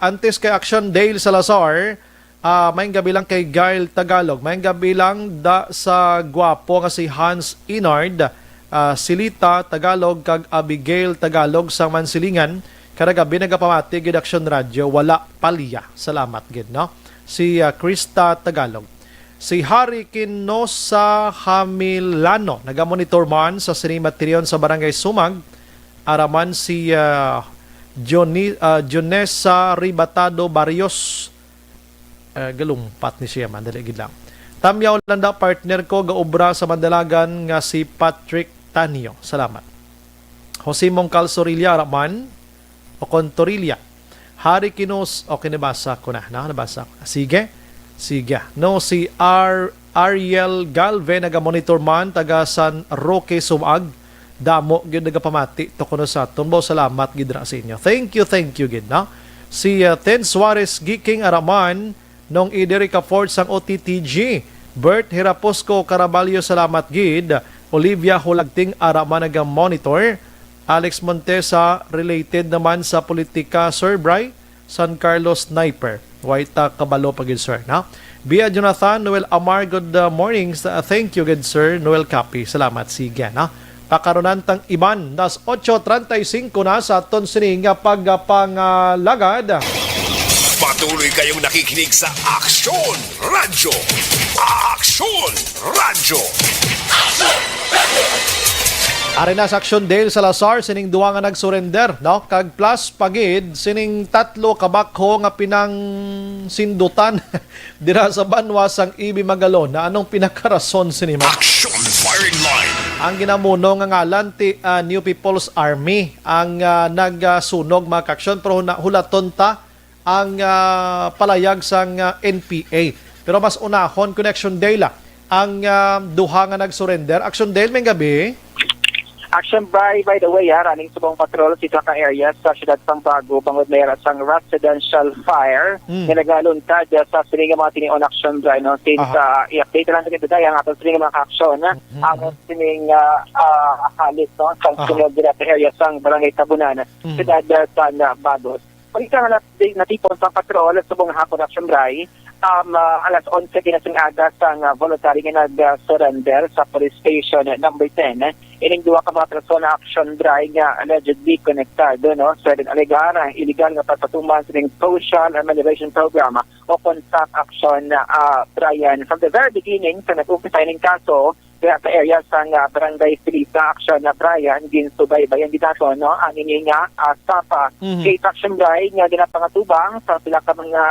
Antes kay Action Dale Salazar, ah, maayong gabi lang kay Gail Tagalog. Maayong gabi lang da sa gwapo nga si Hans Inard, ah, Silita Tagalog, kag Abigail Tagalog sa Mansilingan. Kada gabi nagapamati gid Action Radio, wala palya. Salamat gid, no? Si, ah, Krista Tagalog. Si Harry Kinosa Hamilano, nagamonitor man sa sining batalyon sa Barangay Sumag. Ara man si, ah, Joni-, ah, Jonesa Ribatado Barrios. Ah, galumpat ni siya man, dali gid lang. Tamyaw lang da, partner ko, gaobra sa Mandalagan nga si Patrick Tanyo. Salamat. Jose Mongcal Sorilla, ara man. O Contorilla. Hari Kinos, okay, nabasa ko na, no? Nabasa ko na. Sige. Sige. No, si Ar-, Ariel Galve, naga-monitor man, taga San Roque, Sumag. Damo gyud nagapamati to kuno sa aton. Bo, salamat gid ra sa inyo. Thank you, thank you gid, no? Si, uh, Ten Suarez Giking, ara man, Nong Iderica Ford sang O T T G. Bert Hiraposco Caraballo, salamat gid. Olivia Hulagting, ara man naga-monitor. Alex Montesa, related naman sa politika, Sir Bry. San Carlos Sniper. Way ta kabalo pa gid, sir, no? Bia Jonathan, Noel Amar, good, uh, morning. Sa, thank you, good sir. Noel Capi, salamat. Sige, no? Pakarunan tang iban, das ocho treinta y cinco na sa aton sini nga pagpangalagad. Patuloy kayong nakikinig sa Aksyon Radyo. Aksyon Radyo. Ari na sa Action Dale Salazar, sining duha nga nag-surrender, no? Kag plus pa gid sining tatlo ka bakho nga pinangsindutan dira sa banwa sang E B Magalona. Anong pinakarason sini, ma'am? Action Firing Line. Ang ginamuno nga ngalan ti, ah, New People's Army ang, ah, nagsunog, mga ka-aksyon, pero huna-, hulaton ta ang, ah, palayag sang, ah, N P A. Pero mas unahon, Connection Dale, ah, ang, ah, duha nga nag-surrender. Action Dale, may gabi. Action Bry, by the way, ha, running subong patrol sa isa ka area sa siyudad sang Bago bangod may ara sang residential fire Mm. nga nagaluntad sa sining mga tinion. Action Bry, no? Since, Aha. ah, i-update lang sa kita ang aton sining mga ka-aksyon, ha? Mm-hmm. Ang sining, ah, ah, halit, no? Sa Aha. sunog dira sa area sang Barangay Tabunan, Mm. siyudad, ah, sang, ah, Bago. Balita nga nat-, natipon sa patrol subong nga hapon, Action Bry, um, ah, alas onse kinasing aga sang, ah, voluntary nga nag-surrender sa police station number ten. Ining duha ka mga persona, Action Bry, nga allegedly konektado, no, sa alegar illegal nga pagpatuman sining social amelioration program o kon SAP, Action, ah, Brian. From the very beginning, sa nag-umpisa ining kaso, kaya sa area sang, ah, Barangay Filita, Action, ah, Brian, ginsubaybayan gid naton, no, ang ini nga, ah, SAP, ah, Mhm. case, Action Bry, nga ginapangatubang sa pila ka mga,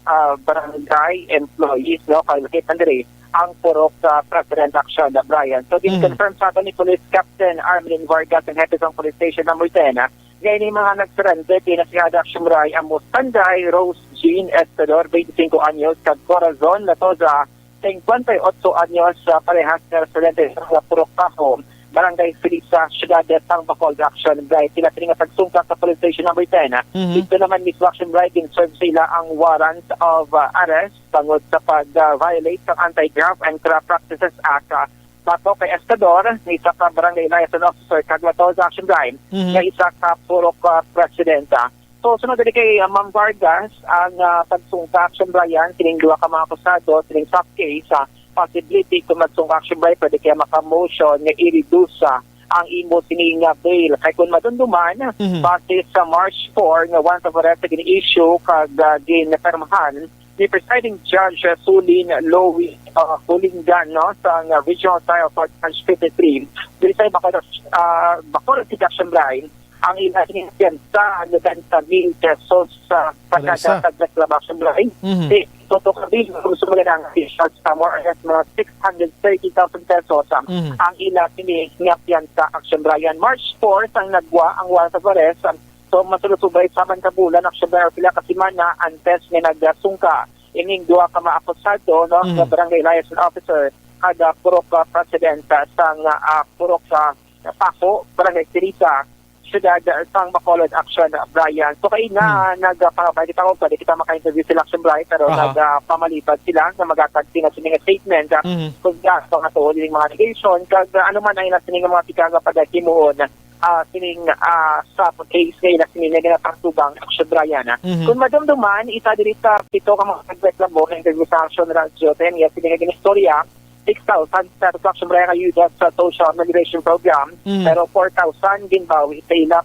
ah, barangay employees, no, kay nakita diri ang purok, ah, president, Action, ah, Brian. So, Mhm. gin-confirm sa aton ni Police Captain Armelin Vargas, ang hepe sang Police Station Number ten, ah, nga ini mga nag-surrender kay nasigada, Action Bry, amo Sanday Rose Jean Estador, twenty-cinco anyos, kag Corazon Latoza, cincuenta y ocho anyos, ah, parehas nga residente sa Purok Bajo, Barangay Felisa, Siyudad sang Bacolod, Action Bry. Sila sini nga pagsungka sa Police Station Number ten. Mhm. Dito naman mismo, Action Bry, gin-serve sa ila ang warrant of, ah, arrest tungod sa pag, ah, violate sa Anti-Graft and Corrupt Practices Act, ah, batok kay Estador, ni sa ka Barangay Liaison Officer, kag Latoza, Action Bry, Mhm. nga isa ka purok, ah, presidenta. So, sunod diri kay, ah, Ma'am Vargas, ang, ah, pagsungka, Action Brian, sining duha ka mga akusado sining SAP case, ah, possibility kung magsungka, Action Brian, pwede kaya maka-motion nga i-reduce, ah, ang imo sini nga bail. Kay kung madumduman, Mhm. base sa March four nga warrant of arrest nga gin-issue kag, ah, ginpermahan ni Presiding Judge, ah, Sulin Louis, ah, Hulingan, no, sa, ah, Regional Trial Court Branch fifty-three, diri sa Bacolod, ah, Bacolod City, Action Brian, ang ila sini piyansa, nobenta mil pesos sa Parehas. pagkada sa reklamo, Action Brian. Mhm. Si Toto Cabildo, gusto mo na ang official sa more or less mga six hundred thirty thousand pesos, ah, Mhm. ang ila sini nga piyansa, Action Brian. March four, sang nagwa ang warrant of arrest, ah, so, masulusubay sa man ka bulan, Action Brian, pila ka semana antes nga nagsungka ining duha ka mga akusado, no, Mhm. nga barangay liaison officer, kada purok, ah, presidenta sang, ah, purok, ah, Paco, Barangay Teresa, syudad, ah, sang Bacolod, Action, ah, Brian. So, kay nga, Hmm. nagpangabay kita kung pwede kita maka-interview sila, Action Brian, pero Aha. nagpamalibad sila nga magatag sila sa mga statement, ah, Mhm. kung gaano nga tuod ining mga allegation, kag, ah, ano man ang ila sini nga mga pika nga paghimuon, ah, sining, ah, sa case nga ila sini nga ginapatubang, Action Brian, ah. Mhm. Kung madumduman, isa diri sa pito ka mga nagreklamo na interview sa Action Radio, ten years sini nga ginistorya, six thousand sa Action Brian ayuda sa Social Migration Program, Mm. pero four thousand ginbawi sa ila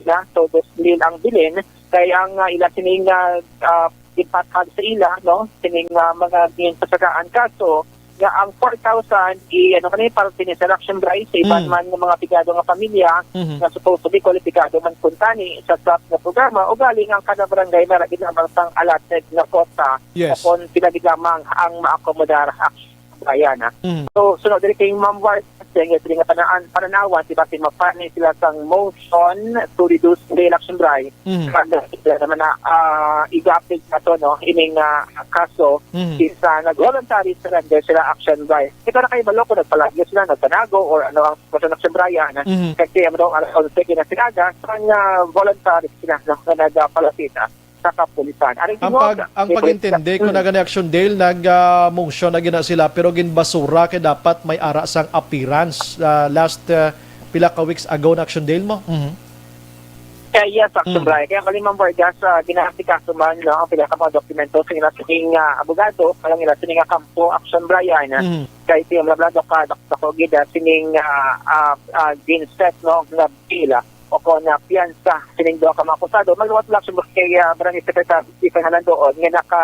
na. So, dos mil ang bilin, kay ang, ah, ila sining, ah, ah, ginpatag sa ila, no, sining, ah, mga ginpasagaan kaso nga ang four thousand i, ano, kani, para sini sa Action Brian sa iban Mm. man nga mga pigado nga pamilya Mhm. nga supposed to be kwalipikado man kuntani sa SAP nga programa, ugaling ang kada barangay may gid lamang sang allotted nga kota Yes. upon pila gid lamang ang maakomodar. Ayan, ah. Mm. So, sunod diri kay Ma'am Ward, sa inyo diri nga panaan, pananawan, di ba, si mapani sila sang motion to reduce the election drive. Mm. Kaya sila naman na, ah, iga-update na to, no, ining, ah, kaso, Mm. is, ah, nag-voluntary surrender sila, Action Brian. Ito na kayo, balo, kung nagpalagyo sila, nagpanago, or ano ang sitwasyon, Action Brian, ah. Mm. Kasi, ano daw, alas onse na sila, ah, sa, ah, voluntary sila, no, na nagpalapit, ah. sa kapulisan. Aring Ang tinuod, pag-, ang may pagintindi ko Mm. na gani, Action Dale, nag, ah, motion na gina sila, pero ginbasura kay dapat may ara sang appearance, ah, last, ah, pila ka weeks ago na, Action Dale, mo? Mhm. Eh, yes, Action Mm. Brian. Kaya kali, Ma'am Vargas, ah, ginaasikaso man, no, ang pila ka mga dokumento sa ila sining, ah, abogado, parang ila sining, ah, kampo, Action Brian. Mhm. Kay ito yung mga blado ka, dako gid, ah, sining, ah, ah, ah, ginset, no, na bill, ah, o kon, ah, piyansa sining duha ka mga akusado. Magluwas lang siya kay, ah, Barangay Secretary Stephen Halandoon nga naka,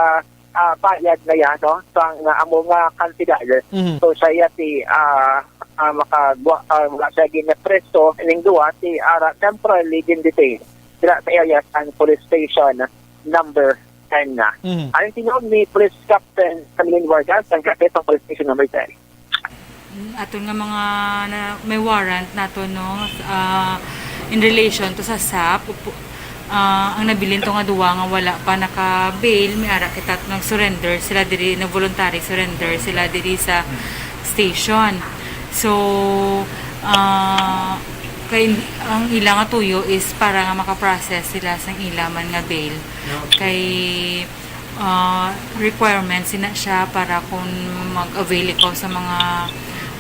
ah, bayad na yan, no, sang, ah, amo nga kantidad. Mhm. So, siya iya si, ah, ah, makagwa-, ah, wala siya ginapreso ining duha, si ara temporarily gin-detain dira sa area sang Police Station number ten na. Mhm. Ang tinuod ni Police Captain Camilin Vargas, ang kapit sa Police Station number ten. Aton nga mga na, may warrant nato, no, ah, in relation to sa SAP, upo-, ah, ang nabilin to nga duwa nga wala pa naka-bail, may ara kita nag-surrender sila diri, nag-voluntary surrender sila diri sa station. So, ah, kay ang ila nga tuyo is para nga maka-process sila sang ila man nga bail. Kay ah, requirements ina siya para kung mag-avail ikaw sa mga,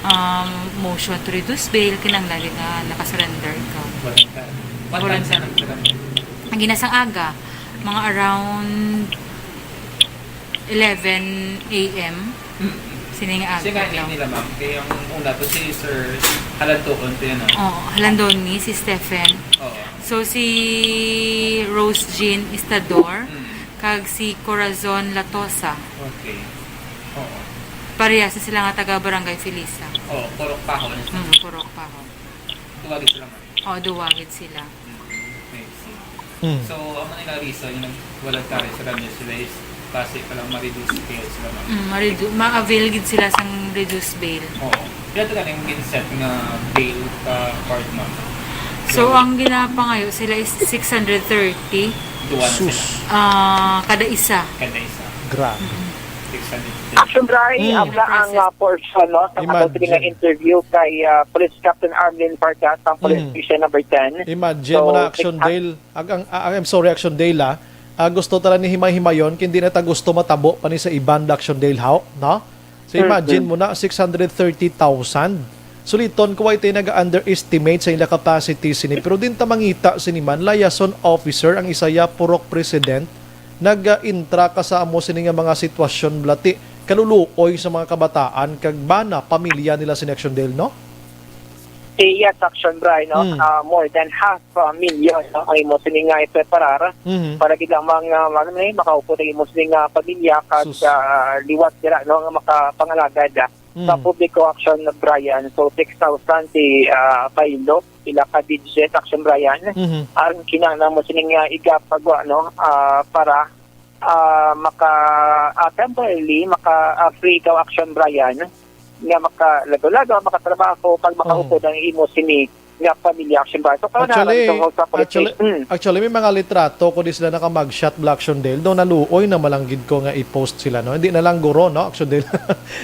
um, motion to reduce bail, kinahanglan gid nga naka-surrender ikaw. What time, what time Volunteer. Siya nag-surrender? Ang ginasang aga, mga around eleven A M. Mm. Sining aga. Sino nga name nila, ma'am? Kay ang una to si Sir Halandoon, to yun, ah. Oo, Halandoni, si Stephen. Oo. So, si Rose Jean Istador, Mm. kag si Corazon Latosa. Okay. Oo. Parehas na sila nga taga Barangay Felisa. Oo, Purok Pahon. Mm, Purok Pahon. Duwa gid sila, ma'am. Oo, duwa gid sila. Mm, I see. Mm. So, amo na nga reason nga nag-voluntary surrender sila is basi pa lang ma-reduce bail sila, ma'am. Mm, ma-redu-, ma-avail gid sila sang reduced bail. Oo. Pila to ganing ginset nga bail ka court, ma'am? So, So, ang ginapangayo sila is six hundred thirty. Duwa na sila. Sus. Ah, kada isa. Kada isa. Grabe. Mm. Six hundred fifty. Action Bray, Mm. abla ang, Process. ah, portion, no, sa Imagine. ato nga interview kay, ah, Police Captain Arlene Vargas, ang Police Mm. Station number ten. Imagine So, mo na, Action six Dale. Ag-, ang, ah, I'm sorry, Action Dale, ah. Ah, gusto tala ni himay-himayon, kay hindi na ta gusto matabo pa ni sa iban, Action Dale, haw, no? So, imagine Mm-hmm. mo na, six hundred thirty thousand. Suliton ko, ay tayo nag-underestimate sa ila capacity sini. Pero din ta mangita sini man, liaison officer ang isaya, purok president, nag-intra ka sa amo sini nga mga sitwasyon, blati, kaluluoy sa mga kabataan, kag bana, pamilya nila sini, Action Dale, no? Eh, yes, Action Bray, no? Mm. Ah, more than half a million, no, ang imo sini nga ipreparar Mhm. para gid lamang, ah, ano ni, makaupod ang imo sini nga pamilya kag, Sus. ah, liwat dira, no, nga makapangalagad, ah, sa Mm. publiko, Action Brian. So, six thousand si, ah, Bailo, pila ka digits, Action Brian. Mhm. Ang kinahanglan mo sini nga igapagwa, no, ah, para, ah, maka, ah, temporarily, maka, ah, free ikaw, Action Brian, nga makalagaw-lagaw, makatrabaho, kag makaupod Mm. ang imo sini nga pamilya, Action Brian. So, kaya Actually, na, sa police actually, station. Mm. actually, may mga litrato ko di sila naka-mugshot, Black Action Dale. Daw naluoy na malanggid ko nga i-post sila, no? Hindi na lang guro, no, Action Dale?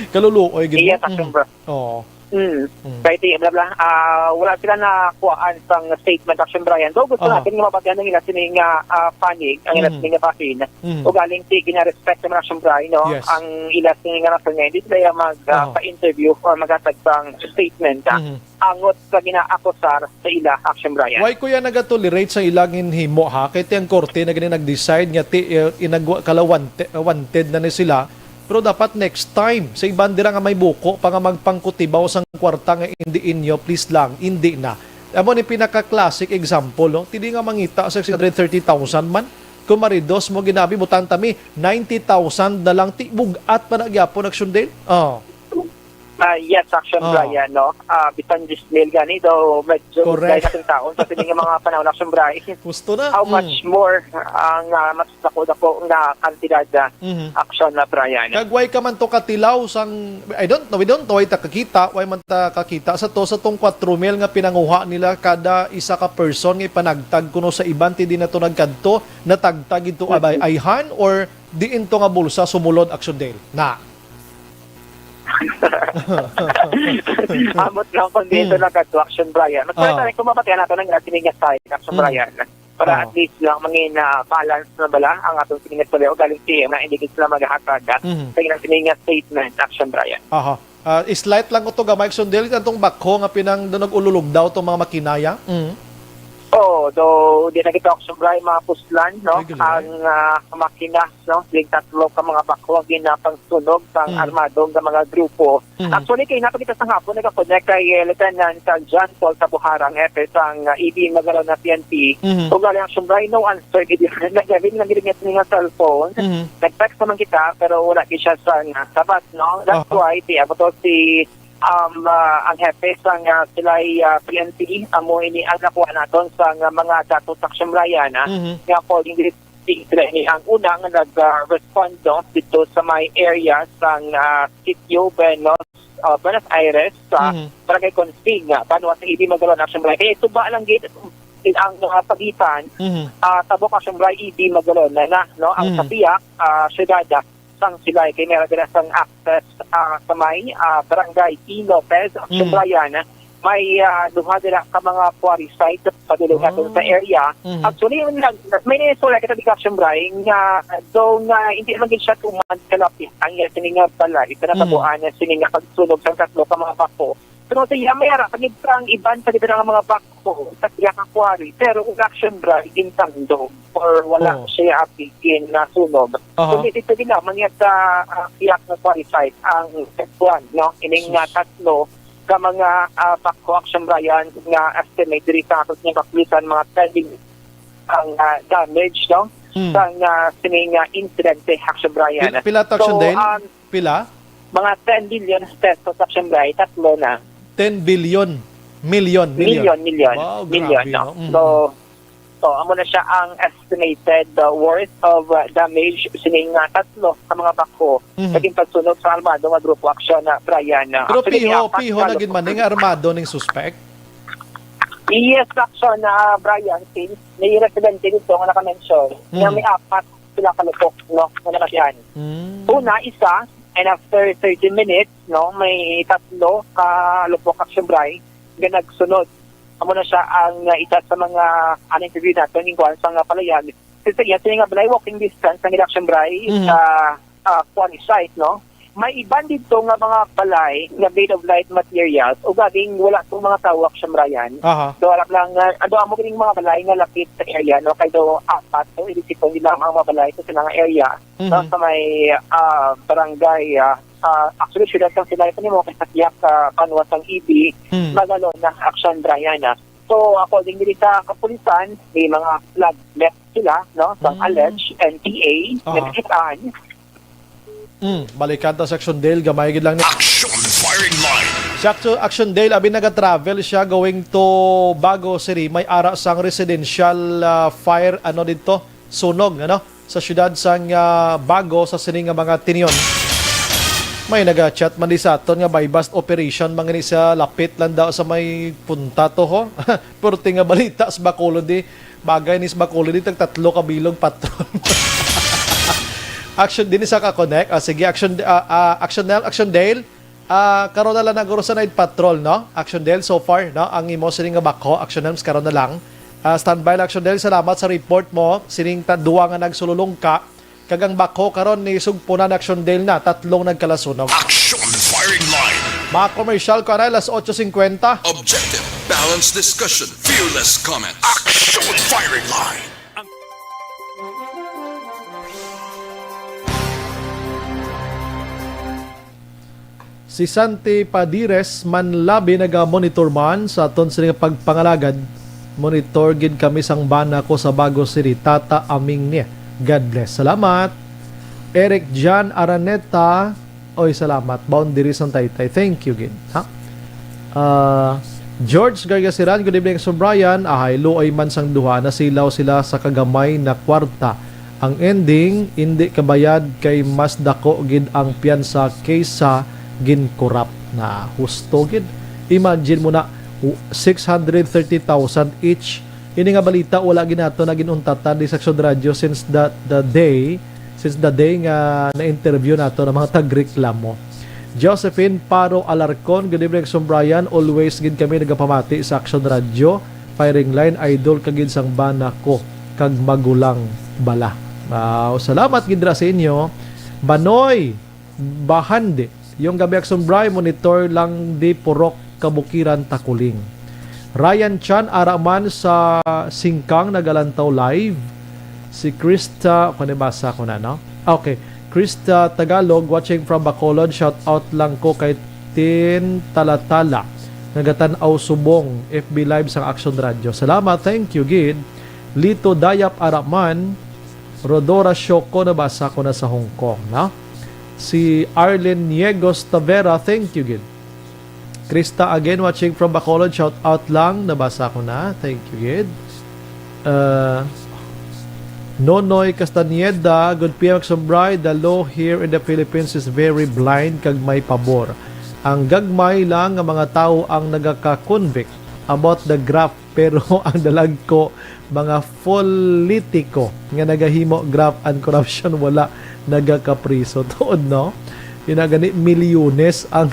Kaluluoy gid Iya, mo. Action Mm. Brian. Oo. Mm. Mm. Kay ti, bla, bla, ah, wala sila nakuhaan sang statement, Action Brian. Though gusto Aha. natin nga mabatian ang ila sini nga, ah, panig, ang ila Mhm. sini nga bahin. Mhm. Ugaling ti gina-respect naman, Action Brian, no? Yes. Ang ila sini nga rason nga hindi sila mag, ah, Aha. pa-interview or maghatag sang statement, ah, Mhm. angot sa ginaakusar sa ila, Action Brian. Why kuya nagatolerate sa ilang ginhimo, ha? Kay ti ang korte na gani nag-decide nga ti, eh, inagwa, kala wante-, wanted na ni sila. Pero dapat next time, sa iban dira nga may buko pa nga magpangkutibaw sang kwarta nga indi inyo, please lang, indi na. Amo ni pinaka-classic example, no? Ti di nga mangita sa six hundred thirty thousand man. Kung maridos mo ginabi, butang ta mi, ninety thousand na lang, ti bugat pa na gyapon, Action Dale. Oh. Ah, yes, Action Oh. Brian, no? Ah, bisan diyes mil gani, daw medyo Correct. dahil natin taon sa sining mga panahon, Action Brian. Gusto na. How Mm. much more ang, ah, mas dako-dako nga kantidad, ah, Mhm. Action na, Brian? Kag why ka man to katilaw sang, I don't know, we don't know, way ta kakita, way man ta kakita sa to, sa tong kwatro mil nga pinanguha nila kada isa ka person nga ipanagtag kuno sa iban, ti di na to nagkadto, natagtag ito abay, Mhm. ayhan, or diin to nga bulsa sumulod, Action Dale? Na. Amot lang kung dito Hmm. nagkadto, Action Brian. Mas Ah. pwede kung mabatian nato ng sining nga side, Action Hmm. Brian. Para Ah. at least lang mangin, ah, balance na bala ang atong sining nga tuloy. O galing P M na hindi sila maghahatag, ah, Mhm. sa ilang sining nga statement, Action Brian. Aha. Ah, slight lang ko to gamay, Action Dale, atong bakho nga pinang nag-ululog daw tong mga makinaya. Mm. Oh, do di na kita, Action Brian, mga puslan, no? Regular. Ang, ah, makina, no? Yung tatlo ka mga bakho ang ginapangsunog sang Mm. armado nga mga grupo. Mm. Actually, kay napakita sa hapon, nagakonnect kay, eh, Lieutenant, ah, John Paul Tabuharang, F S ang, ah, E D Magalona P N P. Mm. Kung gali, Action Brian, no answer, gid yun. Nag-ring lang gid niya sa cellphone. Mm. Nag-text naman kita, pero wala gid siya sa, ah, sabat, no? That's Aha. why, ti, amo to si, um, ah, ang hepe sang, ah, sila'y, ah, P N P, amo ini ang nakuha naton sa nga mga datos, Action Brian, ah, Mhm. nga according dito, sila ini ang una nga nag, ah, respond, no, dito sa may area sang, ah, Sitio Buenos, ah, Buenos Aires, sa Mhm. Barangay Consig, ah, banwa sa E D Magalona, Action Brian. Kaya tuba lang gid ang, ah, pagitan, Mhm. ah, tabok, Action Brian, E D Magalona na, no, ang Mhm. Sapiac, ah, syudad, ah, sang Silay, kay meron dira sang access, ah, sa may, ah, Barangay E. Lopez, Action Mm. Brian, may, ah, duha dira ka mga quarry site padulong nato sa Mm. area. Mm. Actually, yung nag-, may naistorya kita di, Action Brian, nga daw nga hindi naman gid siya tuman kalapit ang iya sini nga balay sa Mm. natabuan na sini nga pagsunog sa tatlo ka mga bako. Pero sa iya, may ara pa gid ang iban pa gid ang mga bako sa iya ka quarry. Pero ang, Action Brian, gintandog or wala Oh. siya apigin na sunog. Aha. Kundi dito din naman niya sa, ah, Piak na quarry site ang kuwan, no? Ining, Sus. ah, tatlo ka mga, ah, bako, Action Brian, nga estimate diri sa ato nga kapulisan, mga ten million ang, ah, damage, no? Hmm. Sa, ah, sining, ah, insidente, Action Brian. Pil-, pila to, Action So, Dale? um, Pila? Mga ten billion pesos, Action Brian, tatlo na. Ten billion. Million, million. Million, million. Wow, Million, grabe, no? no? Mm. So, so, amo na siya ang estimated, uh, worth of, uh, damage sining, uh, tatlo ka mga bako Mhm. naging pagsunog sa armado nga grupo, Action, uh, Brian, uh, Pero actually, may piho, apat piho ka na gid man lupok. Ning armado ning suspect? Yes, Action, uh, Brian, since may residente dito nga naka-mention nga Mhm. may apat sila ka lupok, no, nga namatian. Mm. Una, isa, and after thirty minutes, no, may tatlo ka lupok, Action Brian, nga nagsunod. Amo na siya ang, uh, isa sa mga, uh, interview nato ning kuwan sa nga palayag. Kasi yan, sa nga balay, walking distance ang Action Brian Mhm. sa, uh, quarry site, no? May iban dito nga mga balay nga made of light materials, ugaling wala tong mga tawo, Action Brian. Aha. So, alam lang, uh, ano, amo kining mga balay nga lapit sa area, no? Kay do apat, so, ilisipon nila ang mga balay sa silang area, no? Mhm. Sa may, uh, barangay, uh, uh, actually, syudad sang Silay pa nimo, kay sa Piak, uh, banwa sang E D, Hmm. Magalona, Action Brian, ah. So, according diri sa kapulisan, may mga flag left sila, no? Sa Hmm. alleged N P A, Aha. N P A. Mm, balikan ta sa Action Dale, gamay gid lang ni Action Firing Line. Si Action, Action Dale, abi naga-travel siya going to Bago City, may ara sang residential, ah, fire, ano dito, sunog, ano, sa siyudad sang, ah, Bago sa sining nga mga tinyon. May naga-chat man di sa aton nga buy-bust operation man gani sa lapit lang daw sa may punta to, ho. Purti nga balita sa Bacolod di. Bagay ni sa Bacolod di, tag tatlo ka bilog patron. Action din sa ka-connect. Ah, sige, Action, ah, ah, Action Nel, Action Dale. Ah, karon na lang nag-Rosanide Patrol, no? Action Del, so far, no? Ang imo sining nga backhoe, Action Helms, karon na lang. Ah, standby lang, Action Del. Salamat sa report mo. Sining ta-, duwa nga nagsululong ka. Kag ang backhoe karon ni sugpunan, Action Del, na tatlong nagkalasunog. Action Firing Line. Mga commercial ko anay, alas otso cincuenta. Objective, balanced discussion, fearless comment. Action Firing Line. Si Santi Padires Manlabi naga-monitor man sa aton sini nga pagpangalagad. Monitor gid kami sang bana ko sa Bago City, Tata Aming niya. God bless. Salamat. Eric John Araneta, oy, salamat. Boundaries ang taytay. Thank you gid. Ha? Ah, George Gargasiran, good evening, Sir Brian. Ahay, luoy man sang duha, nasilaw sila sa kagamay na kwarta. Ang ending, indi kabayad kay mas dako gid ang piyansa kaysa ginkorap na. Husto gid. Imagine mo na, six hundred thirty thousand each. Ini nga balita, wala gid nato na ginuntatan di sa Aksyon Radyo since the, the day, since the day nga na-interview nato ng mga tagreklamo. Josephine Paro Alarcon, good evening, Sir Brian. Always gid kami nagapamati sa Aksyon Radyo. Firing Line, idol ka gid sang bana ko kag magulang bala. Wow, salamat gid ra sa inyo. Banoy Bahandi, yung gabi, Aksyon Bri, monitor lang di Purok Kabukiran, Takuling. Ryan Chan, ara man sa Singkang, nagalantaw live. Si Krista, kung nabasa ko na, no? Okay. Krista Tagalog, watching from Bacolod. Shout out lang ko kay Tin Talatala, nagatan-aw subong F B Live sang Aksyon Radyo. Salamat, thank you gid. Lito Dayap, ara man. Rodora Shoko, nabasa ko na sa Hong Kong, no? Si Arlen Niegos Tavera, thank you gid. Krista again, watching from Bacolod, shout out lang, nabasa ko na, thank you gid. Uh, Nonoy Castañeda, good P M Aksyon Bri, the law here in the Philippines is very blind kag may pabor. Ang gagmay lang nga mga tawo ang nagaka-convict about the graft, pero ang dalagko, mga politiko nga nagahimo graft and corruption, wala nagakapriso. Tuod, no? Yun na gani, milyones ang,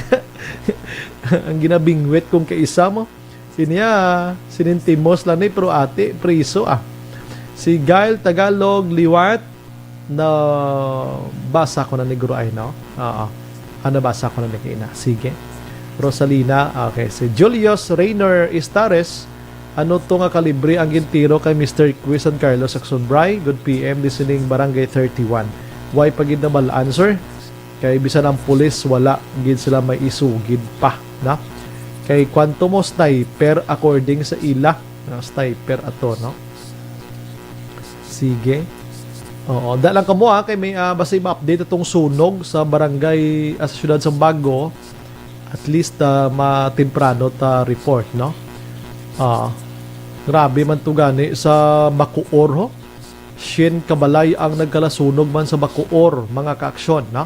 ang ginabingwit kung kaisa mo. Inya, sinintimos lang ni, pero ati, priso, ah. Si Gail Tagalog Liwat, nabasa ko na ni Guro ay, no? Oo. Ah, nabasa ko na ni Kina. Sige. Rosalina, okay. Si Julius Rainer Istares, ano to nga kalibre ang gintiro kay Mister Quiz San Carlos Aksyon Bri? Good P M, listening, Barangay thirty-one. Why pa gid nabal-an, sir? Kay bisan ang pulis, wala gid sila may isugid pa, no? Kay kwanto mo sniper according sa ila, no? Sniper ato, no? Sige. Oo, da lang kamo, ah, kay may, ah, basta ma-update atong sunog sa barangay, ah, sa siyudad sa Bago. At least, ah, matemprano ta report, no? Ah, grabe man to gani sa Bacoor, ho. Siyam ka balay ang nagkalasunog man sa Bacoor, mga kaaksyon, no?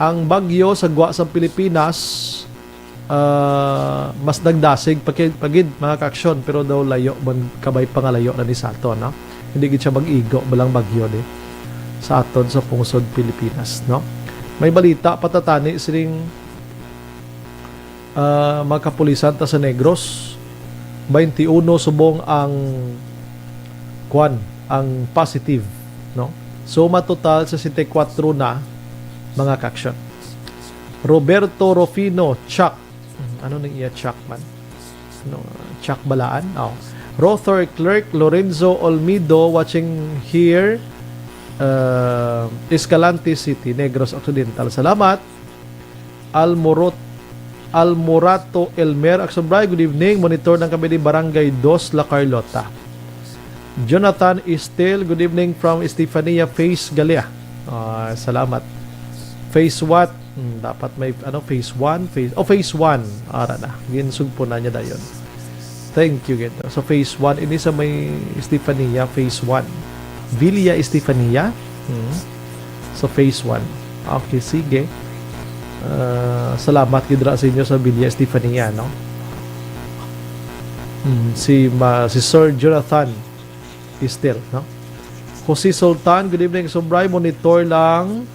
Ang bagyo sa gwa sa Pilipinas, ah, mas nagdasig pa ki-, pa gid, mga kaaksyon, pero daw layo man kabay pangalayo na ni sa aton, no? Hindi gid siya mag-igo, balang bagyo di sa aton sa pungsod Pilipinas, no? May balita pa ta tani sining, ah, mga kapulisan ta sa Negros, twenty-one subong ang, kwan, ang positive, no? So, matotal sesenta y cuatro na, mga kaaksyon. Roberto Rufino, Chuck. Hmm, ano ning iya Chuck man? Ano, Chuck Balaan? Oh. Rothor Clerk, Lorenzo Olmido, watching here, uh, Escalante City, Negros Occidental. Salamat. Almorot-, Almorato Elmer, Aksyon Bri, good evening. Monitor lang kami di Barangay Dos, La Carlota. Jonathan Estel, good evening from Estefania, Phase Galea. Ah, salamat. Phase what? Hmm, dapat may, ano, phase one, phase, oh, phase one. Ara na. Ginsugpo na niya dayon. Thank you, gid. So, phase one, ini sa may Estefania, phase one. Villa Estefania. Hmm. So, phase one. Okay, sige. Ah, salamat gid ra sa inyo sa Villa Estefania, no? Hmm, si ma-, si Sir Jonathan Estel, no? Jose Sultan, good evening, Sir Bri. Monitor lang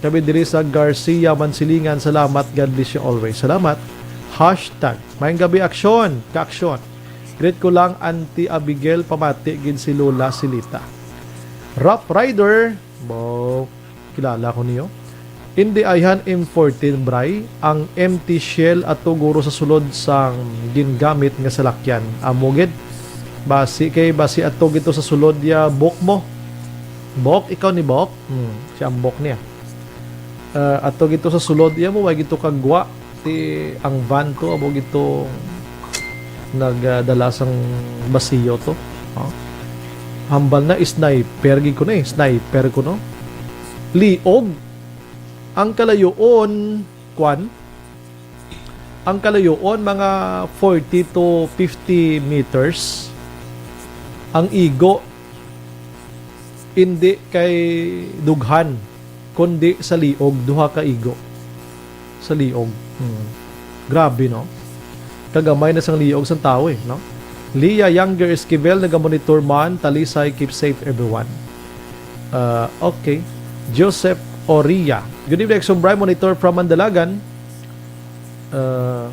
Kami diri sa Garcia, Mansilingan. Salamat. God bless you always. Salamat. Hashtag. Maayong gabi, aksyon. Kaaksyon. Greet ko lang, Auntie Abigail, pamati gid si Lola Silita. Rough Rider. Bo, kilala ko niyo. Hindi ayhan M fourteen, Bray. Ang empty shell ato guro sa sulod sang gingamit nga salakyan. Amo gid. Basi kay, basi ato gito sa sulod ya, Bok mo. Bok, ikaw ni Bok? Hmm, si Ambok niya. Ah, ato gito sa sulod iya mo, way gito kagwa. Ti ang van to, amo gito nagdala sang basiyo to. Oh. Hambal na, sniper gid ko na eh. Sniper ko, no? Liog. Ang kalayoon, kwan? Ang kalayoon, mga forty to fifty meters. Ang igo, hindi kay dughan, kundi sa liog, duha ka igo. Sa liog. Hmm. Grabe, no? Kagamay na sang liog sang tawo, eh, no? Leah Younger Esquivel, nagamonitor man, Talisay, keep safe, everyone. Ah, okay. Joseph Oria. Good evening, Exxon Bry, monitor from Mandalagan. Ah,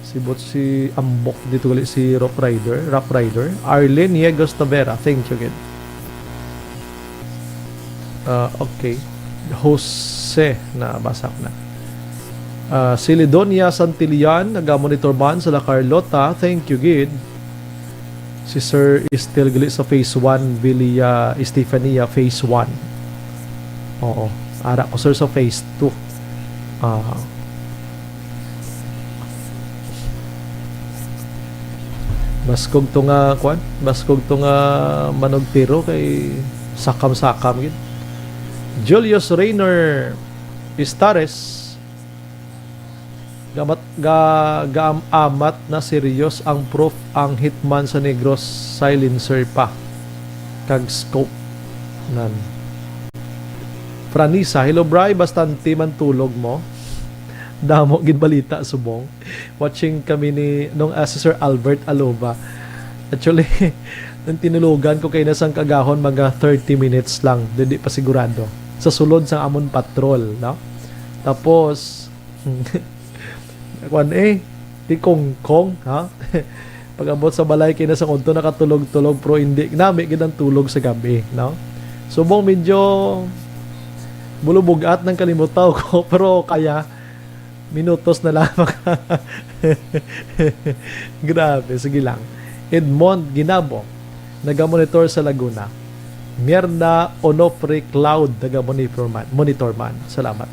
sibot si Ambok dito gali, si Rough Rider, Rough Rider. Arlene Yegos Tavera, thank you gid. Ah, okay. Jose, nabasa ko na. Ah, si Lidonia Santillan, nagamonitor man sa La Carlota. Thank you gid. Si Sir Estel gali sa phase one, Villa Estefania phase one. Oo. Ara ko, sir, sa phase two. Ah. Baskog to nga, kwan? Baskog to nga manugtiro kay sakam-sakam gid. Julius Rayner Pistares, gamat, ga, gaamat na serious ang proof, ang hitman sa Negros silencer pa kag scope. Nan. Franisa, hello, Bry, bastante man tulog mo. Damo gid balita subong. Watching kami ni nung, ah, si Sir Albert Aloba. Actually, nung tinulogan ko kay na sang kagahon, mga thirty minutes lang, di, di pa sigurado. Sa sulod sang amon patrol, no? Tapos, kwan eh, ti Kongkong, ha? Pag-abot sa balay kay na sang udto nakatulog-tulog, pero hindi nami gid ang tulog sa gabi, no? Subong medyo bulubog-at nang kalimutaw ko, pero kaya minutos na lamang. Grabe, sige lang. Edmond Ginabo, nagamonitor sa Laguna. Mierna Onofre Cloud, nagamonitor man, monitor man. Salamat.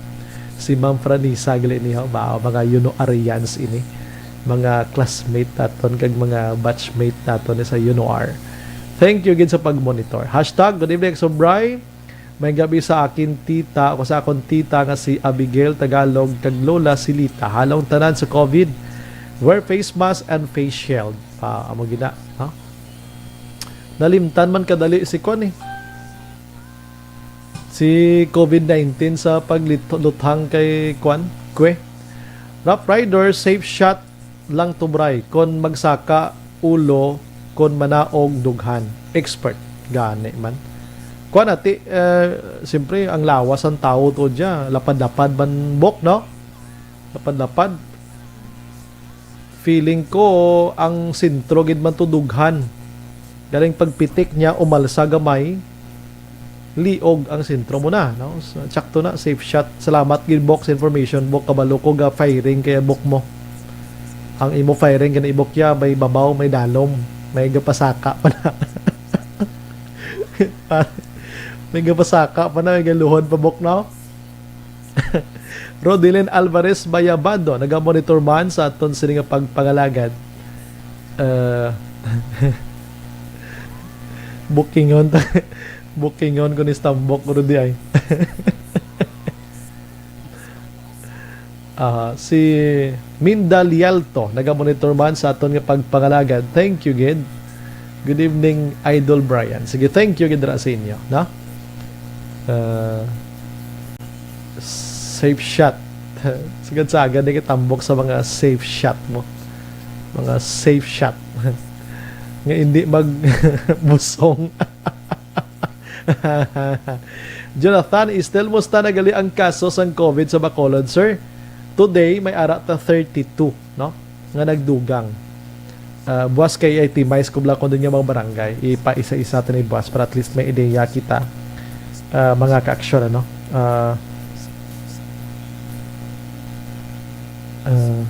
Si Ma'am Franisa, gali niyo, ba, mga Yunoarians ini. Mga classmate naton, kag mga batchmate naton sa Yunoar. Thank you gid sa pag-monitor. Hashtag Good Evening, Exo Bry. May gabi sa akin tita, o sa akon tita nga si Abigail Tagalog, kag Lola Silita. Halong tanan sa COVID. Wear face mask and face shield. Pa, amo gina, ha? Nalimtan man kadali si kwan eh. Si COVID nineteen sa pagluthang kay kwan, kwe. Rough Rider, safe shot lang to, Bray. Kon magsaka ulo, kon manaog dughan. Expert. Gani man. Kwan ati, eh, siyempre, ang lawas ang tao to dya. Lapad-lapad man bok, no? Lapad-lapad. Feeling ko, ang sentro gid man to dughan. Galing pagpitik niya, umalsa gamay, liog ang sentro mo na, no? So, tsakto na, safe shot. Salamat gid, Bok, sa information, Bok. Kabalo ko ga firing kaya, Bok, mo. Ang imo firing kay ibok ya, may babaw, may dalom, may gapasaka pa na. May gapasaka pa na, may galuhon pa, Bok, no? Rodilyn Alvarez Bayabado, nagamonitor man sa aton sini nga pagpangalagad. Uh, bookingon ta-, bookingon ko ni Stambok, Rudy, ay. Ah, si Minda Lialto, nagamonitor man sa aton nga pagpangalagad. Thank you, gid. Good evening, Idol Brian. Sige, thank you, gid, ra sa inyo, no? Ah, safe shot. Sagad-sagad na kitambok sa mga safe shot mo. Mga safe shot. Nga hindi magbusong. Jonathan Istel, musta na gali ang kaso sang COVID sa Bacolod, sir? Today, may ara ta thirty-two, no? Nga nagdugang. Ah, buwas kay itemize ko bala kung din nga mga barangay. Ipa-isa-isa ta ni buwas para at least may ideya kita, ah, mga ka-aksyon, ano? Ah, ah,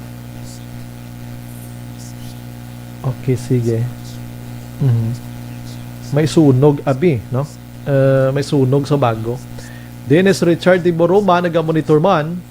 okay, sige. Mhm. May sunog, abi, no? Ah, may sunog sa Bago. Dennis Richard de Boroma, naga-monitor man.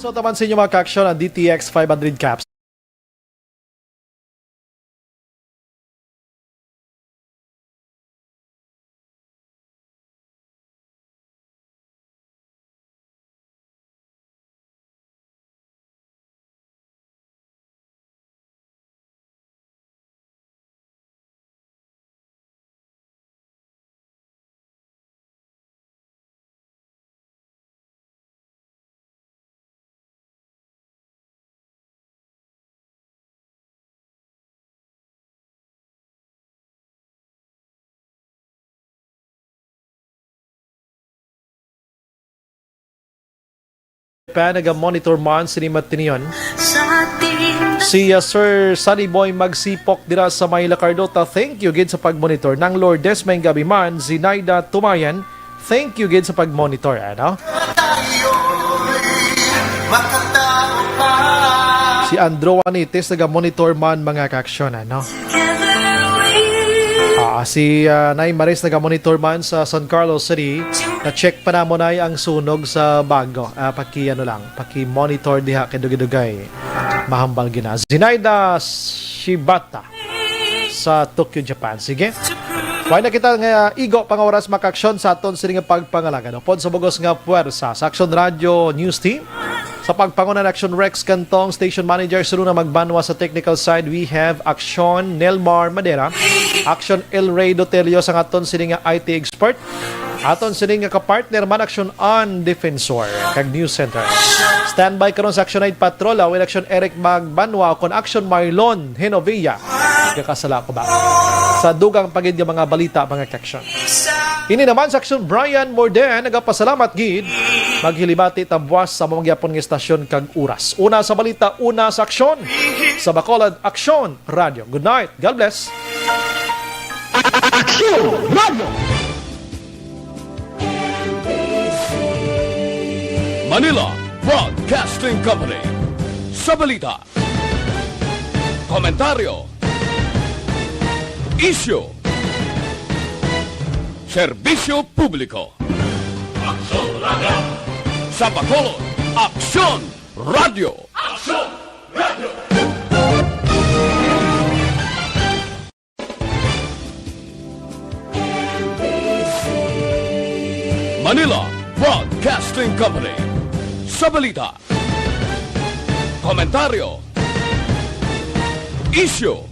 So, taman sa inyo, mga ka-aksyon, ang D T X five hundred caps. Pa, naga-monitor man sini matinion. Si, uh, Sir Sunny Boy Magsipok dira sa may La Carlota, thank you gid sa pag-monitor. Nang Lourdes, may gabi man, Zinaida Tumayan, thank you gid sa pag-monitor, ano? Si Andrew Juanites, naga-monitor man, mga ka-aksyon, ano? Ah, si, ah, Nay Maris, naga-monitor man sa San Carlos City. Na-check pa namo, Nay, ang sunog sa Bago. Ah, paki, ano lang, paki-monitor diha kay dugay-dugay. Mahambal gina. Zinaida Shibata sa Tokyo, Japan. Sige. Way na kita nga igo pa nga oras, mga ka-aksyon, sa aton sini nga pagpangalagad. Upod sa bugos nga puwersa sa Aksyon Radio News Team. Sa pagpanguna ni Aksyon Rex Cantong, station manager, sunod na magbanwa sa technical side, we have Aksyon Nelmar Madera, Aksyon El Rey Dotelio, sa aton sini nga I T expert. Aton sini nga kapartner man, Aksyon An Defensor kag News Center. Standby karon sa Aksyon Night Patrol, ah, with Aksyon Eric Magbanwa kon Aksyon Marlon Genovia. Kakasala ko ba? Sa dugang pa gid nga mga balita, mga ka-aksyon. Ini naman sa Aksyon Brian Morden, nagapasalamat gid. Maghilimati ta buwas sa mga gyapon nga istasyon kag oras. Una sa balita, una sa aksyon. Sa Bacolod, Aksyon Radio. Good night. God bless. Aksyon Radio. Manila Broadcasting Company. Sa balita, komentaryo, isyu, serbisyo publiko. Aksyon Radio. Sa Bacolod, Aksyon Radio. Aksyon Radio. Manila Broadcasting Company. Sa balita, komentaryo, isyu,